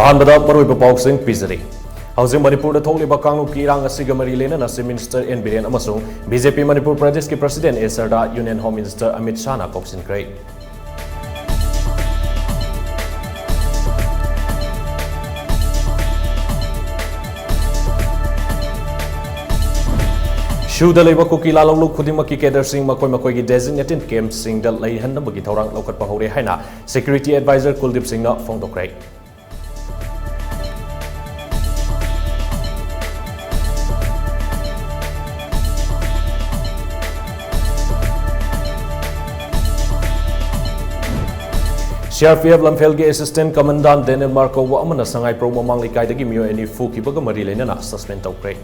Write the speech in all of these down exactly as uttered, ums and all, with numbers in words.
ꯑꯍꯥꯟꯕꯗ ꯃꯔꯨꯑꯣꯏꯕ ꯄꯥꯎꯁꯤꯡ ꯄꯤꯖꯔꯤ꯫ ꯍꯧꯖꯤꯛ ꯃꯅꯤꯄꯨꯔꯗ ꯊꯣꯛꯂꯤꯕ ꯀꯥꯡꯂꯨꯞꯀꯤ ꯏꯔꯥꯡ ꯑꯁꯤꯒ ꯃꯔꯤ ꯂꯩꯅꯅ Chief Minister ꯑꯦꯟ ꯕꯤꯔꯦꯟ ꯑꯃꯁꯨꯡ ꯕꯤ ꯖꯦ ꯄꯤ ꯃꯅꯤꯄꯨꯔ ꯄ꯭ꯔꯗꯦꯁꯀꯤ President ꯑꯦ ꯁꯔꯗꯥ Union Home Minister ꯑꯃꯤꯠ ꯁꯥꯍꯅ ꯀꯧꯁꯤꯟꯈ꯭ꯔꯦ꯫ ꯁꯨꯗ ꯂꯩꯕ ꯀꯨꯀꯤ ꯂꯥꯂꯣꯡꯂꯨꯞ ꯈꯨꯗꯤꯡꯃꯛꯀꯤ cadreꯁꯤꯡ ꯃꯈꯣꯏ ꯃꯈꯣꯏꯒꯤ designated campꯁꯤꯡꯗ ꯂꯩꯍꯟꯅꯕꯒꯤ ꯊꯧꯔꯥꯡ ꯂꯧꯈꯠꯄ ꯍꯧꯔꯦ ꯍꯥꯏꯅ Security Advisor ꯀꯨꯜꯗꯤꯞ ꯁꯤꯡꯅ ꯐꯣꯡꯗꯣꯛꯈ꯭ꯔꯦ꯫ ꯁꯤ ꯑꯥꯔ ꯄꯤ ꯑꯦꯐ ꯂꯝꯐꯦꯜꯒꯤ Assistant Commandant ꯗꯦꯅꯤꯌꯦꯜ ꯃꯥꯔ ꯀꯧꯕ ꯑꯃꯅ ꯁꯉꯥꯏꯄ꯭ꯔꯧ ꯃꯃꯥꯡ ꯂꯩꯀꯥꯏꯗꯒꯤ ꯃꯤꯑꯣꯏ ꯑꯅꯤ ꯐꯨꯈꯤꯕꯒ ꯃꯔꯤ ꯂꯩꯅꯅ suspend ꯇꯧꯈ꯭ꯔꯦ꯫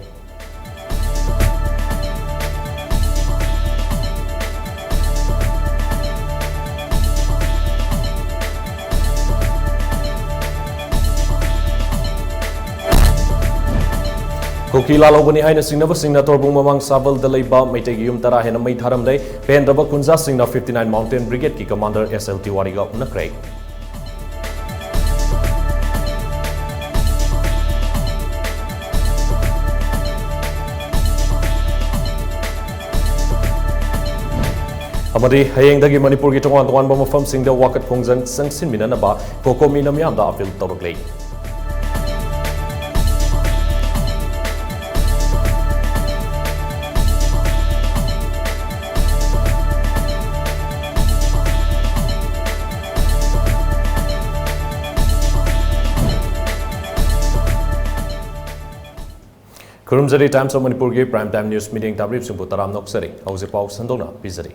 ꯀꯨꯀꯤ ꯂꯥꯜꯍꯧꯕꯅꯤ ꯍꯥꯏꯅ ꯆꯤꯡꯅꯕꯁꯤꯡꯅ ꯇꯣꯔꯕꯨꯡ ꯃꯃꯥꯡ ꯁꯥꯕꯜꯗ ꯂꯩꯕ ꯃꯩꯇꯩꯒꯤ ꯌꯨꯝ ꯇꯔꯥ ꯍꯦꯟꯅ ꯃꯩ ꯊꯥꯔꯝꯂꯦ꯫ ꯄꯦꯟꯗ꯭ꯔꯕ ꯈꯨꯟꯖꯥꯁꯤꯡꯅ Fifty Nine Mountain Brigadeꯀꯤ Commander ꯑꯦꯁ ꯑꯦꯜ ꯇꯤꯋꯥꯔꯤꯒ ꯎꯅꯈ꯭ꯔꯦ꯫ ꯑꯃꯗꯤ ꯍꯌꯦꯡꯗꯒꯤ ꯃꯅꯤꯄꯨꯔꯒꯤ ꯇꯣꯉꯥꯟ ꯇꯣꯉꯥꯟꯕ ꯃꯐꯝꯁꯤꯡꯗ ꯋꯥꯀꯠ ꯈꯣꯡꯖꯪ ꯆꯪꯁꯤꯟꯃꯤꯟꯅꯅꯕ ꯀꯣꯀꯣꯃꯤꯅ ꯃꯤꯌꯥꯝꯗ appeal ꯇꯧꯔꯛꯂꯦ꯫ ꯈꯨꯔꯨꯝꯖꯔꯤ, Times of ꯃꯅꯤꯄꯨꯔꯒꯤ Prime Time News ꯃꯤꯠꯌꯦꯡ ꯇꯥꯕꯤꯔꯤꯕꯁꯤꯡꯕꯨ ꯇꯔꯥꯝꯅ ꯑꯣꯛꯆꯔꯤ꯫ ꯍꯧꯖꯤꯛ ꯄꯥꯎ ꯁꯟꯗꯣꯛꯅ ꯄꯤꯖꯔꯤ꯫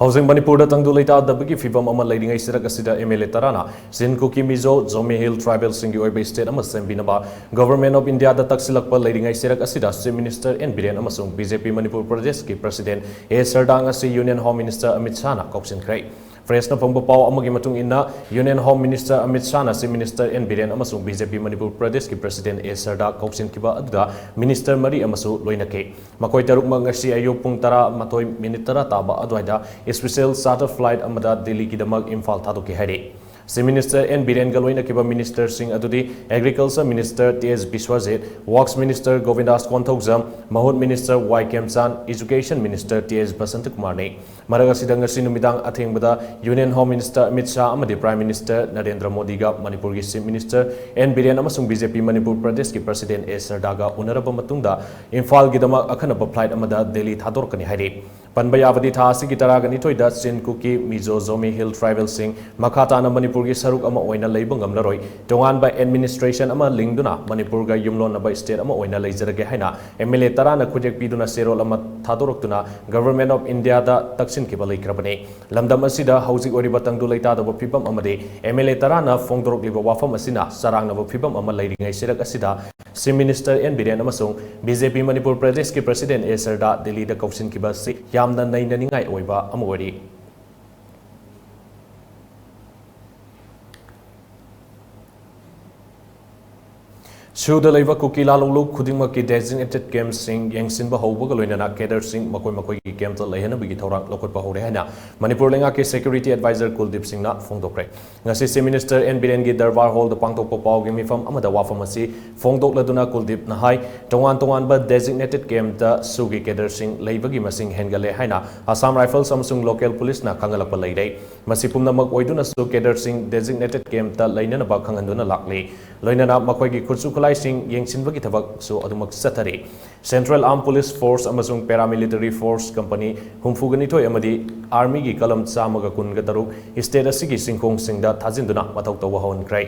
ꯍꯧꯖꯤꯛ ꯃꯅꯤꯄꯨꯔꯗ ꯇꯪꯗꯨ ꯂꯩꯇꯥꯗꯕꯒꯤ ꯐꯤꯕꯝ ꯑꯃ ꯂꯩꯔꯤꯉꯩ ꯁꯤꯔꯛ ꯑꯁꯤꯗ ꯑꯦꯝ ꯑꯦꯜ ꯑꯦ ꯇꯔꯥꯅ ꯆꯤꯟ ꯀꯨꯀꯤ ꯃꯤꯖꯣ ꯖꯣꯃꯤ ꯍꯤꯜ ꯇ꯭ꯔꯥꯏꯕꯦꯜꯁꯤꯡꯒꯤ ꯑꯣꯏꯕ state ꯑꯃ ꯁꯦꯝꯕꯤꯅꯕ Government of Indiaꯗ ꯇꯛꯁꯤꯜꯂꯛꯄ ꯂꯩꯔꯤꯉꯩ ꯁꯤꯔꯛ ꯑꯁꯤꯗ Chief Minister ꯑꯦꯟ ꯕꯤꯔꯦꯟ ꯑꯃꯁꯨꯡ ꯕꯤ ꯖꯦ ꯄꯤ ꯃꯅꯤꯄꯨꯔ ꯄ꯭ꯔꯗꯦꯁꯀꯤ President ꯑꯦ ꯁꯔꯗꯥ ꯉꯁꯤ Union Home Minister ꯑꯃꯤꯠ ꯁꯥꯍꯅ ꯀꯧꯁꯤꯟꯈ꯭ꯔꯦ꯫ Pressꯅ ꯐꯪꯕ ꯄꯥꯎ ꯑꯃꯒꯤ ꯃꯇꯨꯡ ꯏꯟꯅ, Union Home Minister ꯑꯃꯤꯠ ꯁꯥꯍꯅ Chief Minister ꯑꯦꯟ ꯕꯤꯔꯦꯟ ꯑꯃꯁꯨꯡ ꯕꯤ ꯖꯦ ꯄꯤ ꯃꯅꯤꯄꯨꯔ ꯄ꯭ꯔꯗꯦꯁꯀꯤ President ꯑꯦ ꯁꯔꯗꯥ ꯀꯧꯁꯤꯟꯈꯤꯕ ꯑꯗꯨꯗ minister ꯃꯔꯤ ꯑꯃꯁꯨ ꯂꯣꯏꯅꯈꯤ꯫ ꯃꯈꯣꯏ ꯇꯔꯨꯛꯃꯛ ꯉꯁꯤ ꯑꯌꯨꯛ ꯄꯨꯡ ꯇꯔꯥꯃꯥꯊꯣꯏ minute ꯇꯔꯥ ꯇꯥꯕ ꯑꯗꯨꯋꯥꯏꯗ special charter flight ꯑꯃꯗ ꯗꯤꯜꯂꯤꯒꯤꯗꯃꯛ ꯏꯝꯐꯥꯜ ꯊꯥꯗꯣꯛꯈꯤ ꯍꯥꯏꯔꯤ꯫ Chief Minister N Biren ꯒ ꯂꯣꯏꯅꯈꯤꯕ Minister ꯁꯤꯡ ꯑꯗꯨꯗꯤ Agriculture Minister T S Biswajit, Works Minister Govindas Konthoujam, Mahut Minister Y Khemchand, Education Minister T S Basanta Kumar ꯅꯤ꯫ ꯃꯔꯛ ꯑꯁꯤꯗ ꯉꯁꯤ ꯅꯨꯃꯤꯗꯥꯡ ꯑꯊꯦꯡꯕꯗ Union Home Minister Amit Shah ꯑꯃꯗꯤ Prime Minister ꯅꯔꯦꯟꯗ꯭ꯔ ꯃꯣꯗꯤꯒ ꯃꯅꯤꯄꯨꯔꯒꯤ Chief Minister N ꯕꯤꯔꯦꯟ ꯑꯃꯁꯨꯡ B J P ꯃꯅꯤꯄꯨꯔ ꯄ꯭ꯔꯗꯦꯁꯀꯤ President A ꯁꯔꯗꯥꯒ ꯎꯅꯔꯕ ꯃꯇꯨꯡꯗ ꯏꯝꯐꯥꯜꯒꯤꯗꯃꯛ ꯑꯈꯟꯅꯕ flight ꯑꯃꯗ ꯗꯦꯜꯂꯤ ꯊꯥꯗꯣꯔꯛꯀꯅꯤ ꯍꯥꯏꯔꯤ꯫ ꯄꯟꯕ ꯌꯥꯕꯗꯤ ꯊꯥ ꯑꯁꯤꯒꯤ ꯇꯔꯥꯒ ꯅꯤꯊꯣꯏꯗ ꯆꯤꯟ, ꯀꯨꯀꯤ, ꯃꯤꯖꯣ, ꯖꯣꯃꯤ Hill Tribal ꯁꯤꯡ ꯃꯈꯥ ꯇꯥꯅ ꯃꯅꯤꯄꯨꯔꯒꯤ ꯁꯔꯨꯛ ꯑꯃ ꯑꯣꯏꯅ ꯂꯩꯕ ꯉꯝꯂꯔꯣꯏ, ꯇꯣꯉꯥꯟꯕ administration ꯑꯃ ꯂꯤꯡꯗꯨꯅ ꯃꯅꯤꯄꯨꯔꯒ ꯌꯨꯝꯂꯣꯟꯅꯕ state ꯑꯃ ꯑꯣꯏꯅ ꯂꯩꯖꯔꯒꯦ ꯍꯥꯏꯅ M L A ꯇꯔꯥꯅ ꯈꯨꯠꯌꯦꯛ ꯄꯤꯗꯨꯅ ꯆꯦꯔꯣꯜ ꯑꯃ ꯊꯥꯗꯣꯔꯛꯇꯨꯅ Government of India ꯗ ꯇꯛꯁꯤꯟꯈꯤꯕ ꯂꯩꯈ꯭ꯔꯕꯅꯤ꯫ ꯂꯝꯗꯝ ꯑꯁꯤꯗ ꯍꯧꯖꯤꯛ ꯑꯣꯏꯔꯤꯕ ꯇꯪꯗꯨ ꯂꯩꯇꯥꯗꯕ ꯐꯤꯕꯝ ꯑꯃꯗꯤ M L A ꯇꯔꯥꯅ ꯐꯣꯡꯗꯣꯔꯛꯂꯤꯕ ꯋꯥꯐꯝ ꯑꯁꯤꯅ ꯆꯔꯥꯡꯅꯕ ꯐꯤꯕꯝ ꯑꯃ ꯂꯩꯔꯤꯉꯩ ꯆꯩꯔꯛ ꯑꯁꯤꯗ Chief Minister N ꯕꯤꯔꯦꯟ ꯑꯃꯁꯨꯡ B J P ꯃꯅꯤꯄꯨꯔ ꯄ꯭ꯔꯗꯦꯁꯀꯤ President A ꯁꯔꯗꯥ ꯗꯤꯜꯂꯤꯗ ꯀꯧꯁꯤꯟꯈꯤꯕ ꯑꯁꯤ ꯌꯥꯝꯅ ꯅꯩꯅꯅꯤꯡꯉꯥꯏ ꯑꯣꯏꯕ ꯑꯃ ꯑꯣꯏꯔꯤ꯫ ꯁꯨꯗ ꯂꯩꯕ ꯀꯨꯀꯤ ꯂꯥꯂꯣꯡꯂꯨꯞ ꯈꯨꯗꯤꯡꯃꯛꯀꯤ designated camp ꯁꯤꯡ ꯌꯦꯡꯁꯤꯟꯕ ꯍꯧꯕꯒ ꯂꯣꯏꯅꯅ cadre ꯁꯤꯡ ꯃꯈꯣꯏ ꯃꯈꯣꯏꯒꯤ camp ꯇ ꯂꯩꯍꯟꯅꯕꯒꯤ ꯊꯧꯔꯥꯡ ꯂꯧꯈꯠꯄ ꯍꯧꯔꯦ ꯍꯥꯏꯅ ꯃꯅꯤꯄꯨꯔ ꯂꯩꯉꯥꯛꯀꯤ Security Advisor ꯀꯨꯜꯗꯤꯞ ꯁꯤꯡꯅ ꯐꯣꯡꯗꯣꯛꯈ꯭ꯔꯦ꯫ ꯉꯁꯤ Chief Minister N ꯕꯤꯔꯦꯟꯒꯤ ꯗꯔꯕꯥꯔ ꯍꯣꯜꯗ ꯄꯥꯡꯊꯣꯛꯄ ꯄꯥꯎꯒꯤ ꯃꯤꯐꯝ ꯑꯃꯗ ꯋꯥꯐꯝ ꯑꯁꯤ ꯐꯣꯡꯗꯣꯛꯂꯗꯨꯅ ꯀꯨꯜꯗꯤꯞꯅ ꯍꯥꯏ, ꯇꯣꯉꯥꯟ ꯇꯣꯉꯥꯟꯕ designated camp ꯇ ꯁꯨꯒꯤ cadre ꯁꯤꯡ ꯂꯩꯕꯒꯤ ꯃꯁꯤꯡ ꯍꯦꯟꯒꯠꯂꯦ ꯍꯥꯏꯅ Assam Rifles ꯑꯃꯁꯨꯡ local police ꯅ ꯈꯪꯍꯜꯂꯛꯄ ꯂꯩꯔꯦ꯫ ꯃꯁꯤ ꯄꯨꯝꯅꯃꯛ ꯑꯣꯏꯗꯨꯅꯁꯨ cadre ꯁꯤꯡ designated camp ꯇ ꯂꯩꯅꯅꯕ ꯈꯪꯍꯟꯗꯨꯅ ꯂꯥꯛꯂꯤ꯫ ꯂꯣꯏꯅꯅ ꯃꯈꯣꯏꯒꯤ ꯈꯨꯠꯁꯨ ꯈꯨꯠꯂꯥꯏꯁꯤꯡ ꯌꯦꯡꯁꯤꯟꯕꯒꯤ ꯊꯕꯛꯁꯨ ꯑꯗꯨꯃꯛ ꯆꯠꯊꯔꯤ꯫ Central Armed Police Force ꯑꯃꯁꯨꯡ Paramilitary Force company ꯍꯨꯝꯐꯨꯒ ꯅꯤꯊꯣꯏ ꯑꯃꯗꯤ Army ꯒꯤ ꯀꯂꯝ ꯆꯥꯝꯃꯒ ꯀꯨꯟꯒ ꯇꯔꯨꯛ state ꯑꯁꯤꯒꯤ ꯆꯤꯡꯈꯣꯡꯁꯤꯡꯗ ꯊꯥꯖꯤꯟꯗꯨꯅ ꯃꯊꯧ ꯇꯧꯕ ꯍꯧꯍꯟꯈ꯭ꯔꯦ꯫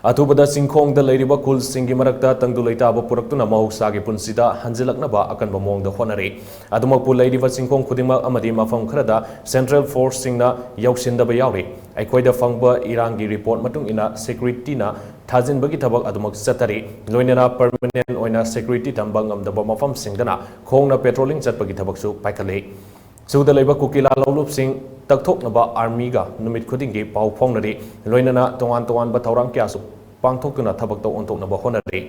ꯑꯊꯨꯕꯗ ꯆꯤꯡꯈꯣꯡꯗ ꯂꯩꯔꯤꯕ ꯈꯨꯜꯁꯤꯡꯒꯤ ꯃꯔꯛꯇ ꯇꯪꯗꯨ ꯂꯩꯇꯥꯕ ꯄꯨꯔꯛꯇꯨꯅ ꯃꯍꯧꯁꯥꯒꯤ ꯄꯨꯟꯁꯤꯗ ꯍꯟꯖꯤꯜꯂꯛꯅꯕ ꯑꯀꯟꯕ ꯃꯑꯣꯡꯗ ꯍꯣꯠꯅꯔꯤ꯫ ꯑꯗꯨꯃꯛꯄꯨ ꯂꯩꯔꯤꯕ ꯆꯤꯡꯈꯣꯡ ꯈꯨꯗꯤꯡꯃꯛ ꯑꯃꯗꯤ ꯃꯐꯝ ꯈꯔꯗ Central Force ꯁꯤꯡꯅ ꯌꯧꯁꯤꯟꯗꯕ ꯌꯥꯎꯔꯤ꯫ ꯑꯩꯈꯣꯏꯗ ꯐꯪꯕ ꯏꯔꯥꯡꯒꯤ report ꯃꯇꯨꯡ ꯏꯟꯅ security ꯅ ꯊꯥꯖꯤꯟꯕꯒꯤ ꯊꯕꯛ ꯑꯗꯨꯃꯛ ꯆꯠꯊꯔꯤ꯫ ꯂꯣꯏꯅꯅ permanent ꯑꯣꯏꯅ security ꯊꯝꯕ ꯉꯝꯗꯕ ꯃꯐꯝꯁꯤꯡꯗꯅ ꯈꯣꯡꯅ patrolling ꯆꯠꯄꯒꯤ ꯊꯕꯛꯁꯨ ꯄꯥꯏꯈꯠꯂꯤ꯫ ꯁꯨꯗ ꯂꯩꯕ ꯀꯨꯀꯤ ꯂꯥꯂꯣꯡꯂꯨꯞꯁꯤꯡ ꯇꯛꯊꯣꯛꯅꯕ Army ꯒ ꯅꯨꯃꯤꯠ ꯈꯨꯗꯤꯡꯒꯤ ꯄꯥꯎ ꯐꯥꯎꯅꯔꯤ꯫ ꯂꯣꯏꯅꯅ ꯇꯣꯉꯥꯟ ꯇꯣꯉꯥꯟꯕ ꯊꯧꯔꯥꯡ ꯀꯌꯥꯁꯨ ꯄꯥꯡꯊꯣꯛꯇꯨꯅ ꯊꯕꯛꯇ ꯑꯣꯟꯊꯣꯛꯅꯕ ꯍꯣꯠꯅꯔꯤ꯫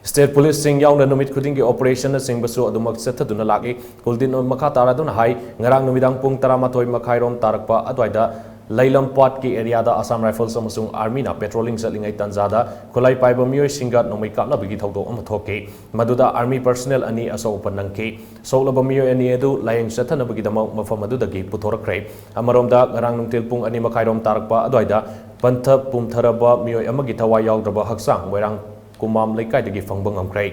State police ꯁꯤꯡ ꯌꯥꯎꯅ ꯅꯨꯃꯤꯠ ꯈꯨꯗꯤꯡꯒꯤ operation ꯅꯆꯤꯡꯕꯁꯨ ꯑꯗꯨꯃꯛ ꯆꯠꯊꯗꯨꯅ ꯂꯥꯛꯂꯤ꯫ ꯀꯨꯜꯗꯤꯟꯅ ꯃꯈꯥ ꯇꯥꯔꯗꯨꯅ ꯍꯥꯏ, ꯉꯔꯥꯡ ꯅꯨꯃꯤꯗꯥꯡ ꯄꯨꯡ ꯇꯔꯥꯃꯥꯊꯣꯏ ꯃꯈꯥꯏꯔꯣꯝ ꯇꯥꯔꯛꯄ ꯑꯗꯨꯋꯥꯏꯗ ꯂꯩꯂꯝꯄꯥꯠꯀꯤ area ꯗ Assam Rifles ꯑꯃꯁꯨꯡ army ꯅ patrolling ꯆꯠꯂꯤꯉꯩ ꯇꯥꯟꯖꯥꯗ ꯈꯨꯠꯂꯥꯏ ꯄꯥꯏꯕ ꯃꯤꯑꯣꯏꯁꯤꯡꯒ ꯅꯣꯡꯃꯩ ꯀꯥꯞꯅꯕꯒꯤ ꯊꯧꯗꯣꯛ ꯑꯃ ꯊꯣꯛꯈꯤ꯫ ꯃꯗꯨꯗ army personnel ꯑꯅꯤ ꯑꯁꯣꯛ ꯑꯄꯟ ꯅꯪꯈꯤ꯫ ꯁꯣꯛꯂꯕ ꯃꯤꯑꯣꯏ ꯑꯅꯤ ꯑꯗꯨ ꯂꯥꯌꯦꯡ ꯆꯠꯊꯅꯕꯒꯤꯗꯃꯛ ꯃꯐꯝ ꯑꯗꯨꯗꯒꯤ ꯄꯨꯊꯣꯔꯛꯈ꯭ꯔꯦ꯫ ꯑꯃꯔꯣꯝꯗ, ꯉꯔꯥꯡ ꯅꯨꯡꯊꯤꯜ ꯄꯨꯡ ꯑꯅꯤ ꯃꯈꯥꯏꯔꯣꯝ ꯇꯥꯔꯛꯄ ꯑꯗꯨꯋꯥꯏꯗ ꯄꯟꯊ ꯄꯨꯝꯊꯔꯕ ꯃꯤꯑꯣꯏ ꯑꯃꯒꯤ ꯊꯋꯥꯏ ꯌꯥꯎꯗ꯭ꯔꯕ ꯍꯛꯆꯥꯡ ꯃꯣꯏꯔꯥꯡ ꯀꯨꯃꯥꯝ ꯂꯩꯀꯥꯏꯗꯒꯤ ꯐꯪꯕ ꯉꯝꯈ꯭ꯔꯦ꯫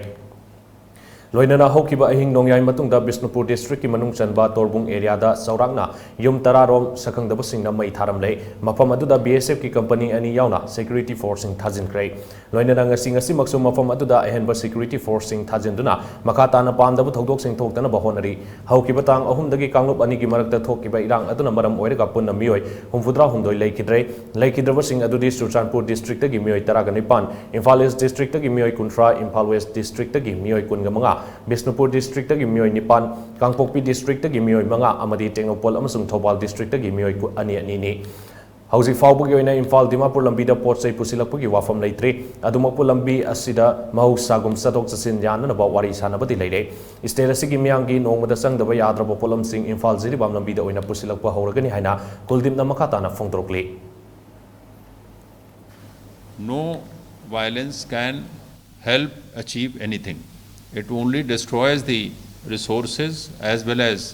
ꯂꯣꯏꯅꯅ ꯍꯧꯈꯤꯕ ꯑꯍꯤꯡ ꯅꯣꯡꯌꯥꯏ ꯃꯇꯨꯡꯗ ꯕꯤꯁꯅꯨꯄꯨꯔ district ꯀꯤ ꯃꯅꯨꯡ ꯆꯟꯕ ꯇꯣꯔꯕꯨꯡ area ꯗ ꯆꯥꯎꯔꯥꯛꯅ ꯌꯨꯝ ꯇꯔꯥ ꯔꯣꯝ ꯁꯛꯈꯪꯗꯕꯁꯤꯡꯅ ꯃꯩ ꯊꯥꯔꯝꯂꯦ꯫ ꯃꯐꯝ ꯑꯗꯨꯗ B S F ꯀꯤ company ꯑꯅꯤ ꯌꯥꯎꯅ security force ꯁꯤꯡ ꯊꯥꯖꯤꯟꯈ꯭ꯔꯦ꯫ ꯂꯣꯏꯅꯅ ꯉꯁꯤ, ꯉꯁꯤꯃꯛꯁꯨ ꯃꯐꯝ ꯑꯗꯨꯗ ꯑꯍꯦꯟꯕ security force ꯁꯤꯡ ꯊꯥꯖꯤꯟꯗꯨꯅ ꯃꯈꯥ ꯇꯥꯅ ꯄꯥꯝꯗꯕ ꯊꯧꯗꯣꯛꯁꯤꯡ ꯊꯣꯛꯇꯅꯕ ꯍꯣꯠꯅꯔꯤ꯫ ꯍꯧꯈꯤꯕ ꯇꯥꯡ ꯑꯍꯨꯝꯗꯒꯤ ꯀꯥꯡꯂꯨꯞ ꯑꯅꯤꯒꯤ ꯃꯔꯛꯇ ꯊꯣꯛꯈꯤꯕ ꯏꯔꯥꯡ ꯑꯗꯨꯅ ꯃꯔꯝ ꯑꯣꯏꯔꯒ ꯄꯨꯟꯅ ꯃꯤꯑꯣꯏ ꯍꯨꯝꯐꯨꯇꯔꯥ ꯍꯨꯝꯗꯣꯏ ꯂꯩꯈꯤꯗ꯭ꯔꯦ꯫ ꯂꯩꯈꯤꯗ꯭ꯔꯕꯁꯤꯡ ꯑꯗꯨꯗꯤ ꯆꯨꯔꯆꯥꯟꯄꯨꯔ district ꯇꯒꯤ ꯃꯤꯑꯣꯏ ꯇꯔꯥꯒ ꯅꯤꯄꯥꯟ, ꯏꯝꯐꯥꯜ East district ꯇꯒꯤ ꯃꯤꯑꯣꯏ ꯀꯨꯟꯊ꯭ꯔꯥ, ꯏꯝꯐꯥꯜ West district ꯇꯒꯤ ꯃꯤꯑꯣꯏ ꯀꯨꯟꯒ ꯃꯉꯥ, ꯕꯤꯁꯅꯨꯄꯨꯔ district ꯇꯒꯤ ꯃꯤꯑꯣꯏ ꯅꯤꯄꯥꯟ, ꯀꯥꯡꯄꯣꯛꯄꯤ district ꯇꯒꯤ ꯃꯤꯑꯣꯏ ꯃꯉꯥ ꯑꯃꯗꯤ ꯇꯦꯡꯅꯧꯄꯜ ꯑꯃꯁꯨꯡ ꯊꯧꯕꯥꯜ district ꯇꯒꯤ ꯃꯤꯑꯣꯏ ꯀꯨ-, ꯑꯅꯤ ꯑꯅꯤꯅꯤ꯫ ꯍꯧꯖꯤꯛ ꯐꯥꯎꯕꯒꯤ ꯑꯣꯏꯅ ꯏꯝꯐꯥꯜ ꯗꯤꯃꯥꯄꯨꯔ ꯂꯝꯕꯤꯗ ꯄꯣꯠ ꯆꯩ ꯄꯨꯁꯤꯜꯂꯛꯄꯒꯤ ꯋꯥꯐꯝ ꯂꯩꯇ꯭ꯔꯤ꯫ ꯑꯗꯨꯃꯛꯄꯨ ꯂꯝꯕꯤ ꯑꯁꯤꯗ ꯃꯍꯧꯁꯥꯒꯨꯝ ꯆꯠꯊꯣꯛ ꯆꯠꯁꯤꯟ ꯌꯥꯅꯅꯕ ꯋꯥꯔꯤ ꯁꯥꯅꯕꯗꯤ ꯂꯩꯔꯦ꯫ State ꯑꯁꯤꯒꯤ ꯃꯤꯌꯥꯝꯒꯤ ꯅꯣꯡꯃꯗ ꯆꯪꯗꯕ ꯌꯥꯗ꯭ꯔꯕ ꯄꯣꯠꯂꯝꯁꯤꯡ ꯏꯝꯐꯥꯜ ꯖꯤꯔꯤꯕꯥꯝ ꯂꯝꯕꯤꯗ ꯑꯣꯏꯅ ꯄꯨꯁꯤꯜꯂꯛꯄ ꯍꯧꯔꯒꯅꯤ ꯍꯥꯏꯅ ꯀꯨꯜꯗꯤꯞꯅ ꯃꯈꯥ ꯇꯥꯅ ꯐꯣꯡꯗꯣꯔꯛꯂꯤ꯫ No violence can help achieve anything. It only destroys the resources as well as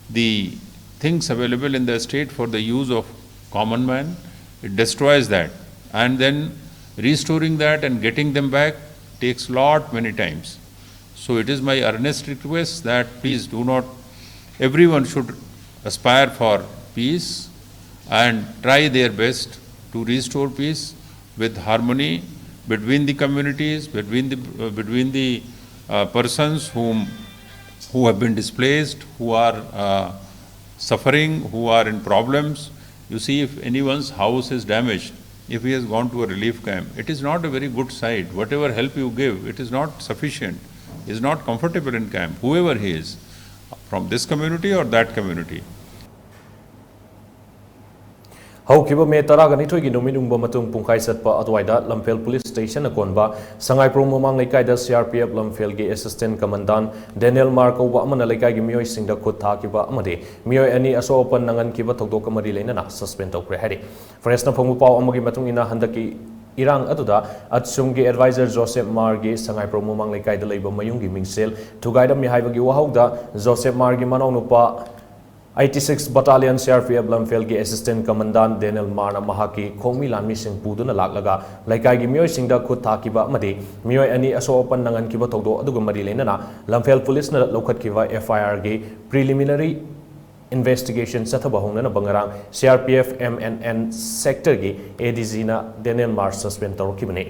the things available in the state for the use of common man. It destroys that. And then restoring that and getting them back takes lot many times. So it is my earnest request that please do not, everyone should aspire for peace and try their best to restore peace with harmony between the communities, between the, uh, between the, uh, persons whom, who have been displaced, who are, uh, suffering, who are in problems. You see, if anyone's house is damaged, if he has gone to a relief camp, it is not a very good sight. Whatever help you give, it is not sufficient. He is not comfortable in camp, whoever he is, from this community or that community. ꯍꯧꯈꯤꯕ ꯃꯦ ꯇꯔꯥꯒ ꯅꯤꯊꯣꯏꯒꯤ ꯅꯨꯃꯤꯠ ꯌꯨꯡꯕ ꯃꯇꯨꯡ ꯄꯨꯡꯈꯥꯏ ꯆꯠꯄ ꯑꯗꯨꯋꯥꯏꯗ ꯂꯝꯐꯦꯜ police ꯁ꯭ꯇꯦꯁꯟꯅ ꯀꯣꯟꯕ ꯁꯉꯥꯏꯄ꯭ꯔꯧ ꯃꯃꯥꯡ ꯂꯩꯀꯥꯏꯗ ꯁꯤ ꯑꯥꯔ ꯄꯤ ꯑꯦꯐ ꯂꯝꯐꯦꯜꯒꯤ ꯑꯦꯁꯤꯁꯇꯦꯟꯠ ꯀꯃꯟꯗꯥꯟ ꯗꯦꯅꯦꯜ ꯃꯥꯔ ꯀꯧꯕ ꯑꯃꯅ ꯂꯩꯀꯥꯏꯒꯤ ꯃꯤꯑꯣꯏꯁꯤꯡꯗ ꯈꯨꯠ ꯊꯥꯈꯤꯕ ꯑꯃꯗꯤ ꯃꯤꯑꯣꯏ ꯑꯅꯤ ꯑꯁꯣꯛ ꯑꯄꯟ ꯅꯪꯍꯟꯈꯤꯕ ꯊꯧꯗꯣꯛꯀ ꯃꯔꯤ ꯂꯩꯅꯅ ꯁꯁꯄꯦꯟ ꯇꯧꯈ꯭ꯔꯦ ꯍꯥꯏꯔꯤ꯫ ꯄ꯭ꯔꯦꯁꯅ ꯐꯪꯕ ꯄꯥꯎ ꯑꯃꯒꯤ ꯃꯇꯨꯡ ꯏꯟꯅ, ꯍꯟꯗꯛꯀꯤ ꯏꯔꯥꯡ ꯑꯗꯨꯗ ꯑꯠꯁꯨꯝꯒꯤ ꯑꯦꯗꯚꯥꯏꯖꯔ ꯖꯣꯁꯦꯞ ꯃꯥꯔꯒꯤ ꯁꯉꯥꯏꯄ꯭ꯔꯧ ꯃꯃꯥꯡ ꯂꯩꯀꯥꯏꯗ ꯂꯩꯕ ꯃꯌꯨꯝꯒꯤ ꯃꯤꯡꯁꯦꯜ ꯊꯨꯒꯥꯏꯔꯝꯃꯤ ꯍꯥꯏꯕꯒꯤ ꯋꯥꯍꯧꯗ ꯖꯣꯁꯦꯞ ꯃꯥꯔꯒꯤ ꯃꯅꯥꯎꯅꯨꯄꯥ eighty six Battalion C R P F ꯂꯝꯐꯦꯜꯒꯤ ꯑꯦꯁꯤꯁꯇꯦꯟꯠ ꯀꯃꯟꯗꯥꯟ ꯗꯦꯅꯦꯜ ꯃꯥꯔꯅ ꯃꯍꯥꯛꯀꯤ ꯈꯣꯡꯃꯤ ꯂꯥꯟꯃꯤꯁꯤꯡ ꯄꯨꯗꯨꯅ ꯂꯥꯛꯂꯒ ꯂꯩꯀꯥꯏꯒꯤ ꯃꯤꯑꯣꯏꯁꯤꯡꯗ ꯈꯨꯠ ꯊꯥꯈꯤꯕ ꯑꯃꯗꯤ ꯃꯤꯑꯣꯏ ꯑꯅꯤ ꯑꯁꯣꯛ ꯑꯄꯟ ꯅꯪꯍꯟꯈꯤꯕ ꯊꯧꯗꯣꯛ ꯑꯗꯨꯒ ꯃꯔꯤ ꯂꯩꯅꯅ ꯂꯝꯐꯦꯜ ꯄꯨꯂꯤꯁꯅ ꯂꯧꯈꯠꯈꯤꯕ ꯑꯦꯐ ꯑꯥꯏ ꯑꯥꯔꯒꯤ ꯄ꯭ꯔꯤꯂꯤꯃꯤꯅꯔꯤ ꯏꯟꯚꯦꯁꯇꯤꯒꯦꯁꯟ ꯆꯠꯊꯕ ꯍꯧꯅꯅꯕ ꯉꯔꯥꯡ C R P F M N N ꯁꯦꯛꯇꯔꯒꯤ ꯑꯦ ꯗꯤ ꯖꯤꯅ ꯗꯦꯅꯦꯜ ꯃꯥꯔ ꯁꯁꯄꯦꯟ ꯇꯧꯔꯛꯈꯤꯕꯅꯤ꯫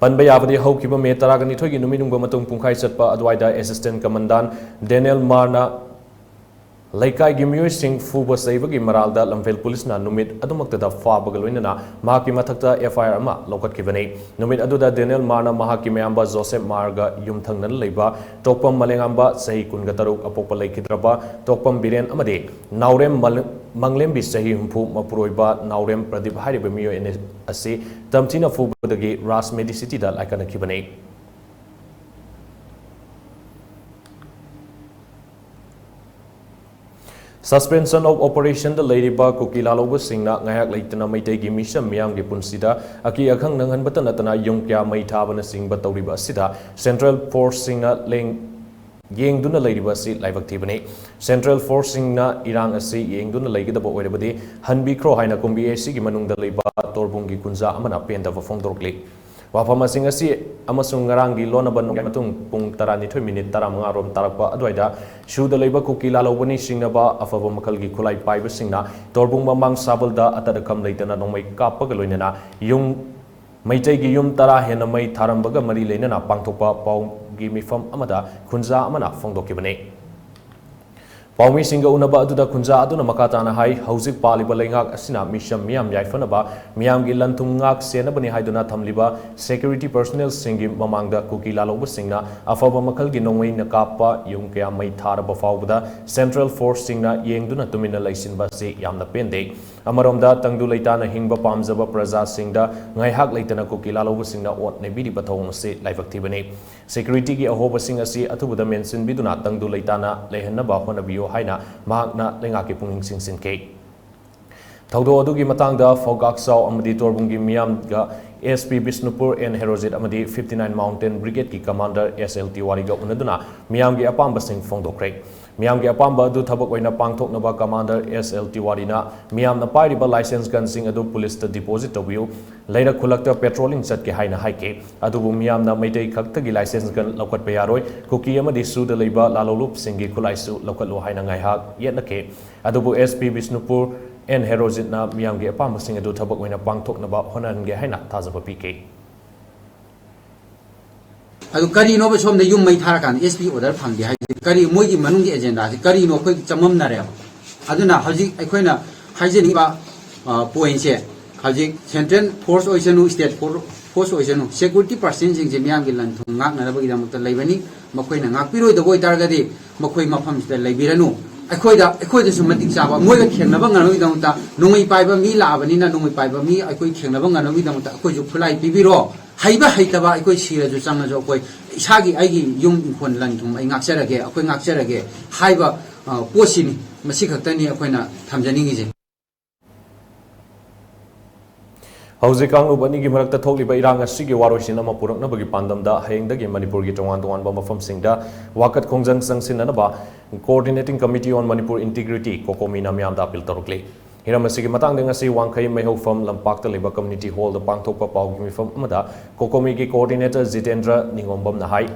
ꯄꯟꯕ ꯌꯥꯕꯗꯤ, ꯍꯧꯈꯤꯕ ꯃꯦ ꯇꯔꯥꯒ ꯅꯤꯊꯣꯏꯒꯤ ꯅꯨꯃꯤꯠ ꯌꯨꯡꯕ ꯃꯇꯨꯡ ꯄꯨꯡꯈꯥꯏ ꯆꯠꯄ ꯑꯗꯨꯋꯥꯏꯗ ꯑꯦꯁꯤꯁꯇꯦꯟꯠ ꯀꯃꯟꯗꯥꯟ ꯗꯦꯅꯦꯜ ꯃꯥꯔꯅ ꯂꯩꯀꯥꯏꯒꯤ ꯃꯤꯑꯣꯏꯁꯤꯡ ꯐꯨꯕ ꯆꯩꯕꯒꯤ ꯃꯔꯥꯜꯗ ꯂꯝꯐꯦꯜ ꯄꯨꯂꯤꯁꯅ ꯅꯨꯃꯤꯠ ꯑꯗꯨꯃꯛꯇꯗ ꯐꯥꯕꯒ ꯂꯣꯏꯅꯅ ꯃꯍꯥꯛꯀꯤ ꯃꯊꯛꯇ ꯑꯦꯐ ꯑꯥꯏ ꯑꯥꯔ ꯑꯃ ꯂꯧꯈꯠꯈꯤꯕꯅꯤ꯫ ꯅꯨꯃꯤꯠ ꯑꯗꯨꯗ ꯗꯦꯅꯦꯜ ꯃꯥꯔꯅ ꯃꯍꯥꯛꯀꯤ ꯃꯌꯥꯝꯕ ꯖꯣꯁꯦꯞ ꯃꯥꯔꯒ ꯌꯨꯝꯊꯪꯅꯅ ꯂꯩꯕ ꯇꯣꯛꯄꯝ ꯃꯂꯦꯉꯥꯝꯕ, ꯆꯍꯤ ꯀꯨꯟꯒ ꯇꯔꯨꯛ, ꯑꯄꯣꯛꯄ ꯂꯩꯈꯤꯗ꯭ꯔꯕ ꯇꯣꯛꯄꯝ ꯕꯤꯔꯦꯟ ꯑꯃꯗꯤ ꯅꯥꯎꯔꯦꯝ ꯃꯂ-, ꯃꯪꯂꯦꯝꯕꯤ, ꯆꯍꯤ ꯍꯨꯝꯐꯨ, ꯃꯄꯨꯔꯣꯏꯕ ꯅꯥꯎꯔꯦꯝ ꯄ꯭ꯔꯗꯤꯞ ꯍꯥꯏꯔꯤꯕ ꯃꯤꯑꯣꯏ ꯑꯅꯤ ꯑꯁꯤ ꯇꯝꯊꯤꯅ ꯐꯨꯕꯗꯒꯤ ꯔꯥꯖ ꯃꯦꯗꯤꯁꯤꯇꯤꯗ ꯂꯥꯏꯀꯠꯅꯈꯤꯕꯅꯤ꯫ Suspension of Operationꯗ ꯂꯩꯔꯤꯕ ꯀꯨꯀꯤ ꯂꯥꯜꯍꯧꯕꯁꯤꯡꯅ ꯉꯥꯏꯍꯥꯛ ꯂꯩꯇꯅ ꯃꯩꯇꯩꯒꯤ ꯃꯤꯆꯝ ꯃꯤꯌꯥꯝꯒꯤ ꯄꯨꯟꯁꯤꯗ ꯑꯀꯤ ꯑꯈꯪ ꯅꯪꯍꯟꯕꯇ ꯅꯠꯇꯅ ꯌꯨꯝ ꯀꯌꯥ ꯃꯩ ꯊꯥꯕꯅꯆꯤꯡꯕ ꯇꯧꯔꯤꯕ ꯑꯁꯤꯗ Central Forceꯁꯤꯡꯅ ꯂꯦꯡ-, ꯌꯦꯡꯗꯨꯅ ꯂꯩꯔꯤꯕ ꯑꯁꯤ ꯂꯥꯏꯕꯛ ꯊꯤꯕꯅꯤ꯫ Central Forceꯁꯤꯡꯅ ꯏꯔꯥꯡ ꯑꯁꯤ ꯌꯦꯡꯗꯨꯅ ꯂꯩꯒꯗꯕ ꯑꯣꯏꯔꯕꯗꯤ ꯍꯟꯕꯤꯈ꯭ꯔꯣ ꯍꯥꯏꯅ ꯀꯨꯝꯕꯤ ꯑꯦ ꯁꯤꯒꯤ ꯃꯅꯨꯡꯗ ꯂꯩꯕ ꯇꯣꯔꯕꯨꯡꯒꯤ ꯈꯨꯟꯖꯥ ꯑꯃꯅ ꯄꯦꯟꯗꯕ ꯐꯣꯡꯗꯣꯔꯛꯂꯤ꯫ ꯋꯥꯐꯝꯁꯤꯡ ꯑꯁꯤ ꯑꯃꯁꯨꯡ ꯉꯔꯥꯡꯒꯤ ꯂꯣꯟꯅꯕ ꯅꯣꯡꯌꯥꯏ ꯃꯇꯨꯡ ꯄꯨꯡ ꯇꯔꯥꯅꯤꯊꯣꯏ ꯃꯤꯅꯤꯠ ꯇꯔꯥꯃꯉꯥ ꯔꯣꯝ ꯇꯥꯔꯛꯄ ꯑꯗꯨꯋꯥꯏꯗ ꯁꯨꯗ ꯂꯩꯕ ꯀꯨꯀꯤ ꯂꯥꯜꯍꯧꯕꯅꯤ ꯁꯤꯡꯅꯕ ꯑꯐꯕ ꯃꯈꯜꯒꯤ ꯈꯨꯠꯂꯥꯏ ꯄꯥꯏꯕꯁꯤꯡꯅ ꯇꯣꯔꯕꯨꯡ ꯃꯃꯥꯡ ꯁꯥꯕꯜꯗ ꯑꯇꯠ ꯑꯈꯝ ꯂꯩꯇꯅ ꯅꯣꯡꯃꯩ ꯀꯥꯞꯄꯒ ꯂꯣꯏꯅꯅ ꯌꯨꯝ, ꯃꯩꯇꯩꯒꯤ ꯌꯨꯝ ꯇꯔꯥ ꯍꯦꯟꯅ ꯃꯩ ꯊꯥꯔꯝꯕꯒ ꯃꯔꯤ ꯂꯩꯅꯅ ꯄꯥꯡꯊꯣꯛꯄ ꯄꯥꯎꯒꯤ ꯃꯤꯐꯝ ꯑꯃꯗ ꯈꯨꯟꯖꯥ ꯑꯃꯅ ꯐꯣꯡꯗꯣꯛꯈꯤꯕꯅꯤ꯫ ꯄꯥꯎꯃꯤꯁꯤꯡꯒ ꯎꯅꯕ ꯑꯗꯨꯗ ꯈꯨꯟꯖꯥ ꯑꯗꯨꯅ ꯃꯈꯥ ꯇꯥꯅ ꯍꯥꯏ, ꯍꯧꯖꯤꯛ ꯄꯥꯜꯂꯤꯕ ꯂꯩꯉꯥꯛ ꯑꯁꯤꯅ ꯃꯤꯆꯝ ꯃꯤꯌꯥꯝ ꯌꯥꯏꯐꯅꯕ, ꯃꯤꯌꯥꯝꯒꯤ ꯂꯟ ꯊꯨꯝ ꯉꯥꯛ ꯁꯦꯟꯅꯕꯅꯤ ꯍꯥꯏꯗꯨꯅ ꯊꯝꯂꯤꯕ security personnelꯁꯤꯡꯒꯤ ꯃꯃꯥꯡꯗ ꯀꯨꯀꯤ ꯂꯥꯜꯍꯧꯕꯁꯤꯡꯅ ꯑꯐꯕ ꯃꯈꯜꯒꯤ ꯅꯣꯡꯃꯩꯅ ꯀꯥꯞꯄ ꯌꯨꯝ ꯀꯌꯥ ꯃꯩ ꯊꯥꯔꯕ ꯐꯥꯎꯕꯗ Central Forceꯁꯤꯡꯅ ꯌꯦꯡꯗꯨꯅ ꯇꯨꯃꯤꯟꯅ ꯂꯩꯁꯤꯟꯕ ꯑꯁꯤ ꯌꯥꯝꯅ ꯄꯦꯟꯗꯦ꯫ ꯑꯃꯔꯣꯝꯗ, ꯇꯪꯗꯨ ꯂꯩꯇꯥꯅ ꯍꯤꯡꯕ ꯄꯥꯝꯖꯕ ꯄ꯭ꯔꯖꯥꯁꯤꯡꯗ ꯉꯥꯏꯍꯥꯛ ꯂꯩꯇꯅ ꯀꯨꯀꯤ ꯂꯥꯜꯍꯧꯕꯁꯤꯡꯅ ꯑꯣꯠ ꯅꯩꯕꯤꯔꯤꯕ ꯊꯧꯑꯣꯡ ꯑꯁꯤ ꯂꯥꯏꯕꯛ ꯊꯤꯕꯅꯤ꯫ Security ꯒꯤ ꯑꯍꯣꯕꯁꯤꯡ ꯑꯁꯤ ꯑꯊꯨꯕꯗ ꯃꯦꯟꯁꯤꯟꯕꯤꯗꯨꯅ ꯇꯪꯗꯨ ꯂꯩꯇꯥꯅ ꯂꯩꯍꯟꯅꯕ ꯍꯣꯠꯅꯕꯤꯌꯨ ꯍꯥꯏꯅ ꯃꯍꯥꯛꯅ ꯂꯩꯉꯥꯛꯀꯤ ꯄꯨꯛꯅꯤꯡ ꯆꯤꯡꯁꯤꯟꯈꯤ꯫ ꯊꯧꯗꯣꯛ ꯑꯗꯨꯒꯤ ꯃꯇꯥꯡꯗ ꯐꯧꯒꯥꯛꯆꯥꯎ ꯑꯃꯗꯤ ꯇꯣꯔꯕꯨꯡꯒꯤ ꯃꯤꯌꯥꯝꯒ S P Bishnupur N Herojit ꯑꯃꯗꯤ fifty nine Mountain Brigade ꯀꯤ commander S L ꯇꯤꯋꯥꯔꯤꯒ ꯎꯅꯗꯨꯅ ꯃꯤꯌꯥꯝꯒꯤ ꯑꯄꯥꯝꯕꯁꯤꯡ ꯐꯣꯡꯗꯣꯛꯈ꯭ꯔꯦ꯫ ꯃꯤꯌꯥꯝꯒꯤ ꯑꯄꯥꯝꯕ ꯑꯗꯨ ꯊꯕꯛ ꯑꯣꯏꯅ ꯄꯥꯡꯊꯣꯛꯅꯕ commander S L ꯇꯤꯋꯥꯔꯤꯅ ꯃꯤꯌꯥꯝꯅ ꯄꯥꯏꯔꯤꯕ license gun ꯁꯤꯡ ꯑꯗꯨ ꯄꯨꯂꯤꯁꯇ deposit ꯇꯧꯕꯤꯌꯨ, ꯂꯩꯔꯛ ꯈꯨꯜꯂꯛꯇ patrolling ꯆꯠꯀꯦ ꯍꯥꯏꯅ ꯍꯥꯏꯈꯤ꯫ ꯑꯗꯨꯕꯨ ꯃꯤꯌꯥꯝꯅ ꯃꯩꯇꯩ ꯈꯛꯇꯒꯤ license gun ꯂꯧꯈꯠꯄ ꯌꯥꯔꯣꯏ, ꯀꯨꯀꯤ ꯑꯃꯗꯤ ꯁꯨꯗ ꯂꯩꯕ ꯂꯥꯂꯣꯡꯂꯨꯞꯁꯤꯡꯒꯤ ꯈꯨꯠꯂꯥꯏꯁꯨ ꯂꯧꯈꯠꯂꯨ ꯍꯥꯏꯅ ꯉꯥꯏꯍꯥꯛ ꯌꯦꯠꯅꯈꯤ꯫ ꯑꯗꯨꯕꯨ S P ꯕꯤꯁꯅꯨꯄꯨꯔ N ꯍꯦꯔꯣꯖꯤꯠꯅ ꯃꯤꯌꯥꯝꯒꯤ ꯑꯄꯥꯝꯕꯁꯤꯡ ꯑꯗꯨ ꯊꯕꯛ ꯑꯣꯏꯅ ꯄꯥꯡꯊꯣꯛꯅꯕ ꯍꯣꯠꯅꯍꯟꯒꯦ ꯍꯥꯏꯅ ꯊꯥꯖꯕ ꯄꯤꯈꯤ꯫ ꯑꯗꯨ ꯀꯔꯤꯅꯣꯕ ꯁꯣꯝꯗ ꯌꯨꯝ ꯃꯩ ꯊꯥꯔꯀꯥꯟꯗ S P order ꯐꯪꯗꯦ ꯍꯥꯏꯁꯦ? ꯀꯔꯤ ꯃꯣꯏꯒꯤ ꯃꯅꯨꯡꯒꯤ agenda ꯁꯤ ꯀꯔꯤꯅꯣ? ꯑꯩꯈꯣꯏ ꯆꯃꯝꯅꯔꯦꯕ꯫ ꯑꯗꯨꯅ ꯍꯧꯖꯤꯛ ꯑꯩꯈꯣꯏꯅ ꯍꯥꯏꯖꯅꯤꯡꯕ point ꯁꯦ, ꯍꯧꯖꯤꯛ central force ꯑꯣꯏꯁꯅꯨ, state force ꯑꯣꯏꯁꯅꯨ, security person ꯁꯤꯡꯁꯦ ꯃꯤꯌꯥꯝꯒꯤ ꯂꯟ ꯊꯨꯝ ꯉꯥꯛꯅꯅꯕꯒꯤꯗꯃꯛꯇ ꯂꯩꯕꯅꯤ꯫ ꯃꯈꯣꯏꯅ ꯉꯥꯛꯄꯤꯔꯣꯏꯗꯕ ꯑꯣꯏꯇꯥꯔꯒꯗꯤ ꯃꯈꯣꯏ ꯃꯐꯝꯁꯤꯗ ꯂꯩꯕꯤꯔꯅꯨ꯫ ꯑꯩꯈꯣꯏꯗ, ꯑꯩꯈꯣꯏꯗꯁꯨ ꯃꯇꯤꯛ ꯆꯥꯕ, ꯃꯣꯏꯒ ꯊꯦꯡꯅꯕ ꯉꯝꯅꯕꯒꯤꯗꯃꯛꯇ ꯅꯣꯡꯃꯩ ꯄꯥꯏꯕ ꯃꯤ ꯂꯥꯛꯑꯕꯅꯤꯅ, ꯅꯣꯡꯃꯩ ꯄꯥꯏꯕ ꯃꯤ ꯑꯩꯈꯣꯏ ꯊꯦꯡꯅꯕ ꯉꯝꯅꯕꯒꯤꯗꯃꯛꯇ ꯑꯩꯈꯣꯏꯁꯨ ꯈꯨꯠꯂꯥꯏ ꯄꯤꯕꯤꯔꯣ꯫ ꯍꯩꯕ ꯍꯩꯇꯕ ꯑꯩꯈꯣꯏ ꯁꯤꯔꯁꯨ ꯆꯪꯉꯁꯨ ꯑꯩꯈꯣꯏ ꯏꯁꯥꯒꯤ, ꯑꯩꯒꯤ ꯌꯨꯝ ꯏꯪꯈꯣꯜ ꯂꯟ ꯊꯨꯝ ꯑꯩ ꯉꯥꯛꯆꯔꯒꯦ, ꯑꯩꯈꯣꯏ ꯉꯥꯛꯆꯔꯒꯦ ꯍꯥꯏꯕ, ꯑ, ꯄꯣꯠꯁꯤꯅꯤ꯫ ꯃꯁꯤ ꯈꯛꯇꯅꯤ ꯑꯩꯈꯣꯏꯅ ꯊꯝꯖꯅꯤꯡꯉꯤꯁꯦ꯫ ꯍꯧꯖꯤꯛ ꯀꯥꯡꯂꯨꯞ ꯑꯅꯤꯒꯤ ꯃꯔꯛꯇ ꯊꯣꯛꯂꯤꯕ ꯏꯔꯥꯡ ꯑꯁꯤꯒꯤ ꯋꯥꯔꯣꯏꯁꯤꯟ ꯑꯃ ꯄꯨꯔꯛꯅꯕꯒꯤ ꯄꯥꯟꯗꯝꯗ ꯍꯌꯦꯡꯗꯒꯤ ꯃꯅꯤꯄꯨꯔꯒꯤ ꯇꯣꯉꯥꯟ ꯇꯣꯉꯥꯟꯕ ꯃꯐꯝꯁꯤꯡꯗ ꯋꯥꯀꯠ ꯈꯣꯡꯖꯪ ꯆꯪꯁꯤꯟꯅꯅꯕ Coordinating Committee on Manipur Integrity, COCOMI ꯅ ꯃꯤꯌꯥꯝꯗ appeal ꯇꯧꯔꯛꯂꯤ꯫ ꯍꯤꯔꯝ ꯑꯁꯤꯒꯤ ꯃꯇꯥꯡꯗ ꯉꯁꯤ ꯋꯥꯡꯈꯩ ꯃꯩꯍꯧꯐꯝ ꯂꯝꯄꯥꯛꯇ ꯂꯩꯕ community hall ꯗ ꯄꯥꯡꯊꯣꯛꯄ ꯄꯥꯎꯒꯤ ꯃꯤꯐꯝ ꯑꯃꯗ COCOMI ꯒꯤ coordinator ꯖꯤꯇꯦꯟꯗ꯭ꯔ ꯅꯤꯉꯣꯝꯕꯝꯅ ꯍꯥꯏ,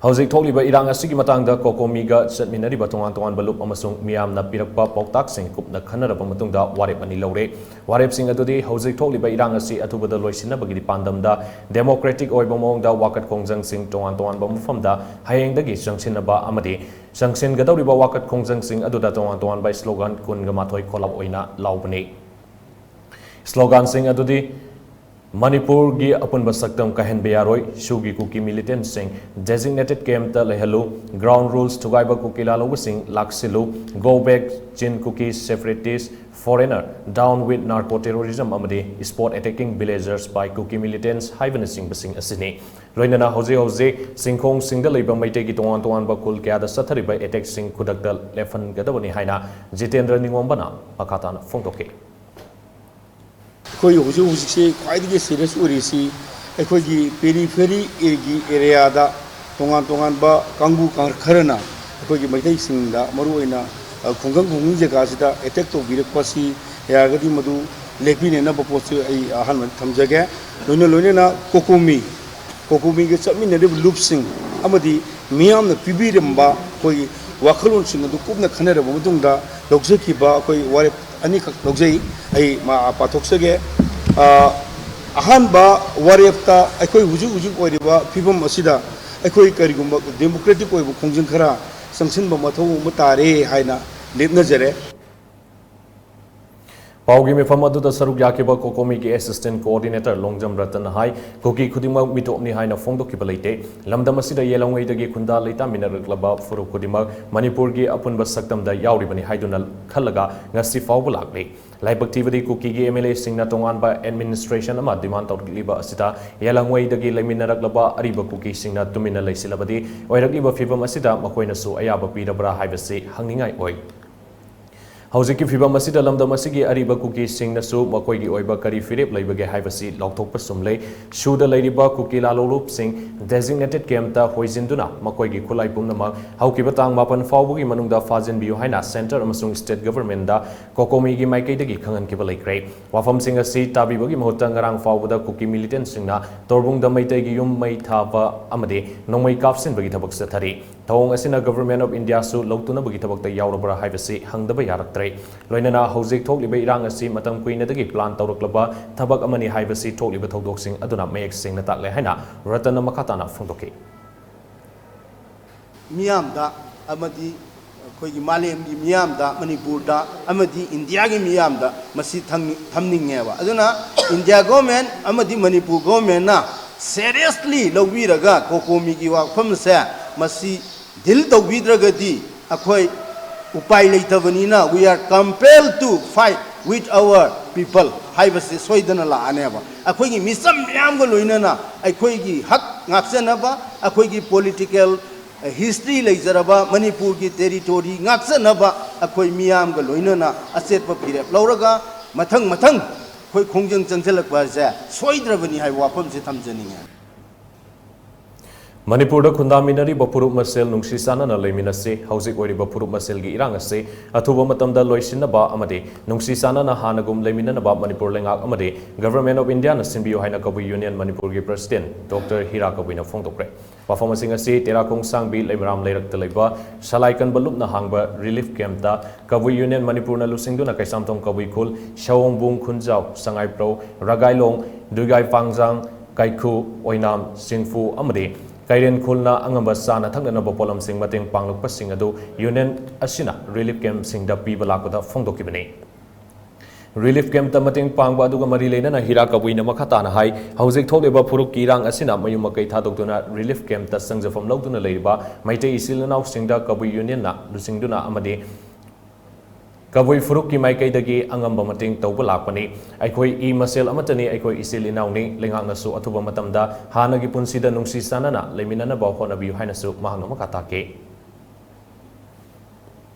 ꯍꯧꯖꯤꯛ ꯊꯣꯛꯂꯤꯕ ꯏꯔꯥꯡ ꯑꯁꯤꯒꯤ ꯃꯇꯥꯡꯗ COCOMI ꯒ ꯆꯠꯃꯤꯟꯅꯔꯤꯕ ꯇꯣꯉꯥꯟ ꯇꯣꯉꯥꯟꯕ ꯂꯨꯞ ꯑꯃꯁꯨꯡ ꯃꯤꯌꯥꯝꯅ ꯄꯤꯔꯛꯄ ꯄꯥꯎꯇꯥꯛꯁꯤꯡ ꯀꯨꯞꯅ ꯈꯟꯅꯔꯕ ꯃꯇꯨꯡꯗ ꯋꯥꯔꯦꯞ ꯑꯅꯤ ꯂꯧꯔꯦ꯫ ꯋꯥꯔꯦꯞꯁꯤꯡ ꯑꯗꯨꯗꯤ ꯍꯧꯖꯤꯛ ꯊꯣꯛꯂꯤꯕ ꯏꯔꯥꯡ ꯑꯁꯤ ꯑꯊꯨꯕꯗ ꯂꯣꯏꯁꯤꯟꯅꯕꯒꯤ ꯄꯥꯟꯗꯝꯗ democratic ꯑꯣꯏꯕ ꯃꯑꯣꯡꯗ ꯋꯥꯀꯠ ꯈꯣꯡꯖꯪꯁꯤꯡ ꯇꯣꯉꯥꯟ ꯇꯣꯉꯥꯟꯕ ꯃꯐꯝꯗ ꯍꯌꯦꯡꯗꯒꯤ ꯆꯪꯁꯤꯟꯅꯕ ꯑꯃꯗꯤ ꯆꯪꯁꯤꯟꯒꯗꯧꯔꯤꯕ ꯋꯥꯀꯠ ꯈꯣꯡꯖꯪꯁꯤꯡ ꯑꯗꯨꯗ ꯇꯣꯉꯥꯟ ꯇꯣꯉꯥꯟꯕ slogan ꯀꯨꯟꯒ ꯃꯥꯊꯣꯏ ꯈꯣꯜꯂꯥꯎ ꯑꯣꯏꯅ ꯂꯥꯎꯕꯅꯤ꯫ Slogan ꯁꯤꯡ ꯑꯗꯨꯗꯤ ꯃꯅꯤꯄꯨꯔꯒꯤ ꯑꯄꯨꯟꯕ ꯁꯛꯇꯝ ꯀꯥꯏꯍꯟꯕ ꯌꯥꯔꯣꯏ, ꯁꯨꯒꯤ ꯀꯨꯀꯤ ꯃꯤꯂꯤꯇꯦꯟꯠꯁꯤꯡ ꯗꯦꯖꯤꯒꯅꯦꯇꯦꯗ ꯀꯦꯝꯞꯇ ꯂꯩꯍꯜꯂꯨ, ꯒ꯭ꯔꯥꯎꯟ ꯔꯨꯜꯁ ꯊꯨꯒꯥꯏꯕ ꯀꯨꯀꯤ ꯂꯥꯜꯍꯧꯕꯁꯤꯡ ꯂꯥꯛꯁꯤꯜꯂꯨ, ꯒꯣ ꯕꯦꯛ ꯆꯤꯟ ꯀꯨꯀꯤ ꯁꯦꯄꯔꯦꯇꯤꯁ, foreigner, down with narco terrorism ꯑꯃꯗꯤ ꯏꯁꯄꯣꯠ ꯑꯦꯇꯦꯀꯤꯡ ꯚꯤꯂꯦꯖꯔꯁ ꯕꯥꯏ ꯀꯨꯀꯤ ꯃꯤꯂꯤꯇꯦꯟꯠꯁ ꯍꯥꯏꯕꯅꯆꯤꯡꯕꯁꯤꯡ ꯑꯁꯤꯅꯤ꯫ ꯂꯣꯏꯅꯅ ꯍꯧꯖꯤꯛ ꯍꯧꯖꯤꯛ ꯁꯤꯡꯈꯣꯡꯁꯤꯡꯗ ꯂꯩꯕ ꯃꯩꯇꯩꯒꯤ ꯇꯣꯉꯥꯟ ꯇꯣꯉꯥꯟꯕ ꯈꯨꯜ ꯀꯌꯥꯗ ꯆꯠꯊꯔꯤꯕ ꯑꯦꯇꯦꯛꯁꯤꯡ ꯈꯨꯗꯛꯇ ꯂꯦꯞꯍꯟꯒꯗꯕꯅꯤ ꯍꯥꯏꯅ ꯖꯤꯇꯦꯟꯗ꯭ꯔ ꯅꯤꯉꯣꯝꯕꯅ ꯃꯈꯥ ꯇꯥꯅ ꯐꯣꯡꯗꯣꯛꯈꯤ꯫ ꯑꯩꯈꯣꯏ ꯍꯧꯖꯤꯛ ꯍꯧꯖꯤꯛꯁꯤ ꯈ꯭ꯋꯥꯏꯗꯒꯤ ꯁꯤꯔꯤꯌꯁ ꯑꯣꯏꯔꯤꯁꯤ ꯑꯩꯈꯣꯏꯒꯤ ꯄꯦꯔꯤꯐꯦꯔꯤꯒꯤ ꯑꯦꯔꯤꯌꯥꯗ ꯇꯣꯉꯥꯟ ꯇꯣꯉꯥꯟꯕ ꯀꯥꯡꯕꯨ ꯈꯔꯅ ꯑꯩꯈꯣꯏꯒꯤ ꯃꯩꯇꯩꯁꯤꯡꯗ ꯃꯔꯨꯑꯣꯏꯅ ꯈꯨꯡꯒꯪ ꯈꯨꯡꯒꯪ ꯖꯒꯥꯁꯤꯗ ꯑꯦꯇꯦꯛ ꯇꯧꯕꯤꯔꯛꯄꯁꯤ ꯌꯥꯔꯒꯗꯤ ꯃꯗꯨ ꯂꯦꯞꯄꯤꯅꯅꯕ ꯄꯣꯠꯁꯤ ꯑꯩ ꯑꯍꯥꯟꯕꯗ ꯊꯝꯖꯒꯦ꯫ ꯂꯣꯏꯅ ꯂꯣꯏꯅꯅ ꯀꯣꯀꯣꯃꯤ ꯀꯣꯀꯣꯃꯤꯒ ꯆꯠꯃꯤꯟꯅꯔꯤꯕ ꯂꯨꯞꯁꯤꯡ ꯑꯃꯗꯤ ꯃꯤꯌꯥꯝꯅ ꯄꯤꯕꯤꯔꯝꯕ ꯑꯩꯈꯣꯏꯒꯤ ꯋꯥꯈꯜꯂꯣꯟꯁꯤꯡ ꯑꯗꯨ ꯀꯨꯞꯅ ꯈꯟꯅꯔꯕ ꯃꯇꯨꯡꯗ ꯂꯧꯖꯈꯤꯕ ꯑꯩꯈꯣꯏ ꯋꯥꯔꯦꯞ ꯑꯅꯤꯈꯛ ꯂꯧꯖꯩ꯫ ꯑꯩ ꯃꯥ-, ꯄꯥꯊꯣꯛꯆꯒꯦ꯫ ꯑ, ꯑꯍꯥꯟꯕ ꯋꯥꯔꯦꯞꯇ ꯑꯩꯈꯣꯏ ꯍꯧꯖꯤꯛ ꯍꯧꯖꯤꯛ ꯑꯣꯏꯔꯤꯕ ꯐꯤꯕꯝ ꯑꯁꯤꯗ ꯑꯩꯈꯣꯏ ꯀꯔꯤꯒꯨꯝꯕ ꯗꯦꯃꯣꯀ꯭ꯔꯦꯇꯤꯛ ꯑꯣꯏꯕ ꯈꯣꯡꯖꯪ ꯈꯔ ꯆꯪꯁꯤꯟꯕ ꯃꯊꯧ ꯑꯃ ꯇꯥꯔꯦ ꯍꯥꯏꯅ ꯂꯦꯞꯅꯖꯔꯦ꯫ ꯄꯥꯎꯒꯤ ꯃꯤꯐꯝ ꯑꯗꯨꯗ ꯁꯔꯨꯛ ꯌꯥꯈꯤꯕ ꯀꯣꯀꯣꯃꯤꯒꯤ ꯑꯦꯁꯤꯁꯇꯦꯟꯠ ꯀꯣꯑꯣꯔꯗꯤꯅꯦꯇꯔ ꯂꯣꯡꯖꯝ ꯔꯇꯟꯅ ꯍꯥꯏ, ꯀꯨꯀꯤ ꯈꯨꯗꯤꯡꯃꯛ ꯃꯤꯇꯣꯞꯅꯤ ꯍꯥꯏꯅ ꯐꯣꯡꯗꯣꯛꯈꯤꯕ ꯂꯩꯇꯦ꯫ ꯂꯝꯗꯝ ꯑꯁꯤꯗ ꯌꯦꯜꯍꯧꯉꯩꯗꯒꯤ ꯈꯨꯟꯗꯥ ꯂꯩꯇꯥꯃꯤꯟꯅꯔꯛꯂꯕ ꯐꯨꯔꯨꯞ ꯈꯨꯗꯤꯡꯃꯛ ꯃꯅꯤꯄꯨꯔꯒꯤ ꯑꯄꯨꯟꯕ ꯁꯛꯇꯝꯗ ꯌꯥꯎꯔꯤꯕꯅꯤ ꯍꯥꯏꯗꯨꯅ ꯈꯜꯂꯒ ꯉꯁꯤ ꯐꯥꯎꯕ ꯂꯥꯛꯂꯤ꯫ ꯂꯥꯏꯕꯛ ꯊꯤꯕꯗꯤ ꯀꯨꯀꯤꯒꯤ ꯑꯦꯝ ꯑꯦꯜ ꯑꯦꯁꯤꯡꯅ ꯇꯣꯉꯥꯟꯕ ꯑꯦꯗꯃꯤꯅꯤꯁꯇ꯭ꯔꯦꯁꯟ ꯑꯃ ꯗꯤꯃꯥꯟ ꯇꯧꯔꯛꯂꯤꯕ ꯑꯁꯤꯗ ꯌꯦꯜꯍꯧꯉꯩꯗꯒꯤ ꯂꯩꯃꯤꯟꯅꯔꯛꯂꯕ ꯑꯔꯤꯕ ꯀꯨꯀꯤꯁꯤꯡꯅ ꯇꯨꯃꯤꯟꯅ ꯂꯩꯁꯤꯜꯂꯕꯗꯤ ꯑꯣꯏꯔꯛꯂꯤꯕ ꯐꯤꯕꯝ ꯑꯁꯤꯗ ꯃꯈꯣꯏꯅꯁꯨ ꯑꯌꯥꯕ ꯄꯤꯔꯕ꯭ꯔꯥ ꯍꯥꯏꯕꯁꯤ ꯍꯪꯅꯤꯡꯉꯥꯏ ꯑꯣꯏ꯫ ꯍꯧꯖꯤꯛꯀꯤ ꯐꯤꯕꯝ ꯑꯁꯤꯗ ꯂꯝꯗꯝ ꯑꯁꯤꯒꯤ ꯑꯔꯤꯕ ꯀꯨꯀꯤꯁꯤꯡꯅꯁꯨ ꯃꯈꯣꯏꯒꯤ ꯑꯣꯏꯕ ꯀꯔꯤ ꯐꯤꯔꯦꯞ ꯂꯩꯕꯒꯦ ꯍꯥꯏꯕꯁꯤ ꯂꯥꯎꯊꯣꯛꯄ ꯁꯨꯝ ꯂꯩ꯫ ꯁꯨꯗ ꯂꯩꯔꯤꯕ ꯀꯨꯀꯤ ꯂꯥꯂꯣꯡꯂꯨꯞꯁꯤꯡ ꯗꯦꯖꯤꯒꯅꯦꯇꯦꯗ ꯀꯦꯝꯞꯇ ꯍꯣꯏꯖꯤꯟꯗꯨꯅ ꯃꯈꯣꯏꯒꯤ ꯈꯨꯠꯂꯥꯏ ꯄꯨꯝꯅꯃꯛ ꯍꯧꯈꯤꯕ ꯇꯥꯡ ꯃꯥꯄꯟ ꯐꯥꯎꯕꯒꯤ ꯃꯅꯨꯡꯗ ꯐꯥꯖꯤꯟꯕꯤꯌꯨ ꯍꯥꯏꯅ ꯁꯦꯟꯇꯔ ꯑꯃꯁꯨꯡ ꯁ꯭ꯇꯦꯠ ꯒꯚꯔꯟꯃꯦꯟꯠꯗ ꯀꯣꯀꯣꯃꯤꯒꯤ ꯃꯥꯏꯀꯩꯗꯒꯤ ꯈꯪꯍꯟꯈꯤꯕ ꯂꯩꯈ꯭ꯔꯦ꯫ ꯋꯥꯐꯝꯁꯤꯡ ꯑꯁꯤ ꯇꯥꯕꯤꯕꯒꯤ ꯃꯍꯨꯠꯇ ꯉꯔꯥꯡ ꯐꯥꯎꯕꯗ ꯀꯨꯀꯤ ꯃꯤꯂꯤꯇꯦꯟꯠꯁꯤꯡꯅ ꯇꯣꯔꯕꯨꯡꯗ ꯃꯩꯇꯩꯒꯤ ꯌꯨꯝ ꯃꯩ ꯊꯥꯕ ꯑꯃꯗꯤ ꯅꯣꯡꯃꯩ ꯀꯥꯞꯁꯤꯟꯕꯒꯤ ꯊꯕꯛ ꯆꯠꯊꯔꯤ꯫ ꯊꯧꯑꯣꯡ ꯑꯁꯤꯅ ꯒꯚꯔꯟꯃꯦꯟꯠ ꯑꯣꯐ ꯏꯟꯗꯤꯌꯥꯁꯨ ꯂꯧꯇꯨꯅꯕꯒꯤ ꯊꯕꯛꯇ ꯌꯥꯎꯔꯕ꯭ꯔꯥ ꯍꯥꯏꯕꯁꯤ ꯍꯪꯗꯕ ꯌꯥꯔꯛꯇ꯭ꯔꯦ꯫ ꯂꯣꯏꯅꯅ ꯍꯧꯖꯤꯛ ꯊꯣꯛꯂꯤꯕ ꯏꯔꯥꯡ ꯑꯁꯤ ꯃꯇꯝ ꯀꯨꯏꯅꯗꯒꯤ ꯄ꯭ꯂꯥꯟ ꯇꯧꯔꯛꯂꯕ ꯊꯕꯛ ꯑꯃꯅꯤ ꯍꯥꯏꯕꯁꯤ ꯊꯣꯛꯂꯤꯕ ꯊꯧꯗꯣꯛꯁꯤꯡ ꯑꯗꯨꯅ ꯃꯌꯦꯛ ꯁꯦꯡꯅ ꯇꯥꯛꯂꯦ ꯍꯥꯏꯅ ꯔꯇꯟꯅ ꯃꯈꯥ ꯇꯥꯅ ꯐꯣꯡꯗꯣꯛꯈꯤ꯫ ꯃꯤꯌꯥꯝꯗ ꯑꯃꯗꯤ ꯑꯩꯈꯣꯏꯒꯤ ꯃꯥꯂꯦꯝꯒꯤ ꯃꯤꯌꯥꯝꯗ, ꯃꯅꯤꯄꯨꯔꯗ ꯑꯃꯗꯤ ꯏꯟꯗꯤꯌꯥꯒꯤ ꯃꯤꯌꯥꯝꯗ ꯃꯁꯤ ꯊꯝꯅꯤꯡꯉꯦꯕ꯫ ꯑꯗꯨꯅ ꯏꯟꯗꯤꯌꯥ ꯒꯣꯔꯃꯦꯟ ꯑꯃꯗꯤ ꯃꯅꯤꯄꯨꯔ ꯒꯣꯔꯃꯦꯟꯅ ꯁꯦꯔꯤꯌꯁꯂꯤ ꯂꯧꯕꯤꯔꯒ ꯀꯣꯀꯣꯃꯤꯒꯤ ꯋꯥꯐꯝꯁꯦ ꯃꯁꯤ ꯗꯤꯜ ꯇꯧꯕꯤꯗ꯭ꯔꯒꯗꯤ ꯑꯩꯈꯣꯏ ꯎꯄꯥꯏ ꯂꯩꯇꯕꯅꯤꯅ, we are compelled to fight with our people ꯍꯥꯏꯕꯁꯤ ꯁꯣꯏꯗꯅ ꯂꯥꯛꯑꯅꯦꯕ꯫ ꯑꯩꯈꯣꯏꯒꯤ ꯃꯤꯆꯝ ꯃꯌꯥꯝꯒ ꯂꯣꯏꯅꯅ ꯑꯩꯈꯣꯏꯒꯤ ꯍꯛ ꯉꯥꯛꯆꯅꯕ, ꯑꯩꯈꯣꯏꯒꯤ ꯄꯣꯂꯤꯇꯤꯀꯦꯜ ꯍꯤꯁꯇ꯭ꯔꯤ ꯂꯩꯖꯔꯕ ꯃꯅꯤꯄꯨꯔꯒꯤ ꯇꯦꯔꯤꯇꯣꯔꯤ ꯉꯥꯛꯆꯅꯕ ꯑꯩꯈꯣꯏ ꯃꯤꯌꯥꯝꯒ ꯂꯣꯏꯅꯅ ꯑꯆꯦꯠꯄ ꯐꯤꯔꯦꯞ ꯂꯧꯔꯒ ꯃꯊꯪ ꯃꯊꯪ ꯑꯩꯈꯣꯏ ꯈꯣꯡꯖꯪ ꯆꯪꯁꯤꯜꯂꯛꯄ ꯑꯁꯦ ꯁꯣꯏꯗ꯭ꯔꯕꯅꯤ ꯍꯥꯏꯕ ꯋꯥꯐꯝꯁꯦ ꯊꯝꯖꯅꯤꯡꯉꯦ꯫ ꯃꯅꯤꯄꯨꯔꯗ ꯈꯨꯟꯗꯥꯃꯤꯟꯅꯔꯤꯕ ꯐꯨꯔꯨꯞ ꯃꯁꯦꯜ ꯅꯨꯡꯁꯤ ꯆꯥꯟꯅꯅ ꯂꯩꯃꯤꯟꯅꯁꯤ꯫ ꯍꯧꯖꯤꯛ ꯑꯣꯏꯔꯤꯕ ꯐꯨꯔꯨꯞ ꯃꯁꯦꯜꯒꯤ ꯏꯔꯥꯡ ꯑꯁꯤ ꯑꯊꯨꯕ ꯃꯇꯝꯗ ꯂꯣꯏꯁꯤꯟꯅꯕ ꯑꯃꯗꯤ ꯅꯨꯡꯁꯤ ꯆꯥꯟꯅꯅ ꯍꯥꯟꯅꯒꯨꯝ ꯂꯩꯃꯤꯟꯅꯅꯕ ꯃꯅꯤꯄꯨꯔ ꯂꯩꯉꯥꯛ ꯑꯃꯗꯤ Government of Indiaꯅ ꯁꯤꯟꯕꯤꯌꯨ ꯍꯥꯏꯅ ꯀꯕꯨꯏ ꯌꯨꯅꯤꯌꯟ ꯃꯅꯤꯄꯨꯔꯒꯤ ꯄ꯭ꯔꯁꯤꯗꯦꯟꯠ ꯗꯣꯛꯇꯔ ꯍꯤꯔꯥ ꯀꯕꯨꯏꯅ ꯐꯣꯡꯗꯣꯛꯈ꯭ꯔꯦ꯫ ꯋꯥꯐꯝ ꯑꯁꯤꯡ ꯑꯁꯤ ꯇꯦꯔꯥꯈꯣꯡ ꯁꯥꯡꯕꯤ ꯂꯩꯃꯔꯥꯝ ꯂꯩꯔꯛꯇ ꯂꯩꯕ ꯁꯂꯥꯏ ꯀꯟꯕ ꯂꯨꯞꯅ ꯍꯥꯡꯕ ꯔꯤꯂꯤꯐ ꯀꯦꯝꯞꯇ ꯀꯕꯨꯏ ꯌꯨꯅꯤꯌꯟ ꯃꯅꯤꯄꯨꯔꯅ ꯂꯨꯆꯤꯡꯗꯨꯅ ꯀꯩꯁꯥꯝꯊꯣꯡ ꯀꯕꯨꯏ ꯈꯨꯜ, ꯁꯑꯣꯝꯕꯨꯡ, ꯈꯨꯟꯖꯥꯎ, ꯁꯉꯥꯏꯄ꯭ꯔꯧ, ꯔꯒꯥꯏꯂꯣꯡ, ꯗꯨꯏꯒꯥꯏ ꯄꯥꯡꯖꯥꯡ, ꯀꯥꯏꯈꯨ, ꯑꯣꯏꯅꯥꯝ, ꯁꯤꯡꯐꯨ ꯑꯃꯗꯤ ꯀꯩꯔꯦꯟ ꯈꯨꯜꯅ ꯑꯉꯝꯕ ꯆꯥꯅ ꯊꯛꯅꯅꯕ ꯄꯣꯠꯂꯝꯁꯤꯡ ꯃꯇꯦꯡ ꯄꯥꯡꯂꯛꯄꯁꯤꯡ ꯑꯗꯨ ꯌꯨꯅꯤꯌꯟ ꯑꯁꯤꯅ ꯔꯤꯂꯤꯐ ꯀꯦꯝꯞꯁꯤꯡꯗ ꯄꯤꯕ ꯂꯥꯛꯄꯗ ꯐꯣꯡꯗꯣꯛꯈꯤꯕꯅꯤ꯫ ꯔꯤꯂꯤꯐ ꯀꯦꯝꯞꯇ ꯃꯇꯦꯡ ꯄꯥꯡꯕ ꯑꯗꯨꯒ ꯃꯔꯤ ꯂꯩꯅꯅ ꯍꯤꯔꯥ ꯀꯕꯨꯏꯅ ꯃꯈꯥ ꯇꯥꯅ ꯍꯥꯏ, ꯍꯧꯖꯤꯛ ꯊꯣꯛꯂꯤꯕ ꯐꯨꯔꯨꯞꯀꯤ ꯏꯔꯥꯡ ꯑꯁꯤꯅ ꯃꯌꯨꯝ ꯃꯀꯩ ꯊꯥꯗꯣꯛꯇꯨꯅ ꯔꯤꯂꯤꯐ ꯀꯦꯝꯞꯇ ꯆꯪꯖꯐꯝ ꯂꯧꯗꯨꯅ ꯂꯩꯔꯤꯕ ꯃꯩꯇꯩ ꯏꯆꯤꯜ ꯏꯅꯥꯎꯁꯤꯡꯗ ꯀꯕꯨꯏ ꯌꯨꯅꯤꯌꯟꯅ ꯂꯨꯆꯤꯡꯗꯨꯅ ꯑꯃꯗꯤ ꯀꯕꯨꯏ ꯐꯨꯔꯨꯞꯀꯤ ꯃꯥꯏꯀꯩꯗꯒꯤ ꯑꯉꯝꯕ ꯃꯇꯦꯡ ꯇꯧꯕ ꯂꯥꯛꯄꯅꯤ꯫ ꯑꯩꯈꯣꯏ ꯏ ꯃꯁꯦꯜ ꯑꯃꯠꯇꯅꯤ, ꯑꯩꯈꯣꯏ ꯏꯆꯤꯜ ꯏꯅꯥꯎꯅꯤ꯫ ꯂꯩꯉꯥꯛꯅꯁꯨ ꯑꯊꯨꯕ ꯃꯇꯝꯗ ꯍꯥꯟꯅꯒꯤ ꯄꯨꯟꯁꯤꯗ ꯅꯨꯡꯁꯤ ꯆꯥꯟꯅꯅ ꯂꯩꯃꯤꯟꯅꯅꯕ ꯍꯣꯠꯅꯕꯤꯌꯨ ꯍꯥꯏꯅꯁꯨ ꯃꯍꯥꯛꯅ ꯃꯈꯥ ꯇꯥꯈꯤ꯫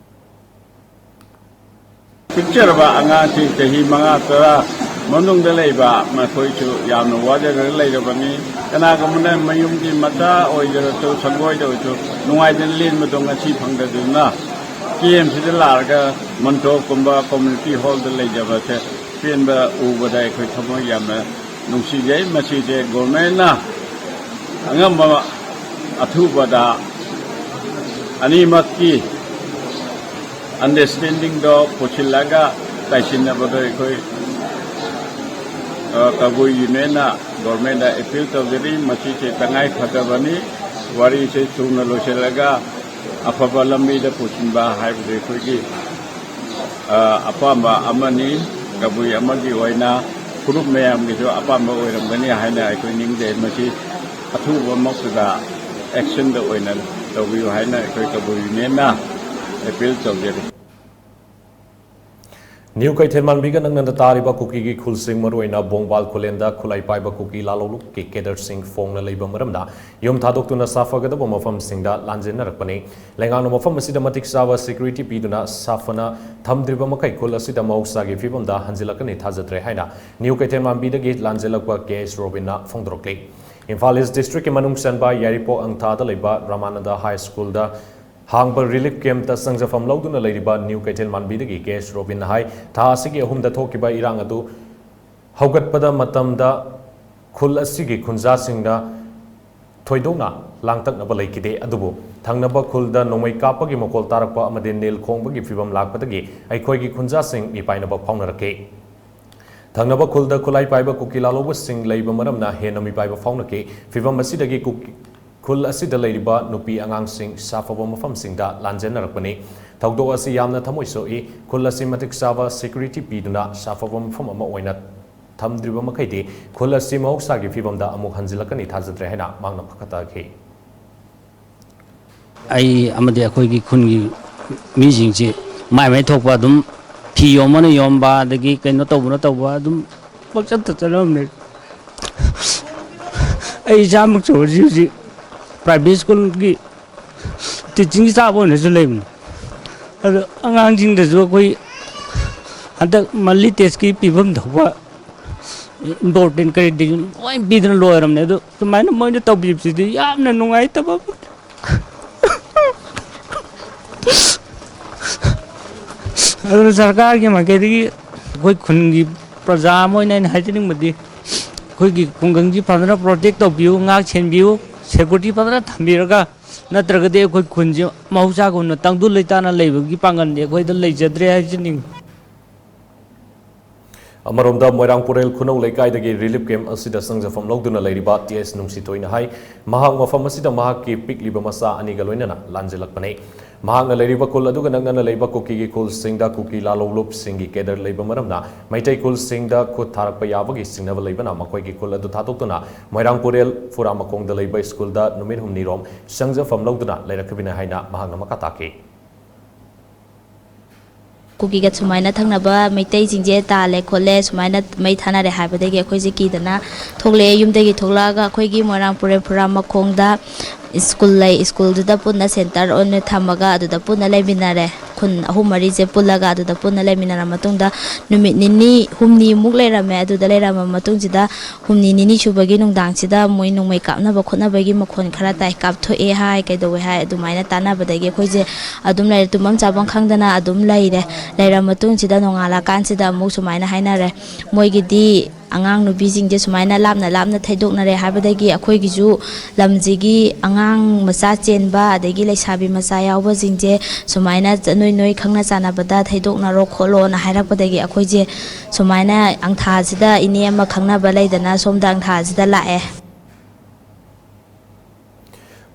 ꯄꯤꯛꯆꯔꯕ ꯑꯉꯥꯡꯁꯤꯡ ꯆꯍꯤ ꯃꯉꯥ ꯇꯔꯥ ꯃꯅꯨꯡꯗ ꯂꯩꯕ ꯃꯈꯣꯏꯁꯨ ꯌꯥꯝꯅ ꯋꯥꯖꯗꯨꯅ ꯂꯩꯔꯕꯅꯤ꯫ ꯀꯅꯥꯒꯨꯝꯕꯅ ꯃꯌꯨꯝꯒꯤ ꯃꯆꯥ ꯑꯣꯏꯖꯔꯁꯨ, ꯁꯪꯒꯣꯏꯗ ꯑꯣꯏꯔꯁꯨ ꯅꯨꯡꯉꯥꯏꯗꯅ ꯂꯦꯟꯕꯗꯣ ꯉꯁꯤ ꯐꯪꯗꯗꯨꯅ ꯀꯦꯝꯁꯤꯗ ꯂꯥꯛꯑꯒ ꯃꯟꯇꯣꯞꯀꯨꯝꯕ ꯀꯝꯃ꯭ꯌꯨꯅꯤꯇꯤ ꯍꯣꯜꯗ ꯂꯩꯖꯕꯁꯦ ꯄꯦꯟꯕ ꯎꯕꯗ ꯑꯩꯈꯣꯏ ꯊꯃꯣꯏ ꯌꯥꯝꯅ ꯅꯨꯡꯁꯤꯖꯩ꯫ ꯃꯁꯤꯁꯦ ꯒꯣꯔꯃꯦꯟꯅ ꯑꯉꯝꯕ ꯑꯊꯨꯕꯗ ꯑꯅꯤꯃꯛꯀꯤ ꯑꯟꯗꯔꯁ꯭ꯇꯦꯟꯗꯤꯡꯗꯣ ꯄꯨꯁꯤꯜꯂꯒ ꯇꯥꯏꯁꯤꯟꯅꯕꯗꯣ ꯑꯩꯈꯣꯏ ꯀꯕꯨꯏ ꯌꯨꯅꯤꯌꯟꯅ ꯒꯣꯔꯃꯦꯟꯗ ꯑꯦꯄꯤꯜ ꯇꯧꯖꯔꯤ꯫ ꯃꯁꯤꯁꯦ ꯇꯉꯥꯏ ꯐꯗꯕꯅꯤ꯫ ꯋꯥꯔꯤꯁꯦ ꯊꯨꯅ ꯂꯣꯏꯁꯤꯜꯂꯒ ꯑꯐꯕ ꯂꯝꯕꯤꯗ ꯄꯨꯁꯤꯟꯕ ꯍꯥꯏꯕꯗꯨ ꯑꯩꯈꯣꯏꯒꯤ, ꯑ, ꯑꯄꯥꯝꯕ ꯑꯃꯅꯤ꯫ ꯀꯕꯨꯏ ꯑꯃꯒꯤ ꯑꯣꯏꯅ ꯐꯨꯔꯨꯞ ꯃꯌꯥꯝꯒꯤꯁꯨ ꯑꯄꯥꯝꯕ ꯑꯣꯏꯔꯝꯒꯅꯤ ꯍꯥꯏꯅ ꯑꯩꯈꯣꯏ ꯅꯤꯡꯖꯩ꯫ ꯃꯁꯤ ꯑꯊꯨꯕꯃꯛꯇꯗ ꯑꯦꯛꯁꯟꯗ ꯑꯣꯏꯅ ꯇꯧꯕꯤꯌꯨ ꯍꯥꯏꯅ ꯑꯩꯈꯣꯏ ꯀꯕꯨꯏ ꯌꯨꯅꯤꯌꯟꯅ ꯑꯦꯄꯤꯜ ꯇꯧꯖꯔꯤ꯫ ꯅ꯭ꯌꯨ ꯀꯩꯊꯦꯜ ꯃꯥꯟꯕꯤꯒ ꯅꯛꯅꯅ ꯇꯥꯔꯤꯕ ꯀꯨꯀꯤꯒꯤ ꯈꯨꯜꯁꯤꯡ, ꯃꯔꯨꯑꯣꯏꯅ ꯕꯣꯡꯕꯥꯜ ꯈꯨꯂꯦꯟꯗ ꯈꯨꯠꯂꯥꯏ ꯄꯥꯏꯕ ꯀꯨꯀꯤ ꯂꯥꯂꯣꯡꯂꯨꯞꯀꯤ ꯀꯦꯗꯔꯁꯤꯡ ꯐꯣꯡꯅ ꯂꯩꯕ ꯃꯔꯝꯅ ꯌꯨꯝ ꯊꯥꯗꯣꯛꯇꯨꯅ ꯁꯥꯐꯒꯗꯕ ꯃꯐꯝꯁꯤꯡꯗ ꯂꯥꯟꯖꯦꯟꯅꯔꯛꯄꯅꯤ꯫ ꯂꯩꯉꯥꯛꯅ ꯃꯐꯝ ꯑꯁꯤꯗ ꯃꯇꯤꯛ ꯆꯥꯕ ꯁꯦꯀ꯭ꯌꯨꯔꯤꯇꯤ ꯄꯤꯗꯨꯅ ꯁꯥꯐꯅ ꯊꯝꯗ꯭ꯔꯤꯕ ꯃꯈꯩ ꯈꯨꯜ ꯑꯁꯤꯗ ꯃꯍꯧꯁꯥꯒꯤ ꯐꯤꯕꯝꯗ ꯍꯟꯖꯤꯜꯂꯛꯀꯅꯤ ꯊꯥꯖꯗ꯭ꯔꯦ ꯍꯥꯏꯅ ꯅ꯭ꯌꯨ ꯀꯩꯊꯦꯜ ꯃꯥꯟꯕꯤꯗꯒꯤ ꯂꯥꯟꯖꯦꯜꯂꯛꯄ ꯀꯦ ꯑꯦꯁ ꯔꯣꯕꯤꯟꯅ ꯐꯣꯡꯗꯣꯔꯛꯂꯤ꯫ ꯏꯝꯐꯥꯜ ꯏꯁ ꯗꯤꯁꯇ꯭ꯔꯤꯛꯀꯤ ꯃꯅꯨꯡ ꯆꯟꯕ ꯌꯥꯏꯔꯤꯄꯣꯛ ꯑꯪꯊꯥꯗ ꯂꯩꯕ ꯔꯥꯃꯥꯅꯟꯗ ꯍꯥꯏ ꯁ꯭ꯀꯨꯜꯗ ꯍꯥꯡꯕ ꯔꯤꯂꯤꯐ ꯀꯦꯝꯞꯇ ꯆꯪꯖꯐꯝ ꯂꯧꯗꯨꯅ ꯂꯩꯔꯤꯕ ꯅ꯭ꯌꯨ ꯀꯩꯊꯦꯜ ꯃꯥꯟꯕꯤꯗꯒꯤ ꯀꯦ ꯑꯦꯁ ꯔꯣꯕꯤꯟꯅ ꯍꯥꯏ, ꯊꯥ ꯑꯁꯤꯒꯤ ꯑꯍꯨꯝꯗ ꯊꯣꯛꯈꯤꯕ ꯏꯔꯥꯡ ꯑꯗꯨ ꯍꯧꯒꯠꯄꯗ ꯃꯇꯝꯗ ꯈꯨꯜ ꯑꯁꯤꯒꯤ ꯈꯨꯟꯖꯥꯁꯤꯡꯅ ꯊꯣꯏꯗꯣꯛꯅ ꯂꯥꯡꯇꯛꯅꯕ ꯂꯩꯈꯤꯗꯦ, ꯑꯗꯨꯕꯨ ꯊꯪꯅꯕ ꯈꯨꯜꯗ ꯅꯣꯡꯃꯩ ꯀꯥꯞꯄꯒꯤ ꯃꯈꯣꯜ ꯇꯥꯔꯛꯄ ꯑꯃꯗꯤ ꯅꯤꯜ ꯈꯣꯡꯕꯒꯤ ꯐꯤꯕꯝ ꯂꯥꯛꯄꯗꯒꯤ ꯑꯩꯈꯣꯏꯒꯤ ꯈꯨꯟꯖꯥꯁꯤꯡ ꯃꯤꯄꯥꯏꯅꯕ ꯐꯥꯎꯅꯔꯛꯈꯤ꯫ ꯊꯪꯅꯕ ꯈꯨꯜꯗ ꯈꯨꯠꯂꯥꯏ ꯄꯥꯏꯕ ꯀꯨꯀꯤ ꯂꯥꯂꯧꯕꯁꯤꯡ ꯂꯩꯕ ꯃꯔꯝꯅ ꯍꯦꯟꯅ ꯃꯤꯄꯥꯏꯕ ꯐꯥꯎꯅꯈꯤ꯫ ꯐꯤꯕꯝ ꯑꯁꯤꯗꯒꯤ ꯀꯨꯀꯤ, ꯈꯨꯜ ꯑꯁꯤꯗ ꯂꯩꯔꯤꯕ ꯅꯨꯄꯤ ꯑꯉꯥꯡꯁꯤꯡ ꯁꯥꯐꯕ ꯃꯐꯝꯁꯤꯡꯗ ꯂꯥꯟꯖꯦꯟꯅꯔꯛꯄꯅꯤ꯫ ꯊꯧꯗꯣꯛ ꯑꯁꯤ ꯌꯥꯝꯅ ꯊꯃꯣꯏ ꯁꯣꯛꯏ꯫ ꯈꯨꯜ ꯑꯁꯤ ꯃꯇꯤꯛ ꯆꯥꯕ ꯁꯦꯀ꯭ꯌꯨꯔꯤꯇꯤ ꯄꯤꯗꯨꯅ ꯁꯥꯐꯕ ꯃꯐꯝ ꯑꯃ ꯑꯣꯏꯅ ꯊꯝꯗ꯭ꯔꯤꯕ ꯃꯈꯩꯗꯤ ꯈꯨꯜ ꯑꯁꯤ ꯃꯍꯧꯁꯥꯒꯤ ꯐꯤꯕꯝꯗ ꯑꯃꯨꯛ ꯍꯟꯖꯤꯜꯂꯛꯀꯅꯤ ꯊꯥꯖꯗ꯭ꯔꯦ ꯍꯥꯏꯅ ꯃꯍꯥꯛꯅ ꯄꯥꯈꯠꯇꯈꯤ꯫ ꯑꯩ ꯑꯃꯗꯤ ꯑꯩꯈꯣꯏꯒꯤ ꯈꯨꯟꯒꯤ ꯃꯤꯁꯤꯡꯁꯤ ꯃꯥꯏ ꯃꯥꯏ ꯊꯣꯛꯄ ꯑꯗꯨꯝ ꯐꯤ ꯌꯣꯝꯕꯅ ꯌꯣꯝꯕ, ꯑꯗꯒꯤ ꯀꯩꯅꯣ ꯇꯧꯕꯅ ꯇꯧꯕ, ꯑꯗꯨꯝ ꯄꯪꯆꯠꯇ ꯆꯠꯂꯝꯃꯦ꯫ ꯑꯩ ꯏꯆꯥꯃꯛꯁꯨ ꯍꯧꯖꯤꯛ ꯍꯧꯖꯤꯛ ꯄ꯭ꯔꯥꯏꯚꯦꯠ ꯁ꯭ꯀꯨꯜꯒꯤ ꯇꯤꯆꯤꯡ ꯁ꯭ꯇꯥꯐ ꯑꯣꯏꯅꯁꯨ ꯂꯩꯕꯅꯤ꯫ ꯑꯗꯣ ꯑꯉꯥꯡꯁꯤꯡꯗꯁꯨ ꯑꯩꯈꯣꯏ ꯍꯟꯗꯛ ꯃꯟꯂꯤ ꯇꯦꯁꯀꯤ ꯄꯤꯐꯝ ꯊꯣꯛꯄ ꯏꯝꯄꯣꯔꯇꯦꯟ ꯀꯔꯤ ꯂꯣꯏ ꯄꯤꯗꯅ ꯂꯣꯏꯔꯕꯅꯦ꯫ ꯑꯗꯣ ꯁꯨꯃꯥꯏꯅ ꯃꯣꯏꯅ ꯇꯧꯕꯤꯕꯁꯤꯗꯤ ꯌꯥꯝꯅ ꯅꯨꯡꯉꯥꯏꯇꯕ ꯑꯃ꯫ ꯑꯗꯨꯅ ꯁꯔꯀꯥꯔꯒꯤ ꯃꯥꯏꯀꯩꯗꯒꯤ ꯑꯩꯈꯣꯏ ꯈꯨꯟꯒꯤ ꯄ꯭ꯔꯖꯥ ꯑꯃ ꯑꯣꯏꯅ ꯑꯩꯅ ꯍꯥꯏꯖꯅꯤꯡꯕꯗꯤ, ꯑꯩꯈꯣꯏꯒꯤ ꯈꯨꯡꯒꯪꯁꯤ ꯐꯖꯅ ꯄ꯭ꯔꯣꯇꯦꯛ ꯇꯧꯕꯤꯌꯨ, ꯉꯥꯛ ꯁꯦꯟꯕꯤꯌꯨ, ꯁꯦꯀ꯭ꯌꯨꯔꯤꯇꯤ ꯐꯖꯅ ꯊꯝꯕꯤꯔꯒ, ꯅꯠꯇ꯭ꯔꯒꯗꯤ ꯑꯩꯈꯣꯏ ꯈꯨꯟꯁꯤ ꯃꯍꯧꯁꯥꯒꯨꯝꯅ ꯇꯪꯗꯨ ꯂꯩꯇꯥꯅ ꯂꯩꯕꯒꯤ ꯄꯥꯡꯒꯜꯗꯤ ꯑꯩꯈꯣꯏꯗ ꯂꯩꯖꯗ꯭ꯔꯦ ꯍꯥꯏꯖꯅꯤꯡꯏ꯫ ꯑꯃꯔꯣꯝꯗ, ꯃꯣꯏꯔꯥꯡ ꯄꯨꯔꯦꯜ ꯈꯨꯅꯧ ꯂꯩꯀꯥꯏꯗꯒꯤ relief camp ꯑꯁꯤꯗ ꯆꯪꯖꯐꯝ ꯂꯧꯗꯨꯅ ꯂꯩꯔꯤꯕ ꯇꯤ ꯑꯦꯁ ꯅꯨꯡꯁꯤꯊꯣꯏꯅ ꯍꯥꯏ, ꯃꯍꯥꯛ ꯃꯐꯝ ꯑꯁꯤꯗ ꯃꯍꯥꯛꯀꯤ ꯄꯤꯛꯂꯤꯕ ꯃꯆꯥ ꯑꯅꯤꯒ ꯂꯣꯏꯅꯅ ꯂꯥꯟꯖꯦꯜꯂꯛꯄꯅꯤ꯫ ꯃꯍꯥꯛꯅ ꯂꯩꯔꯤꯕ ꯈꯨꯜ ꯑꯗꯨꯒ ꯅꯛꯅꯅ ꯂꯩꯕ ꯀꯨꯀꯤꯒꯤ ꯈꯨꯜꯁꯤꯡꯗ ꯀꯨꯀꯤ ꯂꯥꯂꯣꯡꯂꯨꯞꯁꯤꯡꯒꯤ cadre ꯂꯩꯕ ꯃꯔꯝꯅ, ꯃꯩꯇꯩ ꯈꯨꯜꯁꯤꯡꯗ ꯈꯨꯠ ꯊꯥꯔꯛꯄ ꯌꯥꯕꯒꯤ ꯆꯤꯡꯅꯕ ꯂꯩꯕꯅ, ꯃꯈꯣꯏꯒꯤ ꯈꯨꯜ ꯑꯗꯨ ꯊꯥꯗꯣꯛꯇꯨꯅ ꯃꯣꯏꯔꯥꯡ ꯄꯨꯔꯦꯜ ꯐꯨꯔꯥꯃꯈꯣꯡꯗ ꯂꯩꯕ ꯁ꯭ꯀꯨꯜꯗ ꯅꯨꯃꯤꯠ ꯍꯨꯝꯅꯤꯔꯣꯝ ꯆꯪꯖꯐꯝ ꯂꯧꯗꯨꯅ ꯂꯩꯔꯛꯈꯤꯕꯅꯤ ꯍꯥꯏꯅ ꯃꯍꯥꯛꯅ ꯃꯈꯥ ꯇꯥꯈꯤ꯫ ꯀꯨꯀꯤꯒ ꯁꯨꯃꯥꯏꯅ ꯊꯪꯅꯕ ꯃꯩꯇꯩꯁꯤꯡꯁꯦ ꯇꯥꯜꯂꯦ ꯈꯣꯠꯂꯦ, ꯁꯨꯃꯥꯏꯅ ꯃꯩ ꯊꯥꯅꯔꯦ ꯍꯥꯏꯕꯗꯒꯤ ꯑꯩꯈꯣꯏꯁꯦ ꯀꯤꯗꯅ ꯊꯣꯛꯂꯛꯑꯦ꯫ ꯌꯨꯝꯗꯒꯤ ꯊꯣꯛꯂꯛꯑꯒ ꯑꯩꯈꯣꯏꯒꯤ ꯃꯣꯏꯔꯥꯡ ꯄꯨꯔꯦꯜ ꯐꯨꯔꯥꯃꯈꯣꯡꯗ ꯁ꯭ꯀꯨꯜ ꯂꯩ, ꯁ꯭ꯀꯨꯜꯗꯨꯗ ꯄꯨꯟꯅ centre ꯑꯣꯏꯅ ꯊꯝꯃꯒ ꯑꯗꯨꯗ ꯄꯨꯟꯅ ꯂꯩꯃꯤꯟꯅꯔꯦ꯫ ꯈꯨꯟ ꯑꯍꯨꯝ ꯃꯔꯤꯁꯦ ꯄꯨꯜꯂꯒ ꯑꯗꯨꯗ ꯄꯨꯟꯅ ꯂꯩꯃꯤꯟꯅꯔ ꯃꯇꯨꯡꯗ ꯅꯨꯃꯤꯠ ꯅꯤꯅꯤ ꯍꯨꯝꯅꯤꯃꯨꯛ ꯂꯩꯔꯝꯃꯦ꯫ ꯑꯗꯨꯗ ꯂꯩꯔꯝꯃ ꯃꯇꯨꯡꯁꯤꯗ ꯍꯨꯝꯅꯤ ꯅꯤꯅꯤ ꯁꯨꯕꯒꯤ ꯅꯨꯡꯗꯥꯡꯁꯤꯗ ꯃꯣꯏ ꯅꯣꯡꯃꯩ ꯀꯥꯞꯅꯕ ꯈꯣꯠꯅꯕꯒꯤ ꯃꯈꯣꯟ ꯈꯔ ꯇꯥꯏ, ꯀꯥꯞꯊꯣꯛꯑꯦ ꯍꯥꯏ, ꯀꯩꯗꯧꯋꯦ ꯍꯥꯏ, ꯑꯗꯨꯃꯥꯏꯅ ꯇꯥꯟꯅꯕꯗꯒꯤ ꯑꯩꯈꯣꯏꯁꯦ ꯑꯗꯨꯝ ꯂꯩꯔꯦ, ꯇꯨꯝꯐꯝ ꯆꯥꯐꯝ ꯈꯪꯗꯅ ꯑꯗꯨꯝ ꯂꯩꯔꯦ꯫ ꯂꯩꯔ ꯃꯇꯨꯡꯁꯤꯗ ꯅꯣꯡꯉꯥꯜꯂꯀꯥꯟꯁꯤꯗ ꯑꯃꯨꯛ ꯁꯨꯃꯥꯏꯅ ꯍꯥꯏꯅꯔꯦ, ꯃꯣꯏꯒꯤꯗꯤ ꯑꯉꯥꯡ ꯅꯨꯄꯤꯁꯤꯡꯁꯦ ꯁꯨꯃꯥꯏꯅ ꯂꯥꯞꯅ ꯂꯥꯞꯅ ꯊꯩꯗꯣꯛꯅꯔꯦ ꯍꯥꯏꯕꯗꯒꯤ ꯑꯩꯈꯣꯏꯒꯤꯁꯨ ꯂꯝꯁꯤꯒꯤ ꯑꯉꯥꯡ ꯃꯆꯥ ꯆꯦꯟꯕ ꯑꯗꯒꯤ ꯂꯩꯁꯥꯕꯤ ꯃꯆꯥ ꯌꯥꯎꯕꯁꯤꯡꯁꯦ ꯁꯨꯃꯥꯏꯅ ꯆ-, ꯅꯣꯏ ꯅꯣꯏ ꯈꯪꯅ ꯆꯥꯟꯅꯕꯗ ꯊꯩꯗꯣꯛꯅꯔꯣ ꯈꯣꯠꯂꯣꯅ ꯍꯥꯏꯔꯛꯄꯗꯒꯤ ꯑꯩꯈꯣꯏꯁꯦ ꯁꯨꯃꯥꯏꯅ ꯑꯪꯊꯥꯁꯤꯗ ꯏꯅꯦ ꯑꯃ ꯈꯪꯅꯕ ꯂꯩꯗꯅ ꯁꯣꯝꯗ ꯑꯪꯊꯥꯁꯤꯗ ꯂꯥꯛꯑꯦ꯫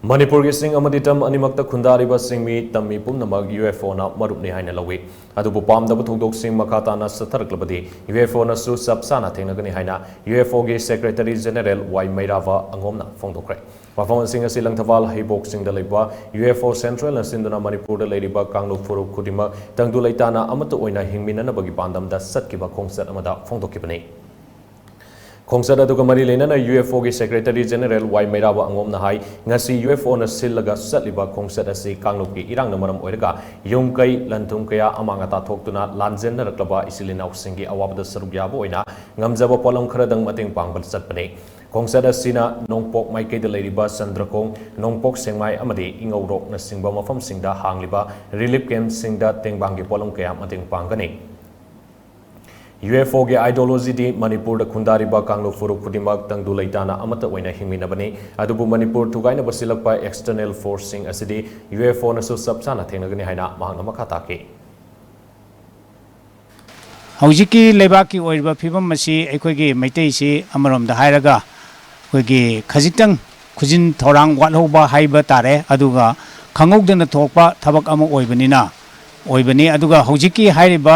ꯃꯅꯤꯄꯨꯔꯒꯤ ꯆꯤꯡ ꯑꯃꯗꯤ ꯇꯝ ꯑꯅꯤꯃꯛꯇ ꯈꯨꯟꯗꯥꯔꯤꯕ ꯆꯤꯡꯃꯤ ꯇꯝꯃꯤ ꯄꯨꯝꯅꯃꯛ ꯌꯨ ꯑꯦꯐ ꯑꯣꯅ ꯃꯔꯨꯞꯅꯤ ꯍꯥꯏꯅ ꯂꯧꯏ꯫ ꯑꯗꯨꯕꯨ ꯄꯥꯝꯗꯕ ꯊꯧꯗꯣꯛꯁꯤꯡ ꯃꯈꯥ ꯇꯥꯅ ꯆꯠꯊꯔꯛꯂꯕꯗꯤ ꯌꯨ ꯑꯦꯐ ꯑꯣꯅꯁꯨ ꯆꯞ ꯆꯥꯅ ꯊꯦꯡꯅꯒꯅꯤ ꯍꯥꯏꯅ ꯌꯨ ꯑꯦꯐ ꯑꯣꯒꯤ Secretary General ꯋꯥꯏ ꯃꯩꯔꯥꯕ ꯑꯉꯣꯝꯅ ꯐꯣꯡꯗꯣꯛꯈ꯭ꯔꯦ꯫ ꯋꯥꯐꯝꯁꯤꯡ ꯑꯁꯤ ꯂꯪꯊꯕꯥꯜ ꯍꯩꯕꯣꯛ ꯆꯤꯡꯗ ꯂꯩꯕ ꯌꯨ ꯑꯦꯐ ꯑꯣ central ꯅ ꯁꯤꯟꯗꯨꯅ ꯃꯅꯤꯄꯨꯔꯗ ꯂꯩꯔꯤꯕ ꯀꯥꯡꯂꯨꯞ ꯐꯨꯔꯨꯞ ꯈꯨꯗꯤꯡꯃꯛ ꯇꯪꯗꯨ ꯂꯩꯇꯥꯅ ꯑꯃꯠꯇ ꯑꯣꯏꯅ ꯍꯤꯡꯃꯤꯟꯅꯅꯕꯒꯤ ꯄꯥꯟꯗꯝꯗ ꯆꯠꯈꯤꯕ ꯈꯣꯡꯆꯠ ꯑꯃꯗ ꯐꯣꯡꯗꯣꯛꯈꯤꯕꯅꯤ꯫ ꯈꯣꯡꯆꯠ ꯑꯗꯨꯒ ꯃꯔꯤ ꯂꯩꯅꯅ ꯌꯨ ꯑꯦꯐ ꯑꯣꯒꯤ Secretary General ꯋꯥꯏ ꯃꯩꯔꯥꯕ ꯑꯉꯣꯝꯅ ꯍꯥꯏ, ꯉꯁꯤ ꯌꯨ ꯑꯦꯐ ꯑꯣꯅ ꯁꯤꯜꯂꯒ ꯆꯠꯂꯤꯕ ꯈꯣꯡꯆꯠ ꯑꯁꯤ ꯀꯥꯡꯂꯨꯞꯀꯤ ꯏꯔꯥꯡꯅ ꯃꯔꯝ ꯑꯣꯏꯔꯒ ꯌꯨꯝ ꯀꯩ, ꯂꯟ ꯊꯨꯝ ꯀꯌꯥ ꯑꯃꯥꯡ ꯑꯇꯥ ꯊꯣꯛꯇꯨꯅ ꯂꯥꯟꯖꯦꯟꯅꯔꯛꯂꯕ ꯏꯆꯤꯜ ꯏꯅꯥꯎꯁꯤꯡꯒꯤ ꯑꯋꯥꯕꯗ ꯁꯔꯨꯛ ꯌꯥꯕ ꯑꯣꯏꯅ ꯉꯝꯖꯕ ꯄꯣꯠꯂꯝ ꯈꯔꯗꯪ ꯃꯇꯦꯡ ꯄꯥꯡꯕ ꯆꯠꯄꯅꯤ꯫ ꯈꯣꯡꯆꯠ ꯑꯁꯤꯅ ꯅꯣꯡꯄꯣꯛ ꯃꯥꯏꯀꯩꯗ ꯂꯩꯔꯤꯕ ꯆꯟꯗ꯭ꯔꯈꯣꯡ, ꯅꯣꯡꯄꯣꯛ ꯁꯦꯛꯃꯥꯏ ꯑꯃꯗꯤ ꯏꯉꯧꯔꯣꯛꯅꯆꯤꯡꯕ ꯃꯐꯝꯁꯤꯡꯗ ꯍꯥꯡꯂꯤꯕ relief camp ꯁꯤꯡꯗ ꯇꯦꯡꯕꯥꯡꯒꯤ ꯄꯣꯠꯂꯝ ꯀꯌꯥ ꯃꯇꯦꯡ ꯄꯥꯡꯒꯅꯤ꯫ ꯌꯨ ꯑꯦꯐ ꯑꯣꯒꯤ ideology ꯗꯤ ꯃꯅꯤꯄꯨꯔꯗ ꯈꯨꯟꯗꯥꯔꯤꯕ ꯀꯥꯡꯂꯨꯞ ꯐꯨꯔꯨꯞ ꯈꯨꯗꯤꯡꯃꯛ ꯇꯪꯗꯨ ꯂꯩꯇꯥꯅ ꯑꯃꯠꯇ ꯑꯣꯏꯅ ꯍꯤꯡꯃꯤꯟꯅꯕꯅꯤ꯫ ꯑꯗꯨꯕꯨ ꯃꯅꯤꯄꯨꯔ ꯊꯨꯒꯥꯏꯅꯕ ꯁꯤꯜꯂꯛꯄ external force ꯁꯤꯡ ꯑꯁꯤꯗꯤ ꯌꯨ ꯑꯦꯐ ꯑꯣꯅꯁꯨ ꯆꯞ ꯆꯥꯅ ꯊꯦꯡꯅꯒꯅꯤ ꯍꯥꯏꯅ ꯃꯍꯥꯛꯅ ꯃꯈꯥ ꯇꯥꯈꯤ꯫ ꯍꯧꯖꯤꯛꯀꯤ ꯂꯩꯕꯥꯛꯀꯤ ꯑꯣꯏꯔꯤꯕ ꯐꯤꯕꯝ ꯑꯁꯤ ꯑꯩꯈꯣꯏꯒꯤ ꯃꯩꯇꯩꯁꯤ ꯑꯃꯔꯣꯝꯗ ꯍꯥꯏꯔꯒ ꯑꯩꯈꯣꯏꯒꯤ ꯈꯖꯤꯛꯇꯪ ꯈꯨꯖꯤꯟ ꯊꯧꯔꯥꯡ ꯋꯥꯠꯍꯧꯕ ꯍꯥꯏꯕ ꯇꯥꯔꯦ꯫ ꯑꯗꯨꯒ ꯈꯪꯍꯧꯗꯅ ꯊꯣꯛꯄ ꯊꯕꯛ ꯑꯃ ꯑꯣꯏꯕꯅꯤꯅ ꯑꯣꯏꯕꯅꯤ꯫ ꯑꯗꯨꯒ ꯍꯧꯖꯤꯛꯀꯤ ꯍꯥꯏꯔꯤꯕ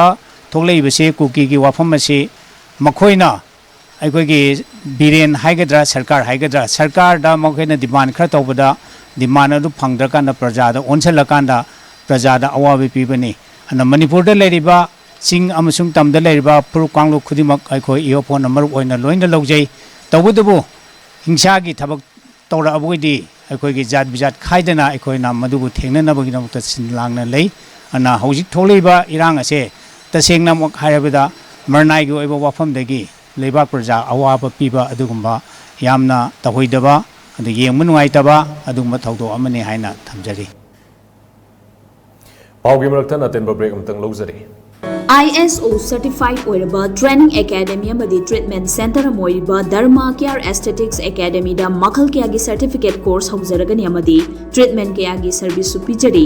ꯊꯣꯛꯂꯛꯏꯕꯁꯤ ꯀꯨꯀꯤꯒꯤ ꯋꯥꯐꯝ ꯑꯁꯤ ꯃꯈꯣꯏꯅ ꯑꯩꯈꯣꯏꯒꯤ ꯕꯤꯔꯦꯟ ꯍꯥꯏꯒꯗ꯭ꯔꯥ, ꯁꯔꯀꯥꯔ ꯍꯥꯏꯒꯗ꯭ꯔꯥ, ꯁꯔꯀꯥꯔꯗ ꯃꯈꯣꯏꯅ ꯗꯤꯃꯥꯟ ꯈꯔ ꯇꯧꯕꯗ ꯗꯤꯃꯥꯟ ꯑꯗꯨ ꯐꯪꯗ꯭ꯔꯀꯥꯟꯗ ꯄ꯭ꯔꯖꯥꯗ ꯑꯣꯟꯁꯤꯜꯂꯀꯥꯟꯗ ꯄ꯭ꯔꯖꯥꯗ ꯑꯋꯥꯕ ꯄꯤꯕꯅꯤ꯫ ꯑꯗꯨꯅ ꯃꯅꯤꯄꯨꯔꯗ ꯂꯩꯔꯤꯕ ꯆꯤꯡ ꯑꯃꯁꯨꯡ ꯇꯝꯗ ꯂꯩꯔꯤꯕ ꯐꯨꯔꯨꯞ ꯀꯥꯡꯂꯨꯞ ꯈꯨꯗꯤꯡꯃꯛ ꯑꯩꯈꯣꯏ ꯏꯍꯣꯐꯣꯟꯅ ꯃꯔꯨꯞ ꯑꯣꯏꯅ ꯂꯣꯏꯅ ꯂꯧꯖꯩ꯫ ꯇꯧꯕꯇꯕꯨ ꯍꯤꯡꯁꯥꯒꯤ ꯊꯕꯛ ꯇꯧꯔꯛꯑꯕꯒꯤꯗꯤ ꯑꯩꯈꯣꯏꯒꯤ ꯖꯥꯠ ꯕꯤꯖꯥꯠ ꯈꯥꯏꯗꯅ ꯑꯩꯈꯣꯏꯅ ꯃꯗꯨꯕꯨ ꯊꯦꯡꯅꯅꯕꯒꯤꯗꯃꯛꯇ ꯁꯤꯟ ꯂꯥꯡꯅ ꯂꯩ꯫ ꯑꯗꯨꯅ ꯍꯧꯖꯤꯛ ꯊꯣꯛꯂꯛꯏꯕ ꯏꯔꯥꯡ ꯑꯁꯦ ꯇꯁꯦꯡꯅꯃꯛ ꯍꯥꯏꯔꯕꯗ ꯃꯔꯅꯥꯏꯒꯤ ꯑꯣꯏꯕ ꯋꯥꯐꯝꯗꯒꯤ ꯂꯩꯕꯥꯛ ꯄ꯭ꯔꯖꯥ ꯑꯋꯥꯕ ꯄꯤꯕ ꯑꯗꯨꯒꯨꯝꯕ ꯌꯥꯝꯅ ꯇꯧꯍꯩꯗꯕ, ꯑꯗꯨ ꯌꯦꯡꯕ ꯅꯨꯡꯉꯥꯏꯇꯕ ꯑꯗꯨꯒꯨꯝꯕ ꯊꯧꯗꯣꯛ ꯑꯃꯅꯤ ꯍꯥꯏꯅ ꯊꯝꯖꯔꯤ꯫ ꯄꯥꯎꯒꯤ ꯃꯔꯛꯇ ꯑꯇꯦꯟꯕ ꯕ꯭ꯔꯦꯛ ꯑꯃꯇꯪ ꯂꯧꯖꯔꯤ꯫ I S O certified ꯑꯣꯏꯔꯕ training academy ꯑꯃꯗꯤ treatment center ꯑꯃ ꯑꯣꯏꯔꯤꯕ Dharma Care Aesthetics Academy ꯗ ꯃꯈꯜ ꯀꯌꯥꯒꯤ certificate course ꯍꯧꯖꯔꯒꯅꯤ ꯑꯃꯗꯤ treatment ꯀꯌꯥꯒꯤ service ꯁꯨ ꯄꯤꯖꯔꯤ꯫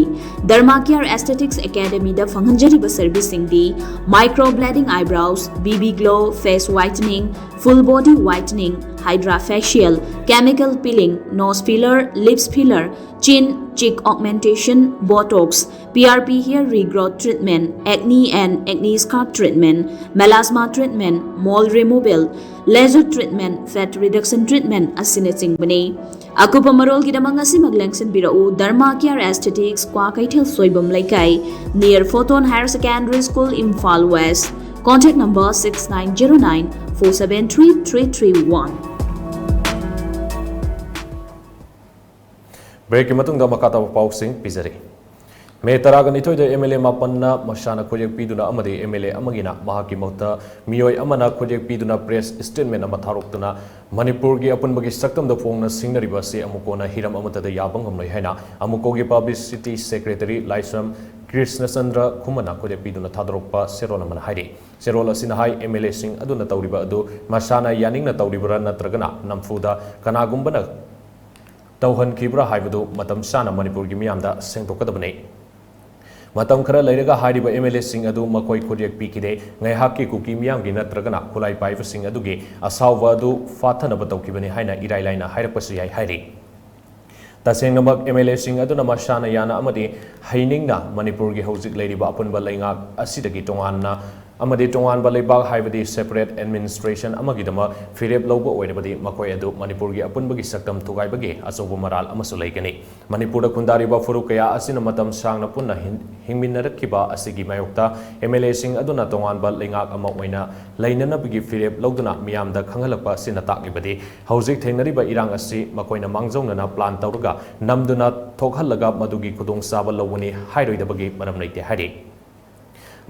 Dharma Care Aesthetics Academy ꯗ ꯐꯪꯍꯟꯖꯔꯤꯕ service ꯁꯤꯡꯗꯤ microblading eyebrows, B B glow, face whitening, full body whitening, hydrofacial, chemical peeling, nose filler, lips filler, chin, cheek augmentation, botox, P R P hair regrowth treatment, acne and acne scar treatment, melasma treatment, mole removal, laser treatment, fat reduction treatment ꯑꯁꯤꯅꯆꯤꯡꯕꯅꯤ꯫ ꯑꯀꯨꯞꯄ ꯃꯔꯣꯜꯒꯤꯗꯃꯛ ꯉꯁꯤꯃꯛ ꯂꯦꯡꯁꯤꯟꯕꯤꯔꯛꯎ Dharma Care Aesthetics, Kwakeithel Soibam ꯂꯩꯀꯥꯏ, near Photon Higher Secondary School, Imphal West. Contact number six nine zero nine four seven three three three one. ꯕ꯭ꯔꯦꯛꯀꯤ ꯃꯇꯨꯡꯗ ꯃꯈꯥ ꯇꯥꯕ ꯄꯥꯎꯁꯤꯡ ꯄꯤꯖꯔꯤ꯫ ꯃꯦ ꯇꯔꯥꯒ ꯅꯤꯊꯣꯏꯗ M L A ꯃꯥꯄꯟꯅ ꯃꯁꯥꯅ ꯈꯨꯠꯌꯦꯛ ꯄꯤꯗꯨꯅ ꯑꯃꯗꯤ M L A ꯑꯃꯒꯤꯅ ꯃꯍꯥꯛꯀꯤ ꯃꯍꯨꯠꯇ ꯃꯤꯑꯣꯏ ꯑꯃꯅ ꯈꯨꯠꯌꯦꯛ ꯄꯤꯗꯨꯅ press statement ꯑꯃ ꯊꯥꯔꯛꯇꯨꯅ ꯃꯅꯤꯄꯨꯔꯒꯤ ꯑꯄꯨꯟꯕꯒꯤ ꯁꯛꯇꯝꯗ ꯐꯣꯡꯅ ꯁꯤꯡꯅꯔꯤꯕ ꯑꯁꯤ ꯑꯃꯨꯛ ꯀꯣꯟꯅ ꯍꯤꯔꯝ ꯑꯃꯠꯇꯗ ꯌꯥꯕ ꯉꯝꯂꯣꯏ ꯍꯥꯏꯅ ꯑꯃꯨꯛꯀꯣꯒꯤ publicity secretary ꯂꯥꯏꯁ꯭ꯔꯝ ꯀ꯭ꯔꯤꯁꯅꯆꯟꯗ꯭ꯔ ꯈꯨꯃꯟꯅ ꯈꯨꯠꯌꯦꯛ ꯄꯤꯗꯨꯅ ꯊꯥꯗꯣꯔꯛꯄ ꯆꯦꯔꯣꯜ ꯑꯃꯅ ꯍꯥꯏꯔꯤ꯫ ꯆꯦꯔꯣꯜ ꯑꯁꯤꯅ ꯍꯥꯏ, M L A ꯁꯤꯡ ꯑꯗꯨꯅ ꯇꯧꯔꯤꯕ ꯑꯗꯨ ꯃꯁꯥꯅ ꯌꯥꯅꯤꯡꯅ ꯇꯧꯔꯤꯕꯔꯥ ꯅꯠꯇ꯭ꯔꯒꯅ ꯅꯝꯐꯨꯗ ꯀꯅꯥꯒꯨꯝꯕꯅ ꯇꯧꯍꯟꯈꯤꯕ꯭ꯔꯥ ꯍꯥꯏꯕꯗꯨ ꯃꯇꯝ ꯆꯥꯅ ꯃꯅꯤꯄꯨꯔꯒꯤ ꯃꯤꯌꯥꯝꯗ ꯁꯦꯡꯗꯣꯛꯀꯗꯕꯅꯤ꯫ ꯃꯇꯝ ꯈꯔ ꯂꯩꯔꯒ ꯍꯥꯏꯔꯤꯕ MLAꯁꯤꯡ ꯑꯗꯨ ꯃꯈꯣꯏ ꯈꯨꯠꯌꯦꯛ ꯄꯤꯈꯤꯗꯦ, ꯉꯥꯏꯍꯥꯛꯀꯤ ꯀꯨꯀꯤ ꯃꯤꯌꯥꯝꯒꯤ ꯅꯠꯇ꯭ꯔꯒꯅ ꯈꯨꯠꯂꯥꯏ ꯄꯥꯏꯕꯁꯤꯡ ꯑꯗꯨꯒꯤ ꯑꯁꯥꯎꯕ ꯑꯗꯨ ꯐꯥꯊꯅꯕ ꯇꯧꯈꯤꯕꯅꯤ ꯍꯥꯏꯅ ꯏꯔꯥꯏ ꯂꯥꯏꯅ ꯍꯥꯏꯔꯛꯄꯁꯨ ꯌꯥꯏ ꯍꯥꯏꯔꯤ꯫ ꯇꯁꯦꯡꯅꯃꯛ MLAꯁꯤꯡ ꯑꯗꯨꯅ ꯃꯁꯥꯅ ꯌꯥꯅ ꯑꯃꯗꯤ ꯍꯩꯅꯤꯡꯅ ꯃꯅꯤꯄꯨꯔꯒꯤ ꯍꯧꯖꯤꯛ ꯂꯩꯔꯤꯕ ꯑꯄꯨꯟꯕ ꯂꯩꯉꯥꯛ ꯑꯁꯤꯗꯒꯤ ꯇꯣꯉꯥꯟꯅ ꯑꯃꯗꯤ ꯇꯣꯉꯥꯟꯕ ꯂꯩꯕꯥꯛ, ꯍꯥꯏꯕꯗꯤ separate administration ꯑꯃꯒꯤꯗꯃꯛ ꯐꯤꯔꯦꯞ ꯂꯧꯕ ꯑꯣꯏꯔꯕꯗꯤ ꯃꯈꯣꯏ ꯑꯗꯨ ꯃꯅꯤꯄꯨꯔꯒꯤ ꯑꯄꯨꯟꯕꯒꯤ ꯁꯛꯇꯝ ꯊꯨꯒꯥꯏꯕꯒꯤ ꯑꯆꯧꯕ ꯃꯔꯥꯜ ꯑꯃꯁꯨ ꯂꯩꯒꯅꯤ꯫ ꯃꯅꯤꯄꯨꯔꯗ ꯈꯨꯟꯗꯥꯔꯤꯕ ꯐꯨꯔꯨꯞ ꯀꯌꯥ ꯑꯁꯤꯅ ꯃꯇꯝ ꯁꯥꯡꯅ ꯄꯨꯟꯅ ꯍꯤꯡ-, ꯍꯤꯡꯃꯤꯟꯅꯔꯛꯈꯤꯕ ꯑꯁꯤꯒꯤ ꯃꯥꯌꯣꯛꯇ MLAꯁꯤꯡ ꯑꯗꯨꯅ ꯇꯣꯉꯥꯟꯕ ꯂꯩꯉꯥꯛ ꯑꯃ ꯑꯣꯏꯅ ꯂꯩꯅꯅꯕꯒꯤ ꯐꯤꯔꯦꯞ ꯂꯧꯗꯨꯅ ꯃꯤꯌꯥꯝꯗ ꯈꯪꯍꯜꯂꯛꯄ ꯑꯁꯤꯅ ꯇꯥꯛꯂꯤꯕꯗꯤ ꯍꯧꯖꯤꯛ ꯊꯦꯡꯅꯔꯤꯕ ꯏꯔꯥꯡ ꯑꯁꯤ ꯃꯈꯣꯏꯅ ꯃꯥꯡꯖꯧꯅꯅ plan ꯇꯧꯔꯒ ꯅꯝꯗꯨꯅ ꯊꯣꯛꯍꯜꯂꯒ ꯃꯗꯨꯒꯤ ꯈꯨꯗꯣꯡꯆꯥꯕ ꯂꯧꯒꯅꯤ ꯍꯥꯏꯔꯣꯏꯗꯕꯒꯤ ꯃꯔꯝ ꯂꯩꯇꯦ ꯍꯥꯏꯔꯤ꯫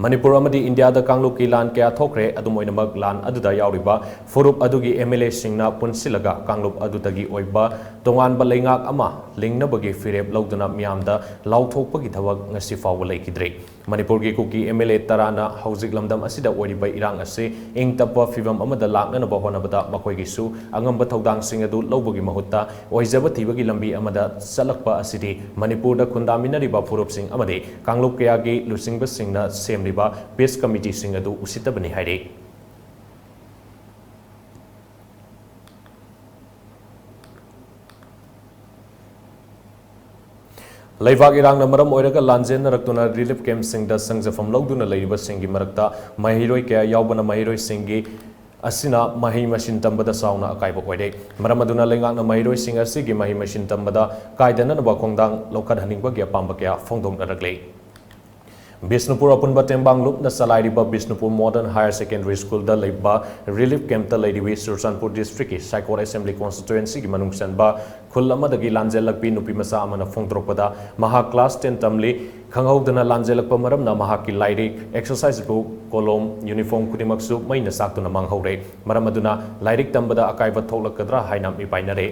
ꯃꯅꯤꯄꯨꯔ ꯑꯃꯗꯤ ꯏꯟꯗꯤꯌꯥꯗ ꯀꯥꯡꯂꯨꯞꯀꯤ ꯂꯥꯟ ꯀꯌꯥ ꯊꯣꯛꯈ꯭ꯔꯦ꯫ ꯑꯗꯨꯝ ꯑꯣꯏꯅꯃꯛ, ꯂꯥꯟ ꯑꯗꯨꯗ ꯌꯥꯎꯔꯤꯕ ꯐꯨꯔꯨꯞ ꯑꯗꯨꯒꯤ MLAꯁꯤꯡꯅ ꯄꯨꯟꯁꯤꯜꯂꯒ ꯀꯥꯡꯂꯨꯞ ꯑꯗꯨꯗꯒꯤ ꯑꯣꯏꯕ ꯇꯣꯉꯥꯟꯕ ꯂꯩꯉꯥꯛ ꯑꯃ ꯂꯤꯡꯅꯕꯒꯤ ꯐꯤꯔꯦꯞ ꯂꯧꯗꯨꯅ ꯃꯤꯌꯥꯝꯗ ꯂꯥꯎꯊꯣꯛꯄꯒꯤ ꯊꯕꯛ ꯉꯁꯤ ꯐꯥꯎꯕ ꯂꯩꯈꯤꯗ꯭ꯔꯤ꯫ ꯃꯅꯤꯄꯨꯔꯒꯤ ꯀꯨꯀꯤ MLA ꯇꯔꯥꯅ ꯍꯧꯖꯤꯛ ꯂꯝꯗꯝ ꯑꯁꯤꯗ ꯑꯣꯏꯔꯤꯕ ꯏꯔꯥꯡ ꯑꯁꯤ ꯏꯪ ꯇꯞꯄ ꯐꯤꯕꯝ ꯑꯃꯗ ꯂꯥꯛꯅꯅꯕ ꯍꯣꯠꯅꯕꯗ ꯃꯈꯣꯏꯒꯤꯁꯨ ꯑꯉꯝꯕ ꯊꯧꯗꯥꯡꯁꯤꯡ ꯑꯗꯨ ꯂꯧꯕꯒꯤ ꯃꯍꯨꯠꯇ ꯑꯣꯏꯖꯕ ꯊꯤꯕꯒꯤ ꯂꯝꯕꯤ ꯑꯃꯗ ꯆꯠꯂꯛꯄ ꯑꯁꯤꯗꯤ ꯃꯅꯤꯄꯨꯔꯗ ꯈꯨꯟꯗꯥꯃꯤꯟꯅꯔꯤꯕ ꯐꯨꯔꯨꯞꯁꯤꯡ ꯑꯃꯗꯤ ꯀꯥꯡꯂꯨꯞ ꯀꯌꯥꯒꯤ ꯂꯨꯆꯤꯡꯕꯁꯤꯡꯅ ꯁꯦꯝꯂꯤꯕ peace committeeꯁꯤꯡ ꯑꯗꯨ ꯎꯁꯤꯠꯇꯕꯅꯤ ꯍꯥꯏꯔꯤ꯫ ꯂꯩꯕꯥꯛ ꯏꯔꯥꯡꯅ ꯃꯔꯝ ꯑꯣꯏꯔꯒ ꯂꯥꯟꯖꯦꯟꯅꯔꯛꯇꯨꯅ relief campꯁꯤꯡꯗ ꯆꯪꯖꯐꯝ ꯂꯧꯗꯨꯅ ꯂꯩꯔꯤꯕꯁꯤꯡꯒꯤ ꯃꯔꯛꯇ ꯃꯍꯩꯔꯣꯏ ꯀꯌꯥ ꯌꯥꯎꯕꯅ ꯃꯍꯩꯔꯣꯏꯁꯤꯡꯒꯤ ꯑꯁꯤꯅ ꯃꯍꯩ ꯃꯁꯤꯡ ꯇꯝꯕꯗ ꯆꯥꯎꯅ ꯑꯀꯥꯏꯕ ꯑꯣꯏꯔꯦ꯫ ꯃꯔꯝ ꯑꯗꯨꯅ ꯂꯩꯉꯥꯛꯅ ꯃꯍꯩꯔꯣꯏꯁꯤꯡ ꯑꯁꯤꯒꯤ ꯃꯍꯩ ꯃꯁꯤꯡ ꯇꯝꯕꯗ ꯀꯥꯏꯗꯅꯅꯕ ꯈꯣꯡꯊꯥꯡ ꯂꯧꯈꯠꯍꯟꯅꯤꯡꯕꯒꯤ ꯑꯄꯥꯝꯕ ꯀꯌꯥ ꯐꯣꯡꯗꯣꯛꯅꯔꯛꯂꯦ꯫ ꯕꯤꯁꯅꯨꯄꯨꯔ ꯑꯄꯨꯟꯕ ꯇꯦꯡꯕꯥꯡ ꯂꯨꯞꯅ ꯆꯂꯥꯏꯔꯤꯕ ꯕꯤꯁꯅꯨꯄꯨꯔ Modern Higher Secondary Schoolꯗ ꯂꯩꯕ relief campꯇ ꯂꯩꯔꯤꯕꯤ ꯆꯨꯔꯆꯥꯟꯄꯨꯔ districtꯀꯤ ꯁꯥꯏꯀꯣꯠ Assembly Constituencyꯒꯤ ꯃꯅꯨꯡ ꯆꯟꯕ ꯈꯨꯜ ꯑꯃꯗꯒꯤ ꯂꯥꯟꯖꯦꯜꯂꯛꯄꯤ ꯅꯨꯄꯤ ꯃꯆꯥ ꯑꯃꯅ ꯐꯣꯡꯗꯣꯔꯛꯄꯗ, ꯃꯍꯥꯛ class ten ꯇꯝꯂꯤ꯫ ꯈꯪꯍꯧꯗꯅ ꯂꯥꯟꯖꯦꯜꯂꯛꯄ ꯃꯔꯝꯅ ꯃꯍꯥꯛꯀꯤ ꯂꯥꯏꯔꯤꯛ, exercise book, ꯀꯣꯂꯣꯝ, uniform ꯈꯨꯗꯤꯡꯃꯛꯁꯨ ꯃꯩꯅ ꯆꯥꯛꯇꯨꯅ ꯃꯥꯡꯍꯧꯔꯦ꯫ ꯃꯔꯝ ꯑꯗꯨꯅ ꯂꯥꯏꯔꯤꯛ ꯇꯝꯕꯗ ꯑꯀꯥꯏꯕ ꯊꯣꯛꯂꯛꯀꯗ꯭ꯔꯥ ꯍꯥꯏꯅ ꯃꯤꯄꯥꯏꯅꯔꯦ꯫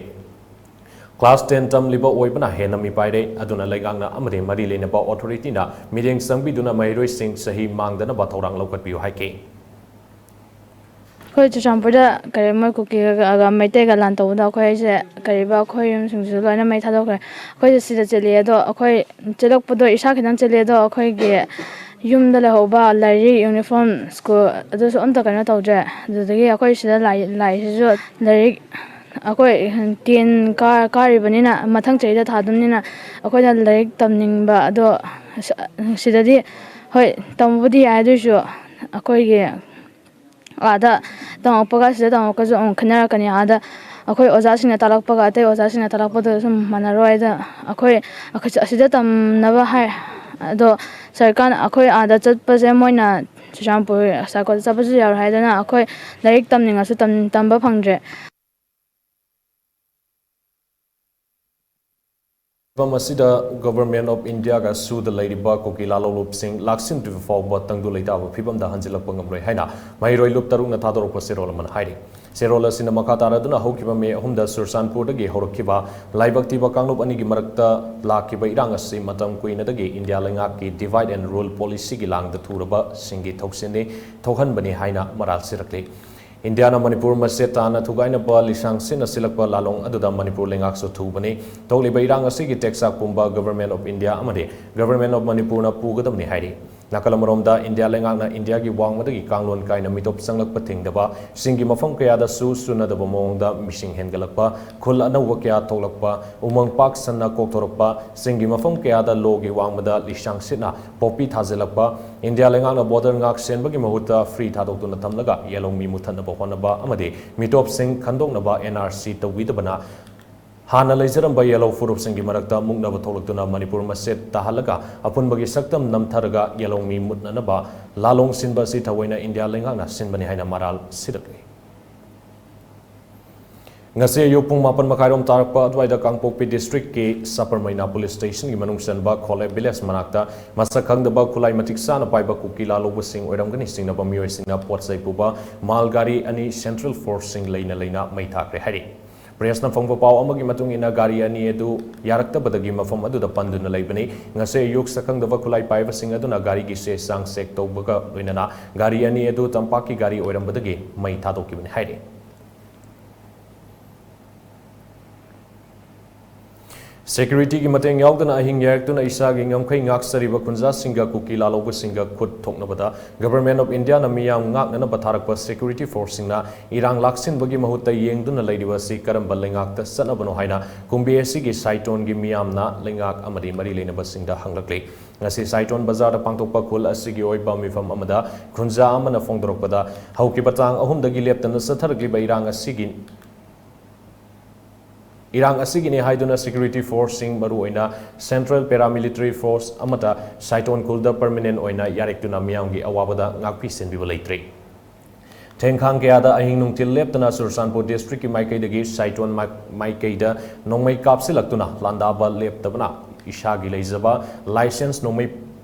Class ten ꯇꯝꯂꯤꯕ ꯑꯣꯏꯕꯅ ꯍꯦꯟꯅ ꯃꯤꯄꯥꯏꯔꯦ꯫ ꯑꯗꯨꯅ ꯂꯩꯉꯥꯛꯅ ꯑꯃꯗꯤ ꯃꯔꯤ ꯂꯩꯅꯕ authorityꯅ ꯃꯤꯠꯌꯦꯡ ꯆꯪꯕꯤꯗꯨꯅ ꯃꯍꯩꯔꯣꯏꯁꯤꯡ ꯆꯍꯤ ꯃꯥꯡꯗꯅꯕ ꯊꯧꯔꯥꯡ ꯂꯧꯈꯠꯄꯤꯌꯨ ꯍꯥꯏꯈꯤ꯫ ꯑꯩꯈꯣꯏ ꯆꯨꯔꯆꯥꯟꯄꯨꯔꯗ ꯀꯔꯤ ꯃꯣꯏ ꯀꯨꯀꯤꯒ ꯃꯩꯇꯩꯒ ꯂꯥꯟ ꯇꯧꯕꯗ ꯑꯩꯈꯣꯏꯁꯦ ꯀꯔꯤꯕ ꯑꯩꯈꯣꯏ ꯌꯨꯝꯁꯤꯡꯁꯤꯁꯨ ꯂꯣꯏꯅ ꯃꯩ ꯊꯥꯗꯣꯛꯈ꯭ꯔꯦ꯫ ꯑꯩꯈꯣꯏꯁꯦ ꯁꯤꯗ ꯆꯦꯜꯂꯤ ꯑꯗꯣ ꯑꯩꯈꯣꯏ ꯆꯦꯜꯂꯛꯄꯗꯣ ꯏꯁꯥ ꯈꯤꯇꯪ ꯆꯦꯜꯂꯤ ꯑꯗꯣ ꯑꯩꯈꯣꯏꯒꯤ ꯌꯨꯝꯗ ꯂꯩꯍꯧꯕ ꯂꯥꯏꯔꯤꯛ ꯌꯨꯅꯤꯐꯣꯔꯝ ꯁ꯭ꯀꯨꯜ ꯑꯗꯨꯁꯨ ꯑꯝꯇ ꯀꯩꯅꯣ ꯇꯧꯗ꯭ꯔꯦ꯫ ꯑꯗꯨꯗꯒꯤ ꯑꯩꯈꯣꯏ ꯁꯤꯗ ꯂꯥꯛꯏ ꯂꯥꯛꯏꯁꯤꯁꯨ ꯂꯥꯏꯔꯤꯛ ꯑꯩꯈꯣꯏ ꯇꯦꯟ ꯀꯥꯔꯤꯕꯅꯤꯅ ꯃꯊꯪ ꯆꯍꯤꯗ ꯊꯥꯗꯕꯅꯤꯅ ꯑꯩꯈꯣꯏꯅ ꯂꯥꯏꯔꯤꯛ ꯇꯝꯅꯤꯡꯕ ꯑꯗꯣ ꯁꯤꯗꯗꯤ ꯍꯣꯏ ꯇꯝꯕꯕꯨꯗꯤ ꯌꯥꯏ ꯑꯗꯨꯏꯁꯨ ꯑꯩꯈꯣꯏꯒꯤ ꯑꯥꯗ ꯇꯝꯃꯛꯄꯒ ꯁꯤꯗ ꯇꯝꯃꯛꯄꯁꯨ ꯑꯃꯨꯛ ꯈꯦꯠꯅꯔꯛꯀꯅꯤ꯫ ꯑꯥꯗ ꯑꯩꯈꯣꯏ ꯑꯣꯖꯥꯁꯤꯡꯅ ꯇꯥꯛꯂꯛꯄꯒ ꯑꯇꯩ ꯑꯣꯖꯥꯁꯤꯡꯅ ꯇꯥꯛꯂꯛꯄꯗ ꯁꯨꯝ ꯃꯥꯟꯅꯔꯣꯏ꯫ ꯑꯗ ꯑꯩꯈꯣꯏ ꯑꯁꯤꯗ ꯇꯝꯅꯕ ꯍꯥꯏ ꯑꯗꯣ ꯁꯔꯀꯥꯔꯅ ꯑꯩꯈꯣꯏ ꯑꯥꯗ ꯆꯠꯄꯁꯦ ꯃꯣꯏꯅ ꯆꯨꯔꯆꯥꯟꯄꯨꯔ ꯁꯥꯏꯀꯣꯜꯗ ꯆꯠꯄꯁꯨ ꯌꯥꯔꯣꯏ ꯍꯥꯏꯗꯅ ꯑꯩꯈꯣꯏ ꯂꯥꯏꯔꯤꯛ ꯇꯝꯅꯤꯡꯉꯁꯨ ꯇꯝꯕ ꯐꯪꯗ꯭ꯔꯦ꯫ ꯐꯤꯚꯝ ꯑꯁꯤꯗ Government of Indiaꯒ ꯁꯨꯗ ꯂꯩꯔꯤꯕ ꯀꯨꯀꯤ ꯂꯥꯂꯣꯡꯂꯨꯞꯁꯤꯡ ꯂꯥꯛꯁꯤꯟꯗ꯭ꯔꯤꯕ ꯐꯥꯎꯕ ꯇꯪꯗꯨ ꯂꯩꯇꯥꯕ ꯐꯤꯚꯝꯗ ꯍꯟꯖꯤꯜꯂꯛꯄ ꯉꯝꯂꯣꯏ ꯍꯥꯏꯅ ꯃꯍꯩꯔꯣꯏ ꯂꯨꯞ ꯇꯔꯨꯛꯅ ꯊꯥꯗꯣꯔꯛꯄ ꯆꯦꯔꯣꯜ ꯑꯃꯅ ꯍꯥꯏꯔꯤ꯫ ꯆꯦꯔꯣꯜ ꯑꯁꯤꯅ ꯃꯈꯥ ꯇꯥꯔꯗꯨꯅ ꯍꯧꯈꯤꯕ ꯃꯦ ꯑꯍꯨꯝꯗ ꯆꯨꯔꯆꯥꯟꯄꯨꯔꯗꯒꯤ ꯍꯧꯔꯛꯈꯤꯕ ꯂꯥꯏꯕꯛ ꯊꯤꯕ ꯀꯥꯡꯂꯨꯞ ꯑꯅꯤꯒꯤ ꯃꯔꯛꯇ ꯂꯥꯛꯈꯤꯕ ꯏꯔꯥꯡ ꯑꯁꯤ ꯃꯇꯝ ꯀꯨꯏꯅꯗꯒꯤ ꯏꯟꯗꯤꯌꯥ ꯂꯩꯉꯥꯛꯀꯤ divide and rule policyꯒꯤ ꯂꯥꯡꯗ ꯊꯨꯔꯕꯁꯤꯡꯒꯤ ꯊꯧꯁꯤꯟꯅꯤ ꯊꯣꯛꯍꯟꯕꯅꯤ ꯍꯥꯏꯅ ꯃꯔꯥꯜ ꯁꯤꯔꯛꯂꯤ꯫ ꯏꯟꯗꯤꯌꯥꯅ ꯃꯅꯤꯄꯨꯔ ꯃꯆꯦꯠ ꯇꯥꯅ ꯊꯨꯒꯥꯏꯅꯕ ꯂꯤꯁꯥꯡ ꯁꯤꯠꯅ ꯁꯤꯜꯂꯛꯄ ꯂꯥꯂꯣꯡ ꯑꯗꯨꯗ ꯃꯅꯤꯄꯨꯔ ꯂꯩꯉꯥꯛꯁꯨ ꯊꯨꯕꯅꯤ꯫ ꯊꯣꯛꯂꯤꯕ ꯏꯔꯥꯡ ꯑꯁꯤꯒꯤ ꯇꯦꯛꯆꯥꯛ ꯄꯨꯝꯕ Government of India ꯑꯃꯗꯤ Government of ꯃꯅꯤꯄꯨꯔꯅ ꯄꯨꯒꯗꯕꯅꯤ ꯍꯥꯏꯔꯤ꯫ ꯅꯥꯀꯜ ꯑꯃꯔꯣꯝꯗ ꯏꯟꯗꯤꯌꯥ ꯂꯩꯉꯥꯛꯅ ꯏꯟꯗꯤꯌꯥꯒꯤ ꯋꯥꯡꯃꯗꯒꯤ ꯀꯥꯡꯂꯣꯟ ꯀꯥꯏꯅ ꯃꯤꯇꯣꯞ ꯆꯪꯂꯛꯄ ꯊꯤꯡꯗꯕ, ꯆꯤꯡꯒꯤ ꯃꯐꯝ ꯀꯌꯥꯗꯁꯨ ꯆꯨꯅꯗꯕ ꯃꯑꯣꯡꯗ ꯃꯤꯁꯤꯡ ꯍꯦꯟꯒꯠꯂꯛꯄ, ꯈꯨꯜ ꯑꯅꯧꯕ ꯀꯌꯥ ꯊꯣꯛꯂꯛꯄ, ꯎꯃꯪ ꯄꯥꯛ ꯁꯟꯅ ꯀꯣꯛꯊꯣꯔꯛꯄ, ꯆꯤꯡꯒꯤ ꯃꯐꯝ ꯀꯌꯥꯗ ꯂꯣꯒꯤ ꯋꯥꯡꯃꯗ ꯂꯤꯁꯥꯡ ꯁꯤꯠꯅ ꯄꯣꯄꯤ ꯊꯥꯖꯤꯜꯂꯛꯄ, ꯏꯟꯗꯤꯌꯥ ꯂꯩꯉꯥꯛꯅ border ꯉꯥꯛ ꯁꯦꯟꯕꯒꯤ ꯃꯍꯨꯠꯇ free ꯊꯥꯗꯣꯛꯇꯨꯅ ꯊꯝꯂꯒ ꯌꯥꯂꯣꯡ ꯃꯤ ꯃꯨꯠꯊꯠꯅꯕ ꯍꯣꯠꯅꯕ ꯑꯃꯗꯤ ꯃꯤꯇꯣꯞꯁꯤꯡ ꯈꯟꯗꯣꯛꯅꯕ N R C ꯇꯧꯕꯤꯗꯕꯅ ꯍꯥꯟꯅ ꯂꯩꯖꯔꯝꯕ ꯌꯦꯜꯍꯧ ꯐꯨꯔꯨꯞꯁꯤꯡꯒꯤ ꯃꯔꯛꯇ ꯃꯨꯛꯅꯕ ꯊꯣꯛꯂꯛꯇꯨꯅ ꯃꯅꯤꯄꯨꯔ ꯃꯆꯦꯠ ꯇꯥꯍꯜꯂꯒ ꯑꯄꯨꯟꯕꯒꯤ ꯁꯛꯇꯝ ꯅꯝꯊꯔꯒ ꯌꯦꯜꯍꯧ ꯃꯤ ꯃꯨꯠꯅꯅꯕ ꯂꯥꯂꯣꯡ ꯁꯤꯟꯕ ꯑꯁꯤ ꯊꯑꯣꯏꯅ ꯏꯟꯗꯤꯌꯥ ꯂꯩꯉꯥꯛꯅ ꯁꯤꯟꯕꯅꯤ ꯍꯥꯏꯅ ꯃꯔꯥꯜ ꯁꯤꯔꯛꯂꯤ꯫ ꯉꯁꯤ ꯑꯌꯨꯛ ꯄꯨꯡ ꯃꯥꯄꯟ ꯃꯈꯥꯏꯔꯣꯝ ꯇꯥꯔꯛꯄ ꯑꯗꯨꯋꯥꯏꯗ ꯀꯥꯡꯄꯣꯛꯄꯤ districtꯀꯤ ꯁꯄꯔꯃꯩꯅꯥ police stationꯒꯤ ꯃꯅꯨꯡ ꯆꯟꯕ ꯈꯣꯂꯦ village ꯃꯅꯥꯛꯇ ꯃꯁꯛ ꯈꯪꯗꯕ ꯈꯨꯠꯂꯥꯏ ꯃꯇꯤꯛ ꯆꯥꯅ ꯄꯥꯏꯕ ꯀꯨꯀꯤ ꯂꯥꯂꯧꯕꯁꯤꯡ ꯑꯣꯏꯔꯝꯒꯅꯤ ꯆꯤꯡꯅꯕ ꯃꯤꯑꯣꯏꯁꯤꯡꯅ ꯄꯣꯠ ꯆꯩ ꯄꯨꯕ ꯃꯥꯜ ꯒꯥꯔꯤ ꯑꯅꯤ central forceꯁꯤꯡ ꯂꯩꯅ ꯂꯩꯅ ꯃꯩ ꯊꯥꯈ꯭ꯔꯦ ꯍꯥꯏꯔꯤ꯫ ꯄ꯭ꯔꯦꯁꯅ ꯐꯪꯕ ꯄꯥꯎ ꯑꯃꯒꯤ ꯃꯇꯨꯡ ꯏꯟꯅ, ꯒꯥꯔꯤ ꯑꯅꯤ ꯑꯗꯨ ꯌꯥꯔꯛꯇꯕꯗꯒꯤ ꯃꯐꯝ ꯑꯗꯨꯗ ꯄꯟꯗꯨꯅ ꯂꯩꯕꯅꯤ꯫ ꯉꯁꯤ ꯑꯌꯨꯛ ꯁꯛꯈꯪꯗꯕ ꯈꯨꯠꯂꯥꯏ ꯄꯥꯏꯕꯁꯤꯡ ꯑꯗꯨꯅ ꯒꯥꯔꯤꯒꯤ ꯆꯦ ꯆꯥꯡ ꯆꯦꯛ ꯇꯧꯕꯒ ꯂꯣꯏꯅꯅ ꯒꯥꯔꯤ ꯑꯅꯤ ꯑꯗꯨ ꯇꯝꯄꯥꯛꯀꯤ ꯒꯥꯔꯤ ꯑꯣꯏꯔꯝꯕꯗꯒꯤ ꯃꯩ ꯊꯥꯗꯣꯛꯈꯤꯕꯅꯤ ꯍꯥꯏꯔꯤ꯫ ꯁꯦꯀ꯭ꯌꯨꯔꯤꯇꯤꯒꯤ ꯃꯇꯦꯡ ꯌꯥꯎꯗꯅ ꯑꯍꯤꯡ ꯌꯥꯏꯔꯛꯇꯨꯅ ꯏꯁꯥꯒꯤ ꯉꯝꯈꯩ ꯉꯥꯛꯆꯔꯤꯕ ꯈꯨꯟꯖꯥꯁꯤꯡꯒ ꯀꯨꯀꯤ ꯂꯥꯜꯍꯧꯕꯁꯤꯡꯒ ꯈꯨꯠ ꯊꯣꯛꯅꯕꯗ Government of Indiaꯅ ꯃꯤꯌꯥꯝ ꯉꯥꯛꯅꯅꯕ ꯊꯥꯔꯛꯄ ꯁꯦꯀ꯭ꯌꯨꯔꯤꯇꯤ ꯐꯣꯔꯁꯁꯤꯡꯅ ꯏꯔꯥꯡ ꯂꯥꯛꯁꯤꯟꯕꯒꯤ ꯃꯍꯨꯠꯇ ꯌꯦꯡꯗꯨꯅ ꯂꯩꯔꯤꯕ ꯑꯁꯤ ꯀꯔꯝꯕ ꯂꯩꯉꯥꯛꯇ ꯆꯠꯅꯕꯅꯣ ꯍꯥꯏꯅ ꯀꯨꯝꯕꯤ ꯑꯁꯤꯒꯤ ꯁꯥꯏꯇꯣꯟꯒꯤ ꯃꯤꯌꯥꯝꯅ ꯂꯩꯉꯥꯛ ꯑꯃꯗꯤ ꯃꯔꯤ ꯂꯩꯅꯕꯁꯤꯡꯗ ꯍꯪꯂꯛꯂꯤ꯫ ꯉꯁꯤ ꯁꯥꯏꯇꯣꯟ ꯕꯖꯥꯔꯗ ꯄꯥꯡꯊꯣꯛꯄ ꯈꯨꯜ ꯑꯁꯤꯒꯤ ꯑꯣꯏꯕ ꯃꯤꯐꯝ ꯑꯃꯗ ꯈꯨꯟꯖꯥ ꯑꯃꯅ ꯐꯣꯡꯗꯣꯔꯛꯄꯗ, ꯍꯧꯈꯤꯕ ꯇꯥꯡ ꯑꯍꯨꯝꯗꯒꯤ ꯂꯦꯞꯇꯅ ꯆꯠꯊꯔꯛꯂꯤꯕ ꯏꯔꯥꯡ ꯑꯁꯤꯒꯤ ꯏꯔꯥꯡ ꯑꯁꯤꯒꯤꯅꯤ ꯍꯥꯏꯗꯨꯅ ꯁꯦꯀ꯭ꯌꯨꯔꯤꯇꯤ ꯐꯣꯔꯁꯁꯤꯡ, ꯃꯔꯨꯑꯣꯏꯅ Central Paramilitary Force ꯑꯃꯠꯇ ꯁꯥꯏꯇꯣꯟ ꯈꯨꯜꯗ permanent ꯑꯣꯏꯅ ꯌꯥꯔꯦꯛꯇꯨꯅ ꯃꯤꯌꯥꯝꯒꯤ ꯑꯋꯥꯕꯗ ꯉꯥꯛꯄꯤ ꯁꯦꯟꯕꯤꯕ ꯂꯩꯇ꯭ꯔꯤ꯫ ꯊꯦꯡꯈꯥꯡ ꯀꯌꯥꯗ ꯑꯍꯤꯡ ꯅꯨꯡꯊꯤꯜ ꯂꯦꯞꯇꯅ ꯆꯨꯔꯆꯥꯟꯄꯨꯔ districtꯀꯤ ꯃꯥꯏꯀꯩꯗꯒꯤ ꯁꯥꯏꯇꯣꯟ ꯃꯥꯏ-, ꯃꯥꯏꯀꯩꯗ ꯅꯣꯡꯃꯩ ꯀꯥꯞꯁꯤꯜꯂꯛꯇꯨꯅ ꯂꯥꯟꯗꯥꯕ ꯂꯦꯞꯇꯕꯅ ꯏꯁꯥꯒꯤ ꯂꯩꯖꯕ licence ꯅꯣꯡꯃꯩ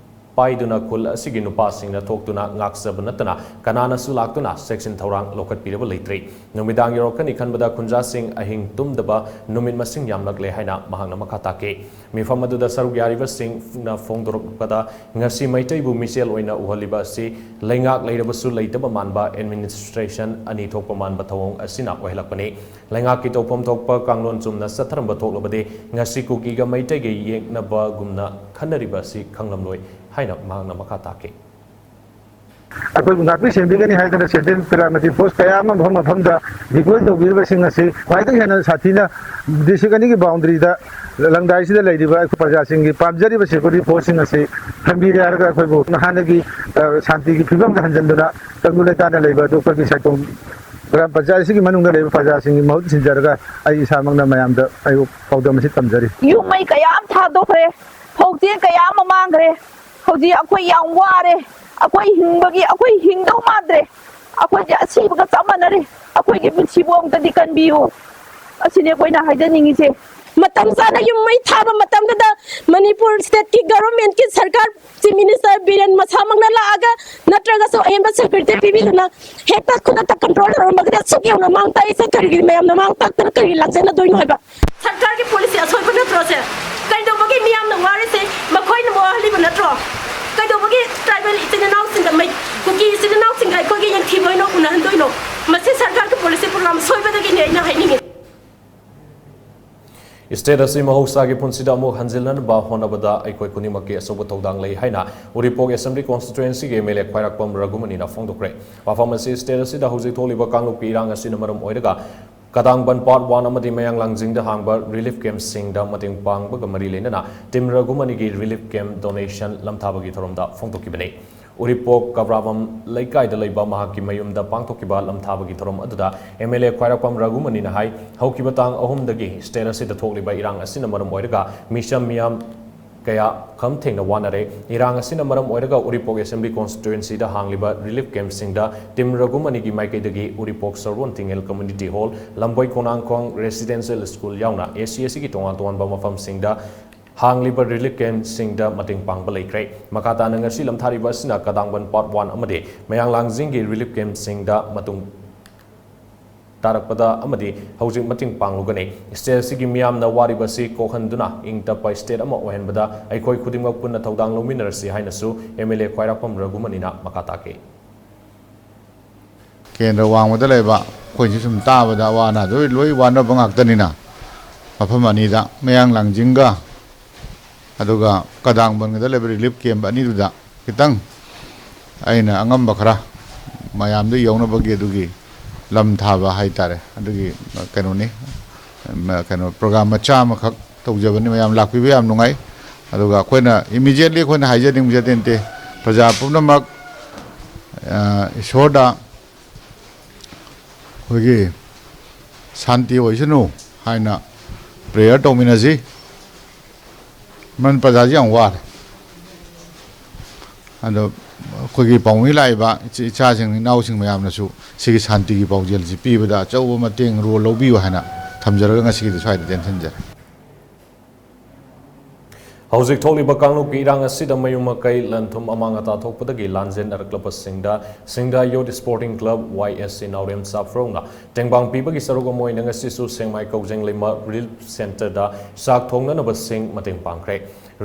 ꯄꯥꯏꯗꯨꯅ ꯈꯨꯜ ꯑꯁꯤꯒꯤ ꯅꯨꯄꯥꯁꯤꯡꯅ ꯊꯣꯛꯇꯨꯅ ꯉꯥꯛꯆꯕ ꯅꯠꯇꯅ ꯀꯅꯥꯅꯁꯨ ꯂꯥꯛꯇꯨꯅ ꯆꯦꯛꯁꯤꯟ ꯊꯧꯔꯥꯡ ꯂꯧꯈꯠꯄꯤꯔꯕ ꯂꯩꯇ꯭ꯔꯤ꯫ ꯅꯨꯃꯤꯗꯥꯡ ꯌꯧꯔꯛꯀꯅꯤ ꯈꯟꯕꯗ ꯈꯨꯟꯖꯥꯁꯤꯡ ꯑꯍꯤꯡ ꯇꯨꯝꯗꯕ ꯅꯨꯃꯤꯠ ꯃꯁꯤꯡ ꯌꯥꯝꯂꯛꯂꯦ ꯍꯥꯏꯅ ꯃꯍꯥꯛꯅ ꯃꯈꯥ ꯇꯥꯈꯤ꯫ ꯃꯤꯐꯝ ꯑꯗꯨꯗ ꯁꯔꯨꯛ ꯌꯥꯔꯤꯕꯁꯤꯡꯅ ꯐꯣꯡꯗꯣꯔꯛꯄꯗ, ꯉꯁꯤ ꯃꯩꯇꯩꯕꯨ ꯃꯤꯆꯦꯜ ꯑꯣꯏꯅ ꯎꯍꯜꯂꯤꯕ ꯑꯁꯤ ꯂꯩꯉꯥꯛ ꯂꯩꯔꯕꯁꯨ ꯂꯩꯇꯕ ꯃꯥꯟꯕ administration ꯑꯅꯤ ꯊꯣꯛꯄ ꯃꯥꯟꯕ ꯊꯧꯑꯣꯡ ꯑꯁꯤꯅ ꯑꯣꯏꯍꯜꯂꯛꯄꯅꯤ꯫ ꯂꯩꯉꯥꯛꯀꯤ ꯇꯧꯐꯝ ꯊꯣꯛꯄ ꯀꯥꯡꯂꯣꯟ ꯆꯨꯝꯅ ꯆꯠꯊꯔꯝꯕ ꯊꯣꯛꯂꯕꯗꯤ ꯉꯁꯤ ꯀꯨꯀꯤꯒ ꯃꯩꯇꯩꯒ ꯌꯦꯛꯅꯕꯒꯨꯝꯅ ꯈꯟꯅꯔꯤꯕ ꯑꯁꯤ ꯈꯪꯂꯝꯂꯣꯏ ꯍꯥꯏꯅ ꯃꯍꯥꯛꯅ ꯃꯈꯥ ꯇꯥꯈꯤ꯫ ꯑꯩꯈꯣꯏꯕꯨ ꯉꯥꯛꯄꯤ ꯁꯦꯟꯕꯤꯒꯅꯤ ꯍꯥꯏꯗꯅ Central Paramilitary Force ꯀꯌꯥ ꯑꯃ ꯃꯐꯝ ꯃꯐꯝꯗ deploy ꯇꯧꯕꯤꯔꯤꯕꯁꯤꯡ ꯑꯁꯤ ꯈ꯭ꯋꯥꯏꯗꯒꯤ ꯍꯦꯟꯅ ꯁꯥꯊꯤꯅ district ꯑꯅꯤꯒꯤ boundaryꯗ ꯂꯪꯗꯥꯏꯁꯤꯗ ꯂꯩꯔꯤꯕ ꯑꯩꯈꯣꯏ ꯄ꯭ꯔꯖꯥꯁꯤꯡꯒꯤ ꯄꯥꯝꯖꯔꯤꯕ security forceꯁꯤꯡ ꯑꯁꯤ ꯊꯝꯕꯤꯔꯦ ꯍꯥꯏꯔꯒ ꯑꯩꯈꯣꯏꯕꯨ ꯍꯥꯟꯅꯒꯤ, ꯑ, ꯁꯥꯟꯇꯤꯒꯤ ꯐꯤꯕꯝꯗ ꯍꯟꯖꯤꯟꯗꯨꯅ ꯇꯪꯗꯨ ꯂꯩꯇꯥꯅ ꯂꯩꯕ ꯑꯗꯨ ꯑꯩꯈꯣꯏꯒꯤ ꯁꯥꯏꯇꯣꯝ ꯒ꯭ꯔꯥꯝ ꯄꯟꯆꯥꯌꯠ ꯑꯁꯤꯒꯤ ꯃꯅꯨꯡꯗ ꯂꯩꯕ ꯄ꯭ꯔꯖꯥꯁꯤꯡꯒꯤ ꯃꯍꯨꯠ ꯁꯤꯟꯖꯔꯒ ꯑꯩ ꯏꯁꯥꯃꯛꯅ ꯃꯌꯥꯝꯗ ꯑꯩꯕꯨ ꯄꯥꯎꯗꯝ ꯑꯁꯤ ꯇꯝꯖꯔꯤ꯫ ꯌꯨꯝ ꯃꯩ ꯀꯌꯥ ꯑꯃ ꯊꯥꯗꯣꯛꯈ꯭ꯔꯦ, ꯐꯧ ꯆꯦꯡ ꯀꯌꯥ ꯑꯃ ꯃꯥꯡꯈ꯭ꯔꯦ꯫ ꯍꯧꯖꯤꯛ ꯑꯩꯈꯣꯏ ꯌꯥꯝ ꯋꯥꯔꯦ꯫ ꯑꯩꯈꯣꯏ ꯍꯤꯡꯕꯒꯤ, ꯑꯩꯈꯣꯏ ꯍꯤꯡꯗꯧ ꯃꯥꯟꯗ꯭ꯔꯦ꯫ ꯑꯩꯈꯣꯏꯁꯦ ꯑꯁꯤꯕꯒ ꯆꯞ ꯃꯥꯟꯅꯔꯦ꯫ ꯑꯩꯈꯣꯏꯒꯤ ꯄꯨꯟꯁꯤꯕꯨ ꯑꯝꯇꯗꯤ ꯀꯟꯕꯤꯌꯨ꯫ ꯑꯁꯤꯅꯤ ꯑꯩꯈꯣꯏꯅ ꯍꯥꯏꯖꯅꯤꯡꯉꯤꯁꯦ꯫ ꯃꯇꯝ ꯆꯥꯅ ꯌꯨꯝ ꯃꯩ ꯊꯥꯕ ꯃꯇꯝꯗꯨꯗ ꯃꯅꯤꯄꯨꯔ ꯁ꯭ꯇꯦꯠꯀꯤ ꯒꯚꯔꯟꯃꯦꯟꯠꯀꯤ ꯁꯔꯀꯥꯔ, ꯆꯤꯐ ꯃꯤꯅꯤꯁꯇꯔ ꯕꯤꯔꯦꯟ ꯃꯁꯥꯃꯛꯅ ꯂꯥꯛꯑꯒ ꯅꯠꯇ꯭ꯔꯒꯁꯨ ꯑꯍꯦꯟꯕ ꯁꯦꯀ꯭ꯌꯨꯔꯤꯇꯤ ꯄꯤꯕꯤꯗꯨꯅ ꯍꯦꯛꯇ ꯈꯨꯗꯛꯇ ꯀꯟꯇ꯭ꯔꯣꯜ ꯇꯧꯔꯝꯃꯒꯗꯤ ꯑꯁꯨꯛ ꯌꯧꯅ ꯃꯥꯡ ꯇꯥꯛꯏꯁꯦ ꯀꯔꯤꯒꯤ, ꯃꯌꯥꯝꯅ ꯃꯥꯡ ꯇꯥꯛꯇꯅ ꯀꯔꯤ ꯂꯥꯛꯆꯅꯗꯣꯏꯅꯣ ꯍꯥꯏꯕ? ꯁꯔꯀꯥꯔꯒꯤ ꯄꯣꯂꯤꯁꯤ ꯑꯁꯣꯏꯕ ꯅꯠꯇ꯭ꯔꯣ ꯁꯦ? ꯀꯩꯗꯧꯕꯒꯤ ꯃꯤꯌꯥꯝꯅ ꯋꯥꯔꯤꯁꯦ ꯃꯈꯣꯏꯅ ꯋꯥꯍꯜꯂꯤꯕ ꯅꯠꯇ꯭ꯔꯣ? ꯀꯩꯗꯧꯕꯒꯤ ꯇ꯭ꯔꯥꯏꯕꯦꯜ ꯏꯆꯤꯟ ꯏꯅꯥꯎꯁꯤꯡꯗ ꯃꯩ-, ꯀꯨꯀꯤ ꯏꯆꯤꯟ ꯏꯅꯥꯎꯁꯤꯡꯗ ꯑꯩꯈꯣꯏꯒꯤ ꯌꯦꯡꯊꯤꯕ ꯑꯣꯏꯅ ꯎꯅꯍꯟꯗꯣꯏꯅꯣ? ꯃꯁꯤ ꯁꯔꯀꯥꯔꯒꯤ ꯄꯣꯂꯤꯁꯤ ꯄ꯭ꯔꯣꯒ꯭ꯔꯥꯝ ꯁꯣꯏꯕꯗꯒꯤꯅꯤ ꯑꯩꯅ ꯍꯥꯏꯅꯤꯡꯉꯤ꯫ ꯁ꯭ꯇꯦꯠ ꯑꯁꯤ ꯃꯍꯧꯁꯥꯒꯤ ꯄꯨꯟꯁꯤꯗ ꯑꯃꯨꯛ ꯍꯟꯖꯤꯜꯅꯅꯕ ꯍꯣꯠꯅꯕꯗ ꯑꯩꯈꯣꯏ ꯈꯨꯗꯤꯡꯃꯛꯀꯤ ꯑꯆꯧꯕ ꯊꯧꯗꯥꯡ ꯂꯩ ꯍꯥꯏꯅ ꯎꯔꯤꯄꯣꯛ ꯑꯦꯁꯦꯝꯕ꯭ꯂꯤ ꯀꯣꯟꯁꯇꯤꯇ꯭ꯋꯦꯟꯁꯤꯒꯤ ꯑꯦꯝ ꯑꯦꯜ ꯑꯦ ꯈ꯭ꯋꯥꯏꯔꯥꯛꯄꯝ ꯔꯘꯨꯃꯅꯤꯅ ꯐꯣꯡꯗꯣꯛꯈ꯭ꯔꯦ꯫ ꯋꯥꯐꯝ ꯑꯁꯤ ꯁ꯭ꯇꯦꯠ ꯑꯁꯤꯗ ꯍꯧꯖꯤꯛ ꯊꯣꯛꯂꯤꯕ ꯀꯥꯡꯂꯨꯞꯀꯤ ꯏꯔꯥꯡ ꯑꯁꯤꯅ ꯃꯔꯝ ꯑꯣꯏꯔꯒ ꯀꯗꯥꯡꯕꯟ ꯄꯥꯔꯠ ꯋꯥꯟ ꯑꯃꯗꯤ ꯃꯌꯥꯡ ꯂꯥꯡꯖꯤꯡꯗ ꯍꯥꯡꯕ ꯔꯤꯂꯤꯐ ꯀꯦꯝꯞꯁꯤꯡꯗ ꯃꯇꯦꯡ ꯄꯥꯡꯕꯒ ꯃꯔꯤ ꯂꯩꯅꯅ ꯇꯤꯝ ꯔꯘꯨꯃꯅꯤꯒꯤ ꯔꯤꯂꯤꯐ ꯀꯦꯝꯞ ꯗꯣꯅꯦꯁꯟ ꯂꯝꯊꯥꯕꯒꯤ ꯊꯧꯔꯝꯗ ꯐꯣꯡꯗꯣꯛꯈꯤꯕꯅꯤ꯫ ꯎꯔꯤꯄꯣꯛ ꯀꯕ꯭ꯔꯥꯕꯝ ꯂꯩꯀꯥꯏꯗ ꯂꯩꯕ ꯃꯍꯥꯛꯀꯤ ꯃꯌꯨꯝꯗ ꯄꯥꯡꯊꯣꯛꯈꯤꯕ ꯂꯝꯊꯥꯕꯒꯤ ꯊꯧꯔꯝ ꯑꯗꯨꯗ ꯑꯦꯝ ꯑꯦꯜ ꯑꯦ ꯈ꯭ꯋꯥꯏꯔꯥꯛꯄꯝ ꯔꯘꯨꯃꯅꯤꯅ ꯍꯥꯏ, ꯍꯧꯈꯤꯕ ꯇꯥꯡ ꯑꯍꯨꯝꯗꯒꯤ ꯁ꯭ꯇꯦꯠ ꯑꯁꯤꯗ ꯊꯣꯛꯂꯤꯕ ꯏꯔꯥꯡ ꯑꯁꯤꯅ ꯃꯔꯝ ꯑꯣꯏꯔꯒ ꯃꯤꯆꯝ ꯃꯤꯌꯥꯝ ꯀꯌꯥ ꯈꯝ ꯊꯦꯡꯅ ꯋꯥꯅꯔꯦ꯫ ꯏꯔꯥꯡ ꯑꯁꯤꯅ ꯃꯔꯝ ꯑꯣꯏꯔꯒ ꯎꯔꯤꯄꯣꯛ ꯑꯦꯁꯦꯝꯕ꯭ꯂꯤ ꯀꯣꯟꯁꯇꯤꯇ꯭ꯋꯦꯟꯁꯤꯗ ꯍꯥꯡꯂꯤꯕ ꯔꯤꯂꯤꯐ ꯀꯦꯝꯞꯁꯤꯡꯗ ꯇꯤꯝ ꯔꯘꯨꯃꯅꯤꯒꯤ ꯃꯥꯏꯀꯩꯗꯒꯤ ꯎꯔꯤꯄꯣꯛ ꯁꯔꯣꯟ ꯇꯤꯉꯦꯜ ꯀꯝꯃ꯭ꯌꯨꯅꯤꯇꯤ ꯍꯣꯜ, ꯂꯝꯕꯣꯏ ꯈꯣꯡꯅꯥꯡꯈꯣꯡ ꯔꯦꯁꯤꯗꯦꯟꯁꯤꯌꯦꯜ ꯁ꯭ꯀꯨꯜ ꯌꯥꯎꯅ ꯑꯦ ꯁꯤ ꯑꯦꯁ ꯁꯤꯒꯤ ꯇꯣꯉꯥꯟ ꯇꯣꯉꯥꯟꯕ ꯃꯐꯝꯁꯤꯡꯗ ꯍꯥꯡꯂꯤꯕ ꯔꯤꯂꯤꯐ ꯀꯦꯝꯞꯁꯤꯡꯗ ꯃꯇꯦꯡ ꯄꯥꯡꯕ ꯂꯩꯈ꯭ꯔꯦ꯫ ꯃꯈꯥ ꯇꯥꯅ ꯉꯁꯤ ꯂꯝꯊꯥꯔꯤꯕ ꯑꯁꯤꯅ ꯀꯗꯥꯡꯕꯟ ꯄꯥꯔꯠ ꯋꯥꯟ ꯑꯃꯗꯤ ꯃꯌꯥꯡ ꯂꯥꯡꯖꯤꯡꯒꯤ ꯔꯤꯂꯤꯐ ꯀꯦꯝꯞꯁꯤꯡꯗ ꯃꯇꯨꯡ ꯇꯥꯔꯛꯄꯗ ꯑꯃꯗꯤ ꯍꯧꯖꯤꯛ ꯃꯇꯦꯡ ꯄꯥꯡꯂꯨꯒꯅꯤ꯫ ꯁ꯭ꯇꯦꯠ ꯑꯁꯤꯒꯤ ꯃꯤꯌꯥꯝꯅ ꯋꯥꯔꯤꯕ ꯑꯁꯤ ꯀꯣꯛꯍꯟꯗꯨꯅ ꯏꯪ ꯇꯞꯄ ꯁ꯭ꯇꯦꯠ ꯑꯃ ꯑꯣꯏꯍꯟꯕꯗ ꯑꯩꯈꯣꯏ ꯈꯨꯗꯤꯡꯃꯛ ꯄꯨꯟꯅ ꯊꯧꯗꯥꯡ ꯂꯧꯃꯤꯟꯅꯔꯁꯤ ꯍꯥꯏꯅꯁꯨ ꯑꯦꯝ ꯑꯦꯜ ꯑꯦ ꯈ꯭ꯋꯥꯏꯔꯥꯛꯄꯝ ꯔꯘꯨꯃꯅꯤꯅ ꯃꯈꯥ ꯇꯥꯈꯤ꯫ ꯀꯦꯟꯗ꯭ꯔ ꯋꯥꯡꯃꯗ ꯂꯩꯕ ꯑꯩꯈꯣꯏꯁꯨ ꯁꯨꯝ ꯇꯥꯕꯗ ꯑꯋꯥ ꯑꯅꯥꯗ ꯂꯣꯏ ꯋꯥꯅꯕ ꯉꯥꯛꯇꯅꯤꯅ, ꯃꯐꯝ ꯑꯅꯤꯗ, ꯃꯌꯥꯡ ꯂꯥꯡꯖꯤꯡꯒ ꯑꯗꯨꯒ ꯀꯗꯥꯡꯕꯟꯒꯗ ꯂꯩꯕ ꯔꯤꯂꯤꯐ ꯀꯦꯝꯞ ꯑꯅꯤꯗꯨꯗ ꯈꯤꯇꯪ ꯑꯩꯅ ꯑꯉꯝꯕ ꯈꯔ ꯃꯌꯥꯝꯗ ꯌꯧꯅꯕꯒꯤ ꯑꯗꯨꯒꯤ ꯂꯝ ꯊꯥꯕ ꯍꯥꯏꯇꯥꯔꯦ, ꯑꯗꯨꯒꯤ ꯀꯩꯅꯣꯅꯤ, ꯀꯩꯅꯣ ꯄ꯭ꯔꯣꯒ꯭ꯔꯥꯝ ꯃꯆꯥ ꯑꯃꯈꯛ ꯇꯧꯖꯕꯅꯤ꯫ ꯃꯌꯥꯝ ꯂꯥꯛꯄꯤꯕ ꯌꯥꯝ ꯅꯨꯡꯉꯥꯏ꯫ ꯑꯗꯨꯒ ꯑꯩꯈꯣꯏꯅ ꯏꯃꯤꯗꯤꯌꯦꯠꯂꯤ ꯑꯩꯈꯣꯏꯅ ꯍꯥꯏꯖꯅꯤꯡꯕꯁꯦ ꯑꯇꯩ ꯅꯠꯇꯦ, ꯄ꯭ꯔꯖꯥ ꯄꯨꯝꯅꯃꯛ, ꯑ, ꯏꯁꯣꯔꯗ ꯑꯩꯈꯣꯏꯒꯤ ꯁꯥꯟꯇꯤ ꯑꯣꯏꯁꯅꯨ ꯍꯥꯏꯅ ꯄ꯭ꯔꯦꯌꯔ ꯇꯧꯃꯤꯟꯅꯁꯤ꯫ ꯃꯔꯝꯗꯤ ꯄ꯭ꯔꯖꯥꯁꯤ ꯌꯥꯝ ꯋꯥꯔꯦ꯫ ꯑꯗꯣ ꯑꯩꯈꯣꯏꯒꯤ ꯄꯥꯎꯃꯤ ꯂꯥꯛꯏꯕ ꯏꯆꯦ-, ꯏꯆꯥꯁꯤꯡ, ꯏꯅꯥꯎꯁꯤꯡ ꯃꯌꯥꯝꯅꯁꯨ ꯁꯤꯒꯤ ꯁꯥꯟꯇꯤꯒꯤ ꯄꯥꯎꯖꯦꯜꯁꯤ ꯄꯤꯕꯗ ꯑꯆꯧꯕ ꯃꯇꯦꯡ, ꯔꯣꯜ ꯂꯧꯕꯤꯌꯨ ꯍꯥꯏꯅ ꯊꯝꯖꯔꯒ ꯉꯁꯤꯒꯤꯗꯤ ꯁ꯭ꯋꯥꯏꯗ ꯇꯦꯟꯁꯤꯟꯖꯔꯦ꯫ ꯍꯧꯖꯤꯛ ꯊꯣꯛꯂꯤꯕ ꯀꯥꯡꯂꯨꯞꯀꯤ ꯏꯔꯥꯡ ꯑꯁꯤꯗ ꯃꯌꯨꯝ ꯃꯀꯩ, ꯂꯟ ꯊꯨꯝ ꯑꯃꯥꯡ ꯑꯇꯥ ꯊꯣꯛꯄꯗꯒꯤ ꯂꯥꯟꯖꯦꯟꯅꯔꯛꯂꯕꯁꯤꯡꯗ ꯁꯤꯡꯗꯥ ꯌꯨꯠ ꯁ꯭ꯄꯣꯔꯇꯤꯡ ꯀ꯭ꯂꯕ, ꯋꯥꯏ ꯑꯦꯁ ꯁꯤ, ꯅꯥꯎꯔꯦꯝ ꯆꯥꯐ꯭ꯔꯧꯅ ꯇꯦꯡꯕꯥꯡ ꯄꯤꯕꯒꯤ ꯁꯔꯨꯛ ꯑꯃ ꯑꯣꯏꯅ ꯉꯁꯤꯁꯨ ꯁꯦꯡꯃꯥꯏ ꯀꯧꯖꯦꯡꯂꯩꯃ ꯔꯤꯂꯤꯐ ꯁꯦꯟꯇꯔꯗ ꯆꯥꯛ ꯊꯣꯡꯅꯅꯕꯁꯤꯡ ꯃꯇꯦꯡ ꯄꯥꯡꯈ꯭ꯔꯦ꯫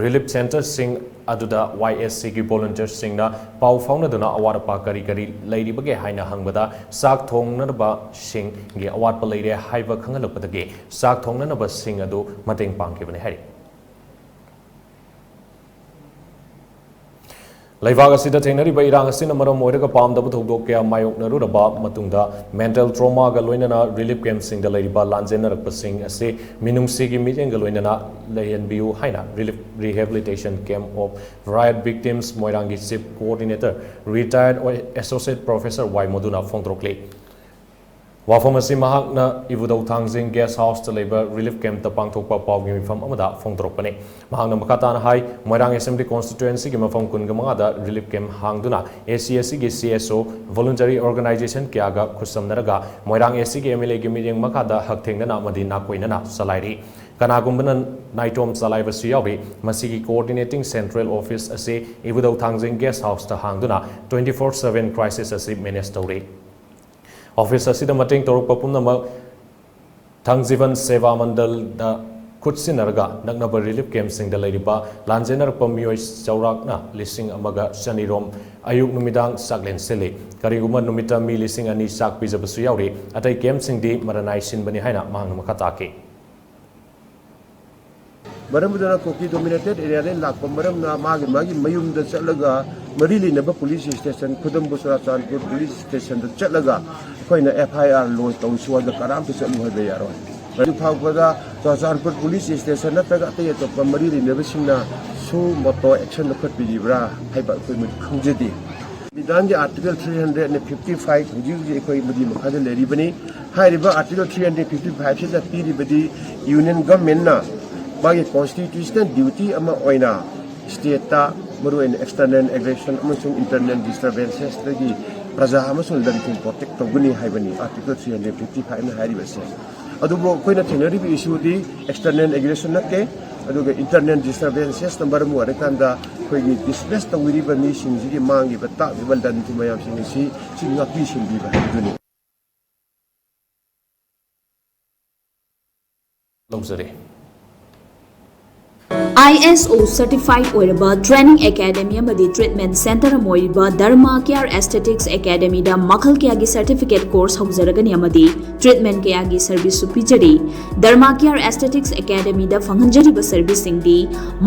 ꯔꯤꯂꯤꯐ ꯁꯦꯟꯇꯔꯁꯤꯡ ꯑꯗꯨꯗ ꯋꯥꯏ ꯑꯦꯁ ꯁꯤꯒꯤ ꯚꯣꯂꯨꯟꯇꯤꯌꯔꯁꯤꯡꯅ ꯄꯥꯎ ꯐꯥꯎꯅꯗꯨꯅ ꯑꯋꯥꯠ ꯑꯄꯥ ꯀꯔꯤ ꯀꯔꯤ ꯂꯩꯔꯤꯕꯒꯦ ꯍꯥꯏꯅ ꯍꯪꯕꯗ, ꯆꯥꯛ ꯊꯣꯡꯅꯅꯕꯁꯤꯡꯒꯤ ꯑꯋꯥꯠꯄ ꯂꯩꯔꯦ ꯍꯥꯏꯕ ꯈꯪꯍꯜꯂꯛꯄꯗꯒꯤ ꯆꯥꯛ ꯊꯣꯡꯅꯅꯕꯁꯤꯡ ꯑꯗꯨ ꯃꯇꯦꯡ ꯄꯥꯡꯈꯤꯕꯅꯤ ꯍꯥꯏꯔꯤ꯫ ꯂꯩꯕꯥꯛ ꯑꯁꯤꯗ ꯊꯦꯡꯅꯔꯤꯕ ꯏꯔꯥꯡ ꯑꯁꯤꯅ ꯃꯔꯝ ꯑꯣꯏꯔꯒ ꯄꯥꯝꯗꯕ ꯊꯧꯗꯣꯛ ꯀꯌꯥ ꯃꯥꯌꯣꯛꯅꯔꯨꯔꯕ ꯃꯇꯨꯡꯗ, ꯃꯦꯟꯇꯦꯜ ꯇ꯭ꯔꯣꯃꯥꯒ ꯂꯣꯏꯅꯅ ꯔꯤꯂꯤꯐ ꯀꯦꯝꯞꯁꯤꯡꯗ ꯂꯩꯔꯤꯕ ꯂꯥꯟꯖꯦꯟꯅꯔꯛꯄꯁꯤꯡ ꯑꯁꯤ ꯃꯤꯅꯨꯡꯁꯤꯒꯤ ꯃꯤꯠꯌꯦꯡꯒ ꯂꯣꯏꯅꯅ ꯂꯩꯍꯟꯕꯤꯌꯨ ꯍꯥꯏꯅ relief rehabilitation camp of riot victims ꯃꯣꯏꯔꯥꯡꯒꯤ chief coordinator, retired associate professor Y ꯃꯗꯨꯅ ꯐꯣꯡꯗꯣꯔꯛꯂꯤ꯫ ꯋꯥꯐꯝ ꯑꯁꯤ ꯃꯍꯥꯛꯅ ꯏꯕꯨꯙꯧ ꯊꯥꯡꯖꯤꯡ ꯒꯦꯁ ꯍꯥꯎꯁꯇ ꯂꯩꯕ ꯔꯤꯂꯤꯐ ꯀꯦꯝꯞꯇ ꯄꯥꯡꯊꯣꯛꯄ ꯄꯥꯎꯒꯤ ꯃꯤꯐꯝ ꯑꯃꯗ ꯐꯣꯡꯗꯣꯔꯛꯄꯅꯤ꯫ ꯃꯍꯥꯛꯅ ꯃꯈꯥ ꯇꯥꯅ ꯍꯥꯏ, ꯃꯣꯏꯔꯥꯡ ꯑꯦꯁꯦꯝꯕ꯭ꯂꯤ ꯀꯣꯟꯁꯇꯤꯇ꯭ꯋꯦꯟꯁꯤꯒꯤ ꯃꯐꯝ ꯀꯨꯟꯒ ꯃꯉꯥꯗ ꯔꯤꯂꯤꯐ ꯀꯦꯝꯞ ꯍꯥꯡꯗꯨꯅ ꯑꯦ ꯁꯤ ꯑꯦꯁ ꯁꯤꯒꯤ ꯁꯤ ꯑꯦꯁ ꯑꯣ, ꯚꯣꯂꯨꯟꯇꯔꯤ ꯑꯣꯔꯒꯅꯥꯏꯖꯦꯁꯟ ꯀꯌꯥꯒ ꯈꯨꯠꯁꯝꯅꯔꯒ ꯃꯣꯏꯔꯥꯡ ꯑꯦ ꯁꯤꯒꯤ ꯑꯦꯝ ꯑꯦꯜ ꯑꯦꯒꯤ ꯃꯤꯠꯌꯦꯡ ꯃꯈꯥꯗ ꯍꯛꯊꯦꯡꯅꯅ ꯑꯃꯗꯤ ꯅꯥꯀꯣꯏꯅꯅ ꯆꯂꯥꯏꯔꯤ꯫ ꯀꯅꯥꯒꯨꯝꯕꯅ ꯅꯥꯏꯇꯣꯝ ꯆꯂꯥꯏꯕꯁꯨ ꯌꯥꯎꯔꯤ꯫ ꯃꯁꯤꯒꯤ ꯀꯣꯑꯣꯔꯗꯤꯅꯦꯇꯤꯡ ꯁꯦꯟꯇ꯭ꯔꯦꯜ ꯑꯣꯐꯤꯁ ꯑꯁꯤ ꯏꯕꯨꯙꯧ ꯊꯥꯡꯖꯤꯡ ꯒꯦꯁ ꯍꯥꯎꯁꯇ ꯍꯥꯡꯗꯨꯅ twenty four seven crisis ꯑꯁꯤ ꯃꯦꯅꯦꯖ ꯇꯧꯔꯤ꯫ ꯑꯣꯐꯤꯁ ꯑꯁꯤꯗ ꯃꯇꯦꯡ ꯇꯧꯔꯛꯄ ꯄꯨꯝꯅꯃꯛ ꯊꯥꯡꯖꯤꯚꯟ ꯁꯦꯕꯥ ꯃꯟꯗꯜꯗ ꯈꯨꯠꯁꯤꯟꯅꯔꯒ ꯅꯛꯅꯕ ꯔꯤꯂꯤꯐ ꯀꯦꯝꯞꯁꯤꯡꯗ ꯂꯩꯔꯤꯕ ꯂꯥꯟꯖꯦꯟꯅꯔꯛꯄ ꯃꯤꯑꯣꯏ ꯆꯥꯎꯔꯥꯛꯅ ꯂꯤꯁꯤꯡ ꯑꯃꯒ ꯆꯅꯤꯔꯣꯝ ꯑꯌꯨꯛ ꯅꯨꯃꯤꯗꯥꯡ ꯆꯥꯛꯂꯦꯟ ꯁꯤꯜꯂꯤ꯫ ꯀꯔꯤꯒꯨꯝꯕ ꯅꯨꯃꯤꯠꯇ ꯃꯤ ꯂꯤꯁꯤꯡ ꯑꯅꯤ ꯆꯥꯛ ꯄꯤꯖꯕꯁꯨ ꯌꯥꯎꯔꯤ꯫ ꯑꯇꯩ ꯀꯦꯝꯞꯁꯤꯡꯗꯤ ꯃꯔꯅꯥꯏ ꯁꯤꯟꯕꯅꯤ ꯍꯥꯏꯅ ꯃꯍꯥꯛꯅ ꯃꯈꯥ ꯇꯥꯈꯤ꯫ ꯃꯔꯝ ꯑꯗꯨꯅ ꯀꯨꯀꯤ ꯗꯣꯃꯤꯅꯦꯇꯦꯠ ꯑꯦꯔꯤꯌꯥꯗꯒꯤ ꯂꯥꯛꯄ ꯃꯔꯝꯅ ꯃꯥꯒꯤ ꯃꯥꯒꯤ ꯃꯌꯨꯝꯗ ꯆꯠꯂꯒ ꯃꯔꯤ ꯂꯩꯅꯕ ꯄꯨꯂꯤꯁ ꯁ꯭ꯇꯦꯁꯟ, ꯈꯨꯗꯝꯕꯨ ꯆꯨꯔꯥꯆꯥꯟꯄꯨꯔ ꯄꯨꯂꯤꯁ ꯁ꯭ꯇꯦꯁꯟꯗ ꯆꯠꯂꯒ ꯑꯩꯈꯣꯏꯅ ꯑꯦꯐ ꯑꯥꯏ ꯑꯥꯔ ꯂꯣꯟꯁ ꯇꯧꯁꯨ ꯍꯥꯏꯕꯗ ꯀꯅꯥꯝꯇ ꯆꯠꯂꯨ ꯍꯥꯏꯕ ꯌꯥꯔꯣꯏ꯫ ꯑꯗꯨ ꯐꯥꯎꯕꯗ ꯆꯨꯔꯥꯆꯥꯟꯄꯨꯔ ꯄꯨꯂꯤꯁ ꯁ꯭ꯇꯦꯁꯟ ꯅꯠꯇ꯭ꯔꯒ ꯑꯇꯩ ꯑꯇꯣꯞꯄ ꯃꯔꯤ ꯂꯩꯅꯕꯁꯤꯡꯅ ꯁꯨ ꯃꯣꯇꯣ ꯑꯦꯛꯁꯟ ꯂꯧꯈꯠꯄꯤꯔꯤꯕ꯭ꯔꯥ ꯍꯥꯏꯕ ꯑꯩꯈꯣꯏ ꯃꯗꯨ ꯈꯪꯖꯗꯦ꯫ ꯁꯪꯕꯤꯙꯥꯟꯒꯤ article three hundred and fifty five ꯍꯧꯖꯤꯛ ꯍꯧꯖꯤꯛ ꯑꯩꯈꯣꯏ ꯃꯗꯨꯒꯤ ꯃꯈꯥꯗ ꯂꯩꯔꯤꯕꯅꯤ꯫ ꯍꯥꯏꯔꯤꯕ article three hundred fifty five ꯁꯤꯗ ꯄꯤꯔꯤꯕꯗꯤ ꯌꯨꯅꯤꯌꯟ ꯒꯚꯔꯟꯃꯦꯟꯠꯅ ꯃꯥꯒꯤ ꯀꯣꯟꯁꯇꯤꯇ꯭ꯌꯨꯁꯅꯦꯜ ꯗ꯭ꯌꯨꯇꯤ ꯑꯃ ꯑꯣꯏꯅ ꯁ꯭ꯇꯦꯠꯇ ꯃꯔꯨꯑꯣꯏꯅ external aggression ꯑꯃꯁꯨꯡ internal disturbancesꯇꯒꯤ ꯄ꯭ꯔꯖꯥ ꯑꯃꯁꯨꯡ ꯂꯟ ꯊꯨꯝ ꯄ꯭ꯔꯣꯇꯦꯛ ꯇꯧꯒꯅꯤ ꯍꯥꯏꯕꯅꯤ ꯑꯥꯔꯇꯤꯀꯜ three hundred fifty fiveꯅ ꯍꯥꯏꯔꯤꯕꯁꯦ꯫ ꯑꯗꯨꯕꯨ ꯑꯩꯈꯣꯏꯅ ꯊꯦꯡꯅꯔꯤꯕ ꯏꯁꯨꯗꯤ external aggression ꯅꯠꯇꯦ, ꯑꯗꯨꯒ ꯏꯟꯇꯔꯅꯦꯜ ꯗꯤꯁꯇꯔꯕꯦꯟꯁꯦꯁꯅ ꯃꯔꯝ ꯑꯣꯏꯔꯀꯥꯟꯗ ꯑꯩꯈꯣꯏꯒꯤ ꯗꯤꯁꯄ꯭ꯂꯦꯁ ꯇꯧꯕꯤꯔꯤꯕ ꯃꯤꯁꯤꯡꯁꯤꯒꯤ ꯃꯥꯡꯂꯤꯕ ꯇꯥꯛꯂꯤꯕ ꯂꯟ ꯊꯨꯝ ꯃꯌꯥꯝꯁꯤꯡ ꯑꯁꯤ ꯁꯤ ꯉꯥꯛꯄꯤ ꯁꯦꯟꯕꯤꯕ ꯍꯥꯏꯕꯗꯨꯅꯤ꯫ ꯂꯧꯖꯔꯤ꯫ ꯑꯥꯏ ꯑꯦꯁ ꯑꯣ certified ꯑꯣꯏꯔꯕ training academy ꯑꯃꯗꯤ treatment center ꯑꯃ ꯑꯣꯏꯔꯤꯕ Dharma Care Aesthetics Academyꯗ ꯃꯈꯜ ꯀꯌꯥꯒꯤ certificate course ꯍꯧꯖꯔꯒꯅꯤ ꯑꯃꯗꯤ treatment ꯀꯌꯥꯒꯤ serviceꯁꯨ ꯄꯤꯖꯔꯤ꯫ Dharma Care Aesthetics Academyꯗ ꯐꯪꯍꯟꯖꯔꯤꯕ serviceꯁꯤꯡꯗꯤ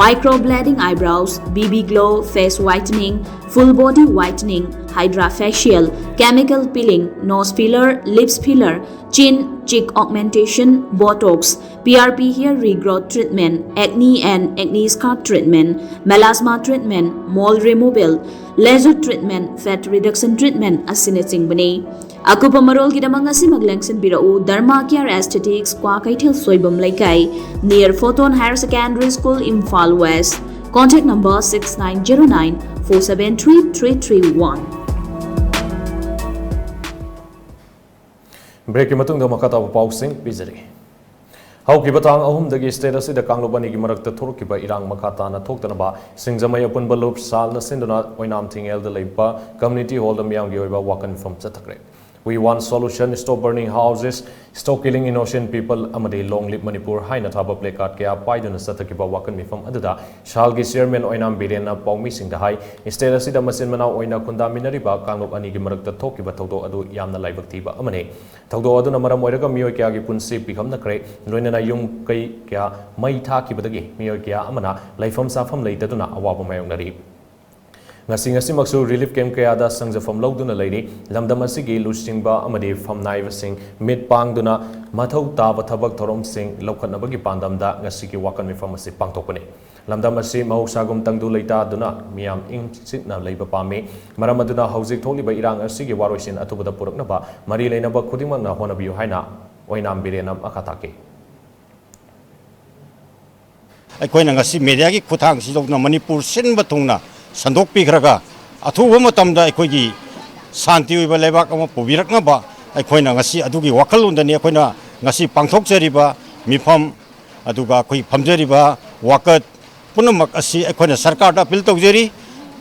microblading eyebrows, B B glow, face whitening, full body whitening, hydra facial, chemical peeling, nose filler, lips filler, chin, cheek augmentation, botox, P R P hair regrowth treatment, acne and acne scar treatment, melasma treatment, mole removal, laser treatment, fat reduction treatment ꯑꯁꯤꯅꯆꯤꯡꯕꯅꯤ꯫ ꯑꯀꯨꯞꯄ ꯃꯔꯣꯜꯒꯤꯗꯃꯛ ꯉꯁꯤꯃꯛ ꯂꯦꯡꯁꯤꯟꯕꯤꯔꯛꯎ Dharma Care Aesthetics, Kwakeithel Soibam ꯂꯩꯀꯥꯏ, near Photon Higher Secondary School, Imphal West. Contact number six nine zero nine four seven three three three one. ꯕ꯭ꯔꯦꯛꯀꯤ ꯃꯇꯨꯡꯗ ꯃꯈꯥ ꯇꯥꯕ ꯄꯥꯎꯁꯤꯡ ꯄꯤꯖꯔꯤ꯫ ꯍꯧꯈꯤꯕ ꯇꯥꯡ ꯑꯍꯨꯝꯗꯒꯤ ꯁ꯭ꯇꯦꯠ ꯑꯁꯤꯗ ꯀꯥꯡꯂꯨꯞ ꯑꯅꯤꯒꯤ ꯃꯔꯛꯇ ꯊꯣꯛꯈꯤꯕ ꯏꯔꯥꯡ ꯃꯈꯥ ꯇꯥꯅ ꯊꯣꯛꯇꯅꯕ ꯁꯤꯡꯖꯃꯩ ꯑꯄꯨꯟꯕ ꯂꯨꯞ ꯁꯥꯜꯅ ꯁꯤꯟꯗꯨꯅ ꯑꯣꯏꯅꯥꯝ ꯊꯤꯡꯉꯦꯜꯗ ꯂꯩꯕ ꯀꯝꯃ꯭ꯌꯨꯅꯤꯇꯤ ꯍꯣꯜꯗ ꯃꯤꯌꯥꯝꯒꯤ ꯑꯣꯏꯕ ꯋꯥꯀꯟ ꯃꯤꯐꯝ ꯆꯠꯊꯈ꯭ꯔꯦ꯫ We want solution, stop burning houses, stop killing innocent people ꯑꯃꯗꯤ Long live Manipur ꯍꯥꯏꯅ ꯊꯥꯕ placard ꯀꯌꯥ ꯄꯥꯏꯗꯨꯅ ꯆꯠꯊꯈꯤꯕ ꯋꯥꯀꯟ ꯃꯤꯐꯝ ꯑꯗꯨꯗ ꯁꯥꯜꯒꯤ ꯆꯤꯌꯔꯃꯦꯟ ꯑꯣꯏꯅꯥꯝ ꯕꯤꯔꯦꯟꯅ ꯄꯥꯎꯃꯤꯁꯤꯡꯗ ꯍꯥꯏ, ꯁ꯭ꯇꯦꯠ ꯑꯁꯤꯗ ꯃꯆꯤꯟ ꯃꯅꯥꯎ ꯑꯣꯏꯅ ꯈꯨꯟꯗꯥꯃꯤꯟꯅꯔꯤꯕ ꯀꯥꯡꯂꯨꯞ ꯑꯅꯤꯒꯤ ꯃꯔꯛꯇ ꯊꯣꯛꯈꯤꯕ ꯊꯧꯗꯣꯛ ꯑꯗꯨ ꯌꯥꯝꯅ ꯂꯥꯏꯕꯛ ꯊꯤꯕ ꯑꯃꯅꯤ꯫ ꯊꯧꯗꯣꯛ ꯑꯗꯨꯅ ꯃꯔꯝ ꯑꯣꯏꯔꯒ ꯃꯤꯑꯣꯏ ꯀꯌꯥꯒꯤ ꯄꯨꯟꯁꯤ ꯄꯤꯈꯝꯅꯈ꯭ꯔꯦ, ꯂꯣꯏꯅꯅ ꯌꯨꯝ ꯀꯩ ꯀꯌꯥ ꯃꯩ ꯊꯥꯈꯤꯕꯗꯒꯤ ꯃꯤꯑꯣꯏ ꯀꯌꯥ ꯑꯃꯅ ꯂꯩꯐꯝ ꯆꯥꯐꯝ ꯂꯩꯇꯗꯨꯅ ꯑꯋꯥꯕ ꯃꯥꯌꯣꯛꯅꯔꯤ꯫ ꯉꯁꯤ ꯉꯁꯤꯃꯛꯁꯨ relief camp ꯀꯌꯥꯗ ꯁꯪꯖꯐꯝ ꯂꯧꯗꯨꯅ ꯂꯩꯔꯤ꯫ ꯂꯝꯗꯝ ꯑꯁꯤꯒꯤ ꯂꯨꯆꯤꯡꯕ ꯑꯃꯗꯤ ꯐꯝꯅꯥꯏꯕꯁꯤꯡ ꯃꯤꯠ ꯄꯥꯡꯗꯨꯅ ꯃꯊꯧ ꯇꯥꯕ ꯊꯕꯛ ꯊꯧꯔꯝꯁꯤꯡ ꯂꯧꯈꯠꯅꯕꯒꯤ ꯄꯥꯟꯗꯝꯗ ꯉꯁꯤꯒꯤ ꯋꯥꯀꯟ ꯃꯤꯐꯝ ꯑꯁꯤ ꯄꯥꯡꯊꯣꯛꯄꯅꯤ꯫ ꯂꯝꯗꯝ ꯑꯁꯤ ꯃꯍꯧꯁꯥꯒꯨꯝ ꯇꯪꯗꯨ ꯂꯩꯇꯥꯗꯨꯅ ꯃꯤꯌꯥꯝ ꯏꯪ ꯆꯤꯛꯅ ꯂꯩꯕ ꯄꯥꯝꯃꯤ꯫ ꯃꯔꯝ ꯑꯗꯨꯅ ꯍꯧꯖꯤꯛ ꯊꯣꯛꯂꯤꯕ ꯏꯔꯥꯡ ꯑꯁꯤꯒꯤ ꯋꯥꯔꯣꯏꯁꯤꯟ ꯑꯊꯨꯕꯗ ꯄꯨꯔꯛꯅꯕ ꯃꯔꯤ ꯂꯩꯅꯕ ꯈꯨꯗꯤꯡꯃꯛꯅ ꯍꯣꯠꯅꯕꯤꯌꯨ ꯍꯥꯏꯅ ꯑꯣꯏꯅꯥꯝ ꯕꯤꯔꯦꯟꯅ ꯃꯈꯥ ꯇꯥꯈꯤ꯫ ꯑꯩꯈꯣꯏꯅ ꯉꯁꯤ ꯃꯦꯗꯤꯌꯥꯒꯤ ꯈꯨꯠꯊꯥꯡꯁꯤꯗꯧꯅ ꯃꯅꯤꯄꯨꯔ ꯁꯤꯟꯕ ꯊꯨꯡꯅ ꯁꯟꯗꯣꯛꯄꯤꯈ꯭ꯔꯒ ꯑꯊꯨꯕ ꯃꯇꯝꯗ ꯑꯩꯈꯣꯏꯒꯤ ꯁꯥꯟꯇꯤ ꯑꯣꯏꯕ ꯂꯩꯕꯥꯛ ꯑꯃ ꯄꯨꯕꯤꯔꯛꯅꯕ ꯑꯩꯈꯣꯏꯅ ꯉꯁꯤ ꯑꯗꯨꯒꯤ ꯋꯥꯈꯜꯂꯣꯟꯗꯅꯤ ꯑꯩꯈꯣꯏꯅ ꯉꯁꯤ ꯄꯥꯡꯊꯣꯛꯆꯔꯤꯕ ꯃꯤꯐꯝ ꯑꯗꯨꯒ ꯑꯩꯈꯣꯏ ꯐꯝꯖꯔꯤꯕ ꯋꯥꯀꯠ ꯄꯨꯝꯅꯃꯛ ꯑꯁꯤ ꯑꯩꯈꯣꯏꯅ ꯁꯔꯀꯥꯔꯗ ꯑꯄꯤꯜ ꯇꯧꯖꯔꯤ꯫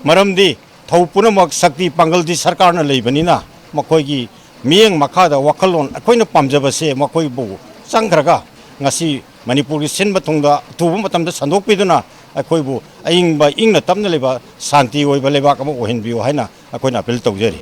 ꯃꯔꯝꯗꯤ ꯊꯧ ꯄꯨꯝꯅꯃꯛ ꯁꯛꯇꯤ ꯄꯥꯡꯒꯜꯗꯤ ꯁꯔꯀꯥꯔꯅ ꯂꯩꯕꯅꯤꯅ, ꯃꯈꯣꯏꯒꯤ ꯃꯤꯠꯌꯦꯡ ꯃꯈꯥꯗ ꯋꯥꯈꯜꯂꯣꯟ ꯑꯩꯈꯣꯏꯅ ꯄꯥꯝꯖꯕꯁꯦ ꯃꯈꯣꯏꯕꯨ ꯆꯪꯈ꯭ꯔꯒ, ꯉꯁꯤ ꯃꯅꯤꯄꯨꯔꯒꯤ ꯁꯤꯟꯕ ꯊꯨꯡꯗ ꯑꯊꯨꯕ ꯃꯇꯝꯗ ꯁꯟꯗꯣꯛꯄꯤꯗꯨꯅ, ꯑꯩꯈꯣꯏꯕꯨ ꯑꯏꯪꯕ, ꯏꯪꯅ ꯇꯞꯅ ꯂꯩꯕ, ꯁꯥꯟꯇꯤ ꯑꯣꯏꯕ ꯂꯩꯕꯥꯛ ꯑꯃ ꯑꯣꯏꯍꯟꯕꯤꯌꯨ ꯍꯥꯏꯅ ꯑꯩꯈꯣꯏꯅ ꯑꯄꯤꯜ ꯇꯧꯖꯔꯤ꯫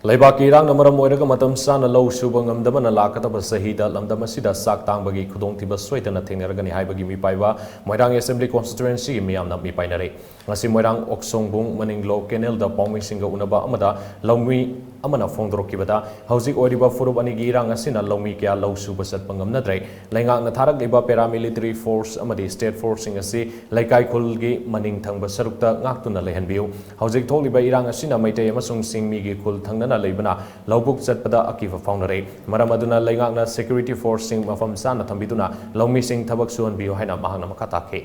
ꯂꯩꯕꯥꯛꯀꯤ ꯏꯔꯥꯡꯅ ꯃꯔꯝ ꯑꯣꯏꯔꯒ ꯃꯇꯝ ꯆꯥꯅ ꯂꯧ ꯁꯨꯕ ꯉꯝꯗꯕꯅ ꯂꯥꯛꯀꯗꯕ ꯆꯍꯤꯗ ꯂꯝꯗꯝ ꯑꯁꯤꯗ ꯆꯥꯛ ꯇꯥꯡꯕꯒꯤ ꯈꯨꯗꯣꯡꯊꯤꯕ ꯁꯣꯏꯗꯅ ꯊꯦꯡꯅꯔꯒꯅꯤ ꯍꯥꯏꯕꯒꯤ ꯃꯤꯄꯥꯏꯕ ꯃꯣꯏꯔꯥꯡ Assembly Constituencyꯒꯤ ꯃꯤꯌꯥꯝꯅ ꯃꯤꯄꯥꯏꯅꯔꯦ꯫ ꯉꯁꯤ ꯃꯣꯏꯔꯥꯡ ꯑꯣꯛꯁꯣꯡꯕꯨꯡ ꯃꯅꯤꯡꯂꯣ ꯀꯦꯅꯦꯜꯗ ꯄꯥꯎꯃꯤꯁꯤꯡꯒ ꯎꯅꯕ ꯑꯃꯗ ꯂꯧꯃꯤ ꯑꯃꯅ ꯐꯣꯡꯗꯣꯔꯛꯈꯤꯕꯗ, ꯍꯧꯖꯤꯛ ꯑꯣꯏꯔꯤꯕ ꯐꯨꯔꯨꯞ ꯑꯅꯤꯒꯤ ꯏꯔꯥꯡ ꯑꯁꯤꯅ ꯂꯧꯃꯤ ꯀꯌꯥ ꯂꯧ ꯁꯨꯕ ꯆꯠꯄ ꯉꯝꯅꯗ꯭ꯔꯦ꯫ ꯂꯩꯉꯥꯛꯅ ꯊꯥꯔꯛꯂꯤꯕ paramilitary force ꯑꯃꯗꯤ state forceꯁꯤꯡ ꯑꯁꯤ ꯂꯩꯀꯥꯏ ꯈꯨꯜꯒꯤ ꯃꯅꯤꯡ ꯊꯪꯕ ꯁꯔꯨꯛꯇ ꯉꯥꯛꯇꯨꯅ ꯂꯩꯍꯟꯕꯤꯌꯨ꯫ ꯍꯧꯖꯤꯛ ꯊꯣꯛꯂꯤꯕ ꯏꯔꯥꯡ ꯑꯁꯤꯅ ꯃꯩꯇꯩ ꯑꯃꯁꯨꯡ ꯆꯤꯡꯃꯤꯒꯤ ꯈꯨꯜ ꯊꯪꯅꯅ ꯂꯩꯕꯅ ꯂꯧꯕꯨꯛ ꯆꯠꯄꯗ ꯑꯀꯤꯕ ꯐꯥꯎꯅꯔꯦ꯫ ꯃꯔꯝ ꯑꯗꯨꯅ ꯂꯩꯉꯥꯛꯅ security forceꯁꯤꯡ ꯃꯐꯝ ꯆꯥꯅ ꯊꯝꯕꯤꯗꯨꯅ ꯂꯧꯃꯤꯁꯤꯡ ꯊꯕꯛ ꯁꯨꯍꯟꯕꯤꯌꯨ ꯍꯥꯏꯅ ꯃꯍꯥꯛꯅ ꯃꯈꯥ ꯇꯥꯈꯤ꯫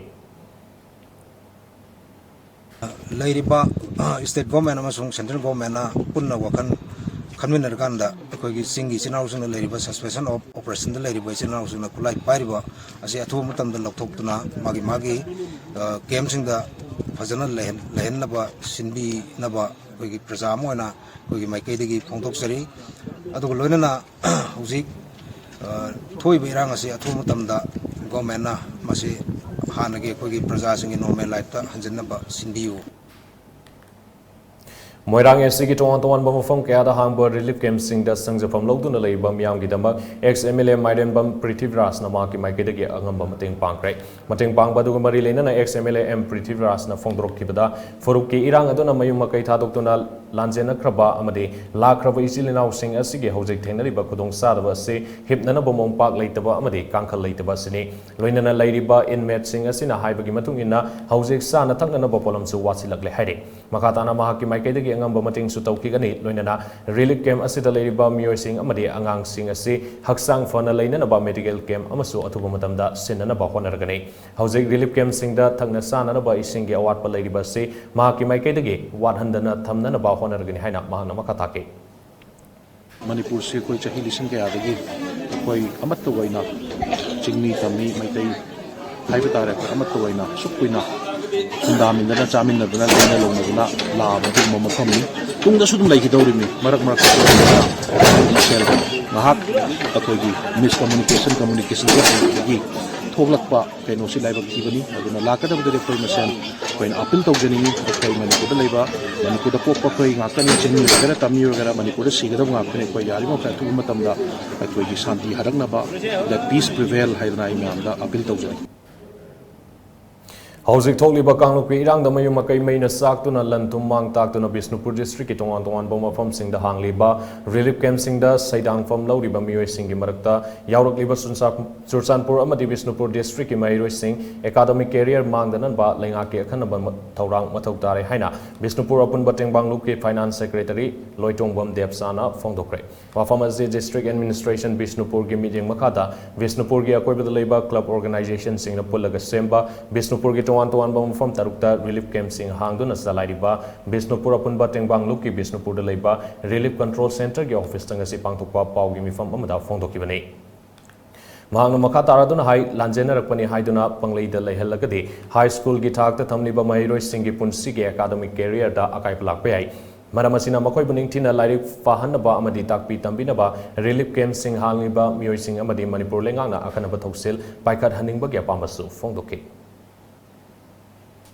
ꯂꯩꯔꯤꯕ state government ꯑꯃꯁꯨꯡ central governmentꯅ ꯄꯨꯟꯅ ꯋꯥꯈꯜ ꯈꯟꯃꯤꯟꯅꯔꯀꯥꯟꯗ ꯑꯩꯈꯣꯏꯒꯤ ꯆꯤꯡꯒꯤ ꯏꯆꯤꯜ ꯏꯅꯥꯎꯁꯤꯡꯅ ꯂꯩꯔꯤꯕ suspension of operationꯗ ꯂꯩꯔꯤꯕ ꯏꯆꯤꯜ ꯏꯅꯥꯎꯁꯤꯡꯅ ꯈꯨꯠꯂꯥꯏ ꯄꯥꯏꯔꯤꯕ ꯑꯁꯤ ꯑꯊꯨꯕ ꯃꯇꯝꯗ ꯂꯧꯊꯣꯛꯇꯨꯅ ꯃꯥꯒꯤ ꯃꯥꯒꯤ campꯁꯤꯡꯗ ꯐꯖꯅ ꯂꯩꯍꯟ- ꯂꯩꯍꯟꯅꯕ ꯁꯤꯟꯕꯤꯅꯕ ꯑꯩꯈꯣꯏꯒꯤ ꯄ꯭ꯔꯖꯥ ꯑꯃ ꯑꯣꯏꯅ ꯑꯩꯈꯣꯏꯒꯤ ꯃꯥꯏꯀꯩꯗꯒꯤ ꯐꯣꯡꯗꯣꯛꯆꯔꯤ꯫ ꯑꯗꯨꯒ ꯂꯣꯏꯅꯅ ꯍꯧꯖꯤꯛ ꯊꯣꯛꯏꯕ ꯏꯔꯥꯡ ꯑꯁꯤ ꯑꯊꯨꯕ ꯃꯇꯝꯗ governmentꯅ ꯃꯁꯤ ꯍꯥꯟꯅꯒꯤ ꯑꯩꯈꯣꯏꯒꯤ ꯄ꯭ꯔꯖꯥꯁꯤꯡꯒꯤ normal lifeꯇ ꯍꯟꯖꯤꯟꯅꯕ ꯁꯤꯟꯕꯤꯌꯨ꯫ ꯃꯣꯏꯔꯥꯡ ꯑꯦꯁꯤꯒꯤ ꯇꯣꯉꯥꯟ ꯇꯣꯉꯥꯟꯕ ꯃꯐꯝ ꯀꯌꯥꯗ ꯍꯥꯡꯕ relief campꯁꯤꯡꯗ ꯁꯪꯖꯐꯝ ꯂꯧꯗꯨꯅ ꯂꯩꯔꯤꯕ ꯃꯤꯌꯥꯝꯒꯤꯗꯃꯛ ex MLA ꯃꯥꯏꯔꯦꯝꯕꯝ ꯄ꯭ꯔꯤꯊꯤꯕꯤꯔꯥꯖꯅ ꯃꯍꯥꯛꯀꯤ ꯃꯥꯏꯀꯩꯗꯒꯤ ꯑꯉꯝꯕ ꯃꯇꯦꯡ ꯄꯥꯡꯈ꯭ꯔꯦ꯫ ꯃꯇꯦꯡ ꯄꯥꯡꯕ ꯑꯗꯨꯒ ꯃꯔꯤ ꯂꯩꯅꯅ ex MLA ꯑꯦꯝ ꯄ꯭ꯔꯤꯊꯤꯕꯤꯔꯥꯖꯅ ꯐꯣꯡꯗꯣꯔꯛꯈꯤꯕꯗ, ꯐꯨꯔꯨꯞꯀꯤ ꯏꯔꯥꯡ ꯑꯗꯨꯅ ꯃꯌꯨꯝ ꯃꯀꯩ ꯊꯥꯗꯣꯛꯇꯨꯅ ꯂꯥꯟꯖꯦꯟꯅꯈ꯭ꯔꯕ ꯑꯃꯗꯤ ꯂꯥꯛꯈ꯭ꯔꯕ ꯏꯆꯤꯜ ꯏꯅꯥꯎꯁꯤꯡ ꯑꯁꯤꯒꯤ ꯍꯧꯖꯤꯛ ꯊꯦꯡꯅꯔꯤꯕ ꯈꯨꯗꯣꯡꯆꯥꯗꯕ ꯑꯁꯤ ꯍꯤꯞꯅꯅꯕ ꯃꯣꯝꯄꯥꯛ ꯂꯩꯇꯕ ꯑꯃꯗꯤ ꯀꯥꯡꯈꯜ ꯂꯩꯇꯕ ꯑꯁꯤꯅꯤ꯫ ꯂꯣꯏꯅꯅ ꯂꯩꯔꯤꯕ inmateꯁꯤꯡ ꯑꯁꯤꯅ ꯍꯥꯏꯕꯒꯤ ꯃꯇꯨꯡ ꯏꯟꯅ ꯍꯧꯖꯤꯛ ꯆꯥꯅ ꯊꯛꯅꯅꯕ ꯄꯣꯠꯂꯝꯁꯨ ꯋꯥꯠꯁꯤꯜꯂꯛꯂꯦ ꯍꯥꯏꯔꯤ꯫ ꯃꯈꯥ ꯇꯥꯅ ꯃꯍꯥꯛꯀꯤ ꯃꯥꯏꯀꯩꯗꯒꯤ ꯑꯉꯝꯕ ꯃꯇꯦꯡꯁꯨ ꯇꯧꯈꯤꯒꯅꯤ꯫ ꯂꯣꯏꯅꯅ relief camp ꯑꯁꯤꯗ ꯂꯩꯔꯤꯕ ꯃꯤꯑꯣꯏꯁꯤꯡ ꯑꯃꯗꯤ ꯑꯉꯥꯡꯁꯤꯡ ꯑꯁꯤ ꯍꯛꯆꯥꯡ ꯐꯅ ꯂꯩꯅꯅꯕ medical camp ꯑꯃꯁꯨ ꯑꯊꯨꯕ ꯃꯇꯝꯗ ꯁꯤꯟꯅꯅꯕ ꯍꯣꯠꯅꯔꯒꯅꯤ꯫ ꯍꯧꯖꯤꯛ relief campꯁꯤꯡꯗ ꯊꯛꯅ ꯆꯥꯅꯅꯕ ꯏꯁꯤꯡꯒꯤ ꯑꯋꯥꯠꯄ ꯂꯩꯔꯤꯕ ꯑꯁꯤ ꯃꯍꯥꯛꯀꯤ ꯃꯥꯏꯀꯩꯗꯒꯤ ꯋꯥꯠꯍꯟꯗꯅ ꯊꯝꯅꯅꯕ ꯍꯣꯠꯅꯔꯒꯅꯤ ꯍꯥꯏꯅ ꯃꯍꯥꯛꯅ ꯃꯈꯥ ꯇꯥꯈꯤ꯫ ꯃꯅꯤꯄꯨꯔꯁꯤ ꯑꯩꯈꯣꯏ ꯆꯍꯤ ꯂꯤꯁꯤꯡ ꯀꯌꯥꯗꯒꯤ ꯑꯩꯈꯣꯏ ꯑꯃꯠꯇ ꯑꯣꯏꯅ ꯆꯤꯡꯃꯤ ꯇꯝꯃꯤ ꯃꯩꯇꯩ ꯍꯥꯏꯕ ꯇꯥꯔꯦ, ꯑꯩꯈꯣꯏ ꯑꯃꯠꯇ ꯑꯣꯏꯅ ꯑꯁꯨꯛ ꯀꯨꯏꯅ ꯈꯨꯟꯗꯥꯃꯤꯟꯅꯗꯅ ꯆꯥꯃꯤꯟꯅꯗꯅ ꯂꯣꯏꯅ ꯂꯧꯅꯗꯨꯅ ꯂꯥꯛꯑꯕ ꯑꯗꯨꯒꯨꯝꯕ ꯃꯐꯝꯅꯤ꯫ ꯇꯨꯡꯗꯁꯨ ꯑꯗꯨꯝ ꯂꯩꯈꯤꯗꯧꯔꯤꯕꯅꯤ꯫ ꯃꯔꯛ ꯃꯔꯛꯇ ꯃꯁꯦꯜ ꯉꯥꯏꯍꯥꯛ ꯑꯩꯈꯣꯏꯒꯤ ꯃꯤꯁꯀꯝꯃꯨꯅꯤꯀꯦꯁꯟ ꯀꯝꯃꯨꯅꯤꯀꯦꯁꯟꯒꯤ ꯊꯣꯛꯂꯛꯄ ꯀꯩꯅꯣꯁꯤ ꯂꯥꯏꯕꯛ ꯊꯤꯕꯅꯤ꯫ ꯑꯗꯨꯅ ꯂꯥꯛꯀꯗꯕꯗꯗꯤ ꯑꯩꯈꯣꯏ ꯃꯁꯦꯜ ꯑꯩꯈꯣꯏꯅ ꯑꯥꯄꯤꯜ ꯇꯧꯖꯅꯤꯡꯉꯤ꯫ ꯑꯩꯈꯣꯏ ꯃꯅꯤꯄꯨꯔꯗ ꯂꯩꯕ, ꯃꯅꯤꯄꯨꯔꯗ ꯄꯣꯛꯄ ꯑꯩꯈꯣꯏ ꯉꯥꯛꯇꯅꯤ꯫ ꯆꯤꯡꯃꯤ ꯑꯣꯏꯒꯦꯔꯥ ꯇꯝꯃꯤ ꯑꯣꯏꯒꯦꯔꯥ ꯃꯅꯤꯄꯨꯔꯗ ꯁꯤꯒꯗꯕ ꯉꯥꯛꯇꯅꯤ꯫ ꯑꯩꯈꯣꯏ ꯌꯥꯔꯤꯕ ꯃꯈꯩ ꯑꯊꯨꯕ ꯃꯇꯝꯗ ꯑꯩꯈꯣꯏꯒꯤ ꯁꯥꯟꯇꯤ ꯍꯜꯂꯛꯅꯕ, that peace prevail ꯍꯥꯏꯗꯅ ꯑꯩ ꯃꯌꯥꯝꯗ ꯑꯥꯄꯤꯜ ꯇꯧꯖꯔꯤ꯫ ꯍꯧꯖꯤꯛ ꯊꯣꯛꯂꯤꯕ ꯀꯥꯡꯂꯨꯞꯀꯤ ꯏꯔꯥꯡꯗ ꯃꯌꯨꯝ ꯃꯀꯩ ꯃꯩꯅ ꯆꯥꯛꯇꯨꯅ ꯂꯟ ꯊꯨꯝ ꯃꯥꯡ ꯇꯥꯛꯇꯨꯅ ꯕꯤꯁꯅꯨꯄꯨꯔ ꯗꯤꯁꯇ꯭ꯔꯤꯛꯀꯤ ꯇꯣꯉꯥꯟ ꯇꯣꯉꯥꯟꯕ ꯃꯐꯝꯁꯤꯡꯗ ꯍꯥꯡꯂꯤꯕ ꯔꯤꯂꯤꯐ ꯀꯦꯝꯞꯁꯤꯡꯗ ꯁꯩꯗꯥꯡꯐꯝ ꯂꯧꯔꯤꯕ ꯃꯤꯑꯣꯏꯁꯤꯡꯒꯤ ꯃꯔꯛꯇ ꯌꯥꯎꯔꯛꯂꯤꯕ ꯆꯨꯔꯆꯥꯟ- ꯆꯨꯔꯆꯥꯟꯄꯨꯔ ꯑꯃꯗꯤ ꯕꯤꯁꯅꯨꯄꯨꯔ ꯗꯤꯁꯇ꯭ꯔꯤꯛꯀꯤ ꯃꯍꯩꯔꯣꯏꯁꯤꯡ ꯑꯦꯀꯥꯗꯃꯤꯛ ꯀꯦꯔꯤꯌꯔ ꯃꯥꯡꯗꯅꯕ ꯂꯩꯉꯥꯛꯀꯤ ꯑꯈꯟꯅꯕ ꯃ- ꯊꯧꯔꯥꯡ ꯃꯊꯧ ꯇꯥꯔꯦ ꯍꯥꯏꯅ ꯕꯤꯁꯅꯨꯄꯨꯔ ꯑꯄꯨꯟꯕ ꯇꯦꯡꯕꯥꯡ ꯂꯨꯞꯀꯤ ꯐꯥꯏꯅꯥꯟꯁ ꯁꯦꯀ꯭ꯔꯦꯇꯔꯤ ꯂꯣꯏꯇꯣꯡꯕꯝ ꯗꯦꯕꯁꯥꯅ ꯐꯣꯡꯗꯣꯛꯈ꯭ꯔꯦ꯫ ꯋꯥꯐꯝ ꯑꯁꯤ ꯗꯤꯁꯇ꯭ꯔꯤꯛ ꯑꯦꯗꯃꯤꯅꯤꯁꯇ꯭ꯔꯦꯁꯟ ꯕꯤꯁꯅꯨꯄꯨꯔꯒꯤ ꯃꯤꯠꯌꯦꯡ ꯃꯈꯥꯗ ꯕꯤꯁꯅꯨꯄꯨꯔꯒꯤ ꯑꯀꯣꯏꯕꯗ ꯂꯩꯕ ꯀ꯭ꯂꯕ ꯑꯣꯔꯒꯅꯥꯏꯖꯦꯁꯟꯁꯤꯡꯅ ꯄꯨꯜꯂꯒ ꯁꯦꯝꯕ ꯕꯤꯁꯅꯨꯄꯨꯔꯒꯤ ꯇꯣꯉꯥꯟ ꯇꯣꯉꯥꯟꯕ ꯃꯐꯝ ꯇꯔꯨꯛꯇ ꯔꯤꯂꯤꯐ ꯀꯦꯝꯞꯁꯤꯡ ꯍꯥꯡꯗꯨꯅ ꯆꯂꯥꯏꯔꯤꯕ ꯕꯤꯁꯅꯨꯄꯨꯔ ꯑꯄꯨꯟꯕ ꯇꯦꯡꯕꯥꯡ ꯂꯨꯞꯀꯤ ꯕꯤꯁꯅꯨꯄꯨꯔꯗ ꯂꯩꯕ ꯔꯤꯂꯤꯐ ꯀꯟꯇ꯭ꯔꯣꯜ ꯁꯦꯟꯇꯔꯒꯤ ꯑꯣꯐꯤꯁꯇ ꯉꯁꯤ ꯄꯥꯡꯊꯣꯛꯄ ꯄꯥꯎꯒꯤ ꯃꯤꯐꯝ ꯑꯃꯗ ꯐꯣꯡꯗꯣꯛꯈꯤꯕꯅꯤ꯫ ꯃꯍꯥꯛꯅ ꯃꯈꯥ ꯇꯥꯔꯗꯨꯅ ꯍꯥꯏ, ꯂꯥꯟꯖꯦꯟꯅꯔꯛꯄꯅꯤ ꯍꯥꯏꯗꯨꯅ ꯄꯪꯂꯩꯗ ꯂꯩꯍꯜꯂꯒꯗꯤ ꯍꯥꯏ ꯁ꯭ꯀꯨꯜꯒꯤ ꯊꯥꯛꯇ ꯊꯝꯂꯤꯕ ꯃꯍꯩꯔꯣꯏꯁꯤꯡꯒꯤ ꯄꯨꯟꯁꯤꯒꯤ ꯑꯦꯀꯥꯗꯃꯤꯛ ꯀꯦꯔꯤꯌꯔꯗ ꯑꯀꯥꯏꯕ ꯂꯥꯛꯄ ꯌꯥꯏ꯫ ꯃꯔꯝ ꯑꯁꯤꯅ ꯃꯈꯣꯏꯕꯨ ꯅꯤꯡꯊꯤꯅ ꯂꯥꯏꯔꯤꯛ ꯄꯥꯍꯟꯅꯕ ꯑꯃꯗꯤ ꯇꯥꯛꯄꯤ ꯇꯝꯕꯤꯅꯕ ꯔꯤꯂꯤꯐ ꯀꯦꯝꯞꯁꯤꯡ ꯍꯥꯡꯂꯤꯕ ꯃꯤꯑꯣꯏꯁꯤꯡ ꯑꯃꯗꯤ ꯃꯅꯤꯄꯨꯔ ꯂꯩꯉꯥꯛꯅ ꯑꯈꯟꯅꯕ ꯊꯧꯁꯤꯜ ꯄꯥꯏꯈꯠꯍꯟꯅꯤꯡꯕꯒꯤ ꯑꯄꯥꯝꯕꯁꯨ ꯐꯣꯡꯗꯣꯛꯈꯤ꯫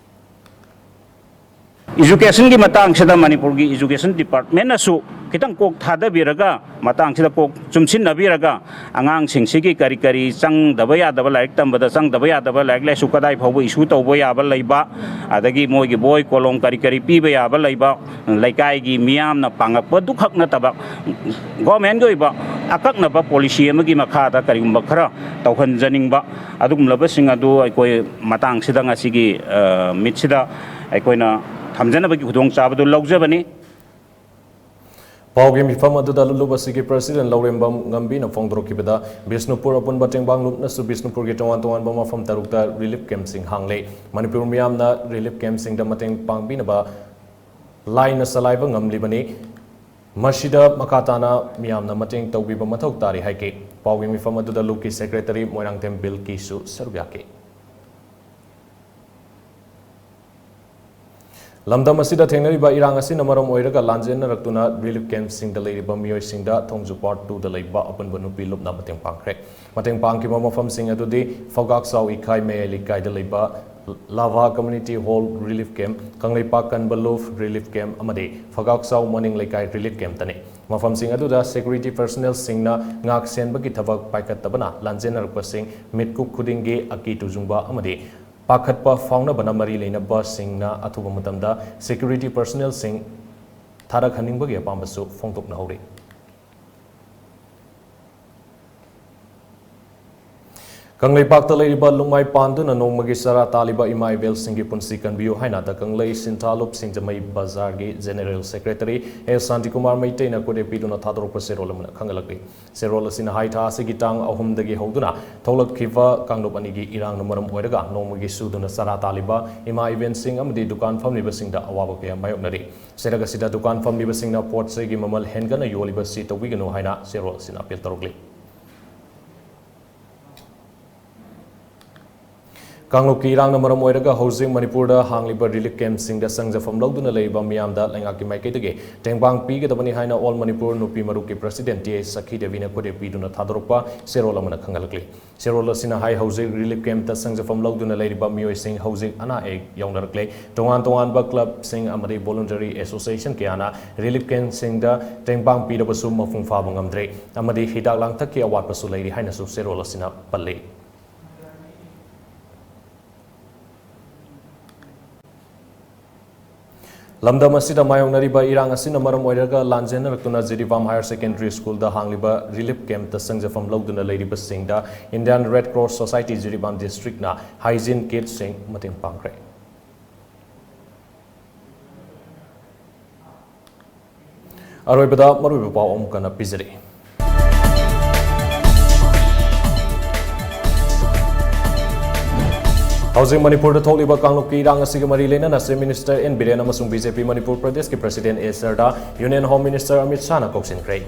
ꯏꯖꯨꯀꯦꯁꯟꯒꯤ ꯃꯇꯥꯡꯁꯤꯗ ꯃꯅꯤꯄꯨꯔꯒꯤ ꯏꯖꯨꯀꯦꯁꯟ ꯗꯤꯄꯥꯔꯠꯃꯦꯟꯅꯁꯨ ꯈꯤꯇꯪ ꯀꯣꯛ ꯊꯥꯗꯕꯤꯔꯒ, ꯃꯇꯥꯡꯁꯤꯗ ꯀꯣꯛ ꯆꯨꯝꯁꯤꯟꯅꯕꯤꯔꯒ, ꯑꯉꯥꯡꯁꯤꯡꯁꯤꯒꯤ ꯀꯔꯤ ꯀꯔꯤ ꯆꯪꯗꯕ ꯌꯥꯗꯕ, ꯂꯥꯏꯔꯤꯛ ꯇꯝꯕꯗ ꯆꯪꯗꯕ ꯌꯥꯗꯕ, ꯂꯥꯏꯔꯤꯛ ꯂꯥꯏꯁꯨ ꯀꯗꯥꯏ ꯐꯥꯎꯕ ꯏꯁꯨ ꯇꯧꯕ ꯌꯥꯕ ꯂꯩꯕ, ꯑꯗꯒꯤ ꯃꯣꯏꯒꯤ ꯕꯣꯏ ꯀꯣꯂꯣꯝ ꯀꯔꯤ ꯀꯔꯤ ꯄꯤꯕ ꯌꯥꯕ ꯂꯩꯕ, ꯂꯩꯀꯥꯏꯒꯤ ꯃꯤꯌꯥꯝꯅ ꯄꯥꯡꯉꯛꯄꯗꯨꯈꯛ ꯅꯠꯇꯕ, ꯒꯣꯔꯃꯦꯟꯒꯤ ꯑꯣꯏꯕ ꯑꯀꯛꯅꯕ ꯄꯣꯂꯤꯁꯤ ꯑꯃꯒꯤ ꯃꯈꯥꯗ ꯀꯔꯤꯒꯨꯝꯕ ꯈꯔ ꯇꯧꯍꯟꯖꯅꯤꯡꯕ, ꯑꯗꯨꯒꯨꯝꯂꯕꯁꯤꯡ ꯑꯗꯨ ꯑꯩꯈꯣꯏ ꯃꯇꯥꯡꯁꯤꯗ ꯉꯁꯤꯒꯤ, ꯑ, ꯃꯤꯠꯁꯤꯗ ꯑꯩꯈꯣꯏꯅ ꯊꯝꯖꯅꯕꯒꯤ ꯈꯨꯗꯣꯡꯆꯥꯕꯗꯨ ꯂꯧꯖꯕꯅꯤ꯫ ꯄꯥꯎꯒꯤ ꯃꯤꯐꯝ ꯑꯗꯨꯗ ꯂꯨꯞ ꯑꯁꯤꯒꯤ ꯄ꯭ꯔꯁꯤꯗꯦꯟ ꯂꯧꯔꯦꯝꯕꯝ ꯉꯝꯕꯤꯅ ꯐꯣꯡꯗꯣꯔꯛꯈꯤꯕꯗ, ꯕꯤꯁꯅꯨꯄꯨꯔ ꯑꯄꯨꯟꯕ ꯇꯦꯡꯕꯥꯡ ꯂꯨꯞꯅꯁꯨ ꯕꯤꯁꯅꯨꯄꯨꯔꯒꯤ ꯇꯣꯉꯥꯟ ꯇꯣꯉꯥꯟꯕ ꯃꯐꯝ ꯇꯔꯨꯛꯇ ꯔꯤꯂꯤꯐ ꯀꯦꯝꯞꯁꯤꯡ ꯍꯥꯡꯂꯦ꯫ ꯃꯅꯤꯄꯨꯔ ꯃꯤꯌꯥꯝꯅ ꯔꯤꯂꯤꯐ ꯀꯦꯝꯞꯁꯤꯡꯗ ꯃꯇꯦꯡ ꯄꯥꯡꯕꯤꯅꯕ ꯂꯥꯏꯅ ꯆꯂꯥꯏꯕ ꯉꯝꯂꯤꯕꯅꯤ꯫ ꯃꯁꯤꯗ ꯃꯈꯥ ꯇꯥꯅ ꯃꯤꯌꯥꯝꯅ ꯃꯇꯦꯡ ꯇꯧꯕꯤꯕ ꯃꯊꯧ ꯇꯥꯔꯤ ꯍꯥꯏꯈꯤ꯫ ꯄꯥꯎꯒꯤ ꯃꯤꯐꯝ ꯑꯗꯨꯗ ꯂꯨꯞꯀꯤ ꯁꯦꯀ꯭ꯔꯦꯇꯔꯤ ꯃꯣꯏꯔꯥꯡꯊꯦꯝ ꯕꯤꯜꯀꯤꯁꯨ ꯁꯔꯨꯛ ꯌꯥꯈꯤ꯫ ꯂꯝꯗꯝ ꯑꯁꯤꯗ ꯊꯦꯡꯅꯔꯤꯕ ꯏꯔꯥꯡ ꯑꯁꯤꯅ ꯃꯔꯝ ꯑꯣꯏꯔꯒ ꯂꯥꯟꯖꯦꯟꯅꯔꯛꯇꯨꯅ ꯔꯤꯂꯤꯐ ꯀꯦꯝꯞꯁꯤꯡꯗ ꯂꯩꯔꯤꯕ ꯃꯤꯑꯣꯏꯁꯤꯡꯗ ꯊꯣꯡꯖꯨ ꯄꯥꯔꯠ ꯇꯨꯗ ꯂꯩꯕ ꯑꯄꯨꯟꯕ ꯅꯨꯄꯤ ꯂꯨꯞꯅ ꯃꯇꯦꯡ ꯄꯥꯡꯈ꯭ꯔꯦ꯫ ꯃꯇꯦꯡ ꯄꯥꯡꯈꯤꯕ ꯃꯐꯝꯁꯤꯡ ꯑꯗꯨꯗꯤ ꯐꯧꯒꯥꯛꯆꯥꯎ ꯏꯈꯥꯏ ꯃꯌꯥꯏ ꯂꯩꯀꯥꯏꯗ ꯂꯩꯕ ꯂꯥꯚꯥ community hall relief camp, Kangleipak ꯀꯟꯕ ꯂꯨꯐ ꯔꯤꯂꯤꯐ ꯀꯦꯝꯞ ꯑꯃꯗꯤ ꯐꯧꯒꯥꯛꯆꯥꯎ ꯃꯅꯤꯡ ꯂꯩꯀꯥꯏ ꯔꯤꯂꯤꯐ ꯀꯦꯝꯞꯇꯅꯤ꯫ ꯃꯐꯝꯁꯤꯡ ꯑꯗꯨꯗ ꯁꯦꯀ꯭ꯌꯨꯔꯤꯇꯤ ꯄꯔꯁꯅꯦꯜꯁꯤꯡꯅ ꯉꯥꯛ ꯁꯦꯟꯕꯒꯤ ꯊꯕꯛ ꯄꯥꯏꯈꯠꯇꯕꯅ ꯂꯥꯟꯖꯦꯟꯅꯔꯛꯄꯁꯤꯡ ꯃꯤꯠꯀꯨꯞ ꯈꯨꯗꯤꯡꯒꯤ ꯑꯀꯤ ꯇꯨꯖꯨꯡꯕ ꯑꯃꯗꯤ ꯄꯥꯈꯠꯄ ꯐꯥꯎꯅꯕꯅ ꯃꯔꯤ ꯂꯩꯅꯕꯁꯤꯡꯅ ꯑꯊꯨꯕ ꯃꯇꯝꯗ ꯁꯦꯀ꯭ꯌꯨꯔꯤꯇꯤ ꯄꯔꯁꯅꯦꯜꯁꯤꯡ ꯊꯥꯔꯛꯍꯟꯅꯤꯡꯕꯒꯤ ꯑꯄꯥꯝꯕꯁꯨ ꯐꯣꯡꯗꯣꯛꯅꯍꯧꯔꯤ꯫ ꯀꯪꯂꯩꯄꯥꯛꯇ ꯂꯩꯔꯤꯕ ꯂꯨꯃꯥꯏ ꯄꯥꯟꯗꯨꯅ ꯅꯣꯡꯃꯒꯤ ꯆꯔꯥ ꯇꯥꯜꯂꯤꯕ ꯏꯃꯥ ꯏꯕꯦꯜꯁꯤꯡꯒꯤ ꯄꯨꯟꯁꯤ ꯀꯟꯕꯤꯌꯨ ꯍꯥꯏꯅ ꯗ ꯀꯪꯂꯩ ꯁꯤꯟꯊꯥꯂꯨꯞ ꯁꯤꯡꯖꯃꯩ ꯕꯖꯥꯔꯒꯤ ꯖꯦꯅꯦꯔꯦꯜ ꯁꯦꯀ꯭ꯔꯦꯇꯔꯤ ꯑꯦ ꯁꯥꯟꯇꯤꯀꯨꯃꯥꯔ ꯃꯩꯇꯩꯅ ꯈꯨꯗꯦꯞ ꯄꯤꯗꯨꯅ ꯊꯥꯗꯣꯔꯛꯄ ꯆꯦꯔꯣꯜ ꯑꯃꯅ ꯈꯪꯍꯜꯂꯛꯂꯤ꯫ ꯆꯦꯔꯣꯜ ꯑꯁꯤꯅ ꯍꯥꯏ, ꯊꯥ ꯑꯁꯤꯒꯤ ꯇꯥꯡ ꯑꯍꯨꯝꯗꯒꯤ ꯍꯧꯗꯨꯅ ꯊꯣꯛꯂꯛꯈꯤꯕ ꯀꯥꯡꯂꯨꯞ ꯑꯅꯤꯒꯤ ꯏꯔꯥꯡꯅ ꯃꯔꯝ ꯑꯣꯏꯔꯒ ꯅꯣꯡꯃꯒꯤ ꯁꯨꯗꯨꯅ ꯆꯔꯥ ꯇꯥꯜꯂꯤꯕ ꯏꯃꯥ ꯏꯕꯦꯟꯁꯤꯡ ꯑꯃꯗꯤ ꯗꯨꯀꯥꯟ ꯐꯝꯂꯤꯕꯁꯤꯡꯗ ꯑꯋꯥꯕ ꯀꯌꯥ ꯃꯥꯌꯣꯛꯅꯔꯤ꯫ ꯆꯩꯔꯛ ꯑꯁꯤꯗ ꯗꯨꯀꯥꯟ ꯐꯝꯂꯤꯕꯁꯤꯡꯅ ꯄꯣꯠ ꯆꯩꯒꯤ ꯃꯃꯜ ꯍꯦꯟꯒꯠꯅ ꯌꯣꯜꯂꯤꯕꯁꯤ ꯇꯧꯕꯤꯒꯅꯨ ꯍꯥꯏꯅ ꯆꯦꯔꯣꯜ ꯑꯁꯤꯅ ꯑꯄꯤꯜ ꯇꯧꯔꯛꯂꯤ꯫ ꯀꯥꯡꯂꯨꯞꯀꯤ ꯏꯔꯥꯡꯅ ꯃꯔꯝ ꯑꯣꯏꯔꯒ ꯍꯧꯖꯤꯛ ꯃꯅꯤꯄꯨꯔꯗ ꯍꯥꯡꯂꯤꯕ ꯔꯤꯂꯤꯐ ꯀꯦꯝꯞꯁꯤꯡꯗ ꯆꯪꯖꯐꯝ ꯂꯧꯗꯨꯅ ꯂꯩꯔꯤꯕ ꯃꯤꯌꯥꯝꯗ ꯂꯩꯉꯥꯛꯀꯤ ꯃꯥꯏꯀꯩꯗꯒꯤ ꯇꯦꯡꯕꯥꯡ ꯄꯤꯒꯗꯕꯅꯤ ꯍꯥꯏꯅ ꯑꯣꯜ ꯃꯅꯤꯄꯨꯔ ꯅꯨꯄꯤ ꯃꯔꯨꯞꯀꯤ ꯄ꯭ꯔꯁꯤꯗꯦꯟ ꯇꯤ ꯑꯦ ꯁꯈꯤ ꯗꯦꯕꯤꯅ ꯈꯨꯗꯦꯞ ꯄꯤꯗꯨꯅ ꯊꯥꯗꯣꯔꯛꯄ ꯆꯦꯔꯣꯜ ꯑꯃꯅ ꯈꯪꯍꯜꯂꯛꯂꯤ꯫ ꯆꯦꯔꯣꯜ ꯑꯁꯤꯅ ꯍꯥꯏ, ꯍꯧꯖꯤꯛ ꯔꯤꯂꯤꯐ ꯀꯦꯝꯞꯇ ꯆꯪꯖꯐꯝ ꯂꯧꯗꯨꯅ ꯂꯩꯔꯤꯕ ꯃꯤꯑꯣꯏꯁꯤꯡ ꯍꯧꯖꯤꯛ ꯑꯅꯥ ꯑꯌꯦꯛ ꯌꯥꯎꯅꯔꯛꯂꯦ꯫ ꯇꯣꯉꯥꯟ ꯇꯣꯉꯥꯟꯕ ꯀ꯭ꯂꯕꯁꯤꯡ ꯑꯃꯗꯤ ꯚꯣꯂꯨꯟꯇꯔꯤ ꯑꯦꯁꯣꯁꯤꯌꯦꯁꯟ ꯀꯌꯥꯅ ꯔꯤꯂꯤꯐ ꯀꯦꯝꯞꯁꯤꯡꯗ ꯇꯦꯡꯕꯥꯡ ꯄꯤꯔꯕꯁꯨ ꯃꯄꯨꯡ ꯐꯥꯕ ꯉꯝꯗ꯭ꯔꯦ ꯑꯃꯗꯤ ꯍꯤꯗꯥꯛ ꯂꯥꯡꯊꯛꯀꯤ ꯑꯋꯥꯠꯄꯁꯨ ꯂꯩꯔꯤ ꯍꯥꯏꯅꯁꯨ ꯆꯦꯔꯣꯜ ꯑꯁꯤꯅ ꯄꯜꯂꯤ꯫ ꯂꯝꯗꯝ ꯑꯁꯤꯗ ꯃꯥꯌꯣꯛꯅꯔꯤꯕ ꯏꯔꯥꯡ ꯑꯁꯤꯅ ꯃꯔꯝ ꯑꯣꯏꯔꯒ ꯂꯥꯟꯖꯦꯟꯅꯔꯛꯇꯨꯅ ꯖꯤꯔꯤꯕꯥꯝ ꯍꯥꯌꯔ ꯁꯦꯀꯦꯟꯗꯔꯤ ꯁ꯭ꯀꯨꯜꯗ ꯍꯥꯡꯂꯤꯕ ꯔꯤꯂꯤꯐ ꯀꯦꯝꯞꯇ ꯆꯪꯖꯐꯝ ꯂꯧꯗꯨꯅ ꯂꯩꯔꯤꯕꯁꯤꯡꯗ Indian red cross society Jiribam ꯗꯤꯁꯇ꯭ꯔꯤꯛꯅ ꯍꯥꯏꯖꯤꯟ ꯀꯤꯠꯁꯤꯡ ꯃꯇꯦꯡ ꯄꯥꯡꯈ꯭ꯔꯦ꯫ ꯑꯔꯣꯏꯕꯗ ꯃꯔꯨꯑꯣꯏꯕ ꯄꯥꯎ ꯑꯃꯨꯛ ꯍꯟꯅ ꯄꯤꯖꯔꯤ꯫ ꯍꯧꯖꯤꯛ ꯃꯅꯤꯄꯨꯔꯗ ꯊꯣꯛꯂꯤꯕ ꯀꯥꯡꯂꯨꯞꯀꯤ ꯏꯔꯥꯡ ꯑꯁꯤꯒ ꯃꯔꯤ ꯂꯩꯅꯅ Chief Minister ꯑꯦꯟ ꯕꯤꯔꯦꯟ ꯑꯃꯁꯨꯡ ꯕꯤ ꯖꯦ ꯄꯤ ꯃꯅꯤꯄꯨꯔ ꯄ꯭ꯔꯗꯦꯁꯀꯤ President ꯑꯦ ꯁꯔꯗꯥ Union Home Minister ꯑꯃꯤꯠ ꯁꯥꯍꯅ ꯀꯧꯁꯤꯟꯈ꯭ꯔꯦ꯫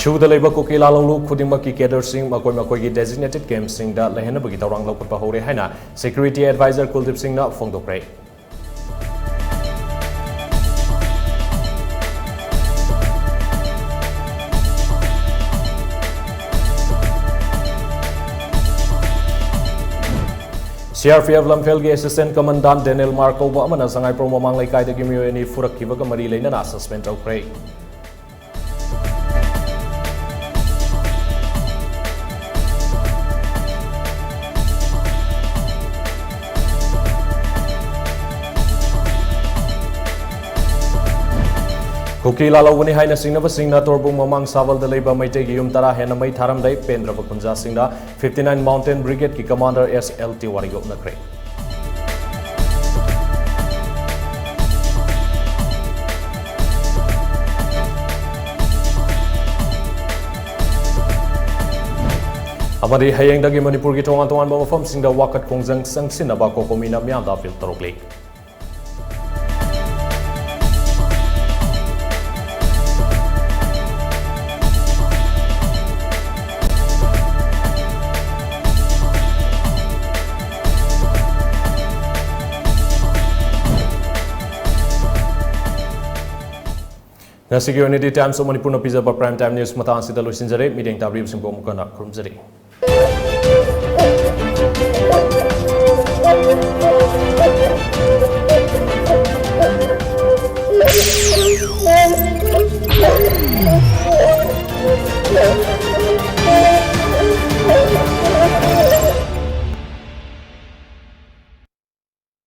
ꯁꯨꯗ ꯂꯩꯕ ꯀꯨꯀꯤ ꯂꯥꯂꯣꯡꯂꯨ ꯈꯨꯗꯤꯡꯃꯛꯀꯤ cadreꯁꯤꯡ ꯃꯈꯣꯏ ꯃꯈꯣꯏꯒꯤ designated campꯁꯤꯡꯗ ꯂꯩꯍꯟꯅꯕꯒꯤ ꯊꯧꯔꯥꯡ ꯂꯧꯈꯠꯄ ꯍꯧꯔꯦ ꯍꯥꯏꯅ Security Advisor ꯀꯨꯜꯗꯤꯞ ꯁꯤꯡꯅ ꯐꯣꯡꯗꯣꯛꯈ꯭ꯔꯦ꯫ C R P F ꯂꯝꯐꯦꯜꯒꯤ Assistant Commandant Daniel ꯃꯥꯔ ꯀꯧꯕ ꯑꯃꯅ ꯁꯉꯥꯏꯄ꯭ꯔꯧ ꯃꯃꯥꯡ ꯂꯩꯀꯥꯏꯗꯒꯤ ꯃꯤꯑꯣꯏ ꯑꯅꯤ ꯐꯨꯔꯛꯈꯤꯕꯒ ꯃꯔꯤ ꯂꯩꯅꯅ suspend ꯇꯧꯈ꯭ꯔꯦ꯫ ꯀꯨꯀꯤ ꯂꯥꯂꯧꯕꯅꯤ ꯍꯥꯏꯅ ꯆꯤꯡꯅꯕꯁꯤꯡꯅ ꯇꯣꯔꯕꯨꯡ ꯃꯃꯥꯡ ꯁꯥꯕꯜꯗ ꯂꯩꯕ ꯃꯩꯇꯩꯒꯤ ꯌꯨꯝ ꯇꯔꯥ ꯍꯦꯟꯅ ꯃꯩ ꯊꯥꯔꯝꯂꯦ꯫ ꯄꯦꯟꯗ꯭ꯔꯕ ꯈꯨꯟꯖꯥꯁꯤꯡꯅ fifty nine Mountain Brigadeꯀꯤ commander S L ꯇꯤꯋꯥꯔꯤꯒ ꯎꯅꯈ꯭ꯔꯦ꯫ ꯑꯃꯗꯤ ꯍꯌꯦꯡꯗꯒꯤ ꯃꯅꯤꯄꯨꯔꯒꯤ ꯇꯣꯉꯥꯟ ꯇꯣꯉꯥꯟꯕ ꯃꯐꯝꯁꯤꯡꯗ ꯋꯥꯀꯠ ꯈꯣꯡꯖꯪ ꯆꯪꯁꯤꯟꯅꯕ COCOMIꯅ ꯃꯤꯌꯥꯝꯗ appeal ꯇꯧꯔꯛꯂꯤ꯫ ꯉꯁꯤꯒꯤ ꯑꯣꯏꯅꯗꯤ Times of ꯃꯅꯤꯄꯨꯔꯅ ꯄꯤꯖꯕ Prime Time News ꯃꯇꯥꯡ ꯑꯁꯤꯗ ꯂꯣꯏꯁꯤꯟꯖꯔꯦ꯫ ꯃꯤꯠꯌꯦꯡ ꯇꯥꯕꯤꯔꯤꯕꯁꯤꯡꯕꯨ ꯑꯃꯨꯛ ꯍꯟꯅ ꯈꯨꯔꯨꯝꯖꯔꯤ꯫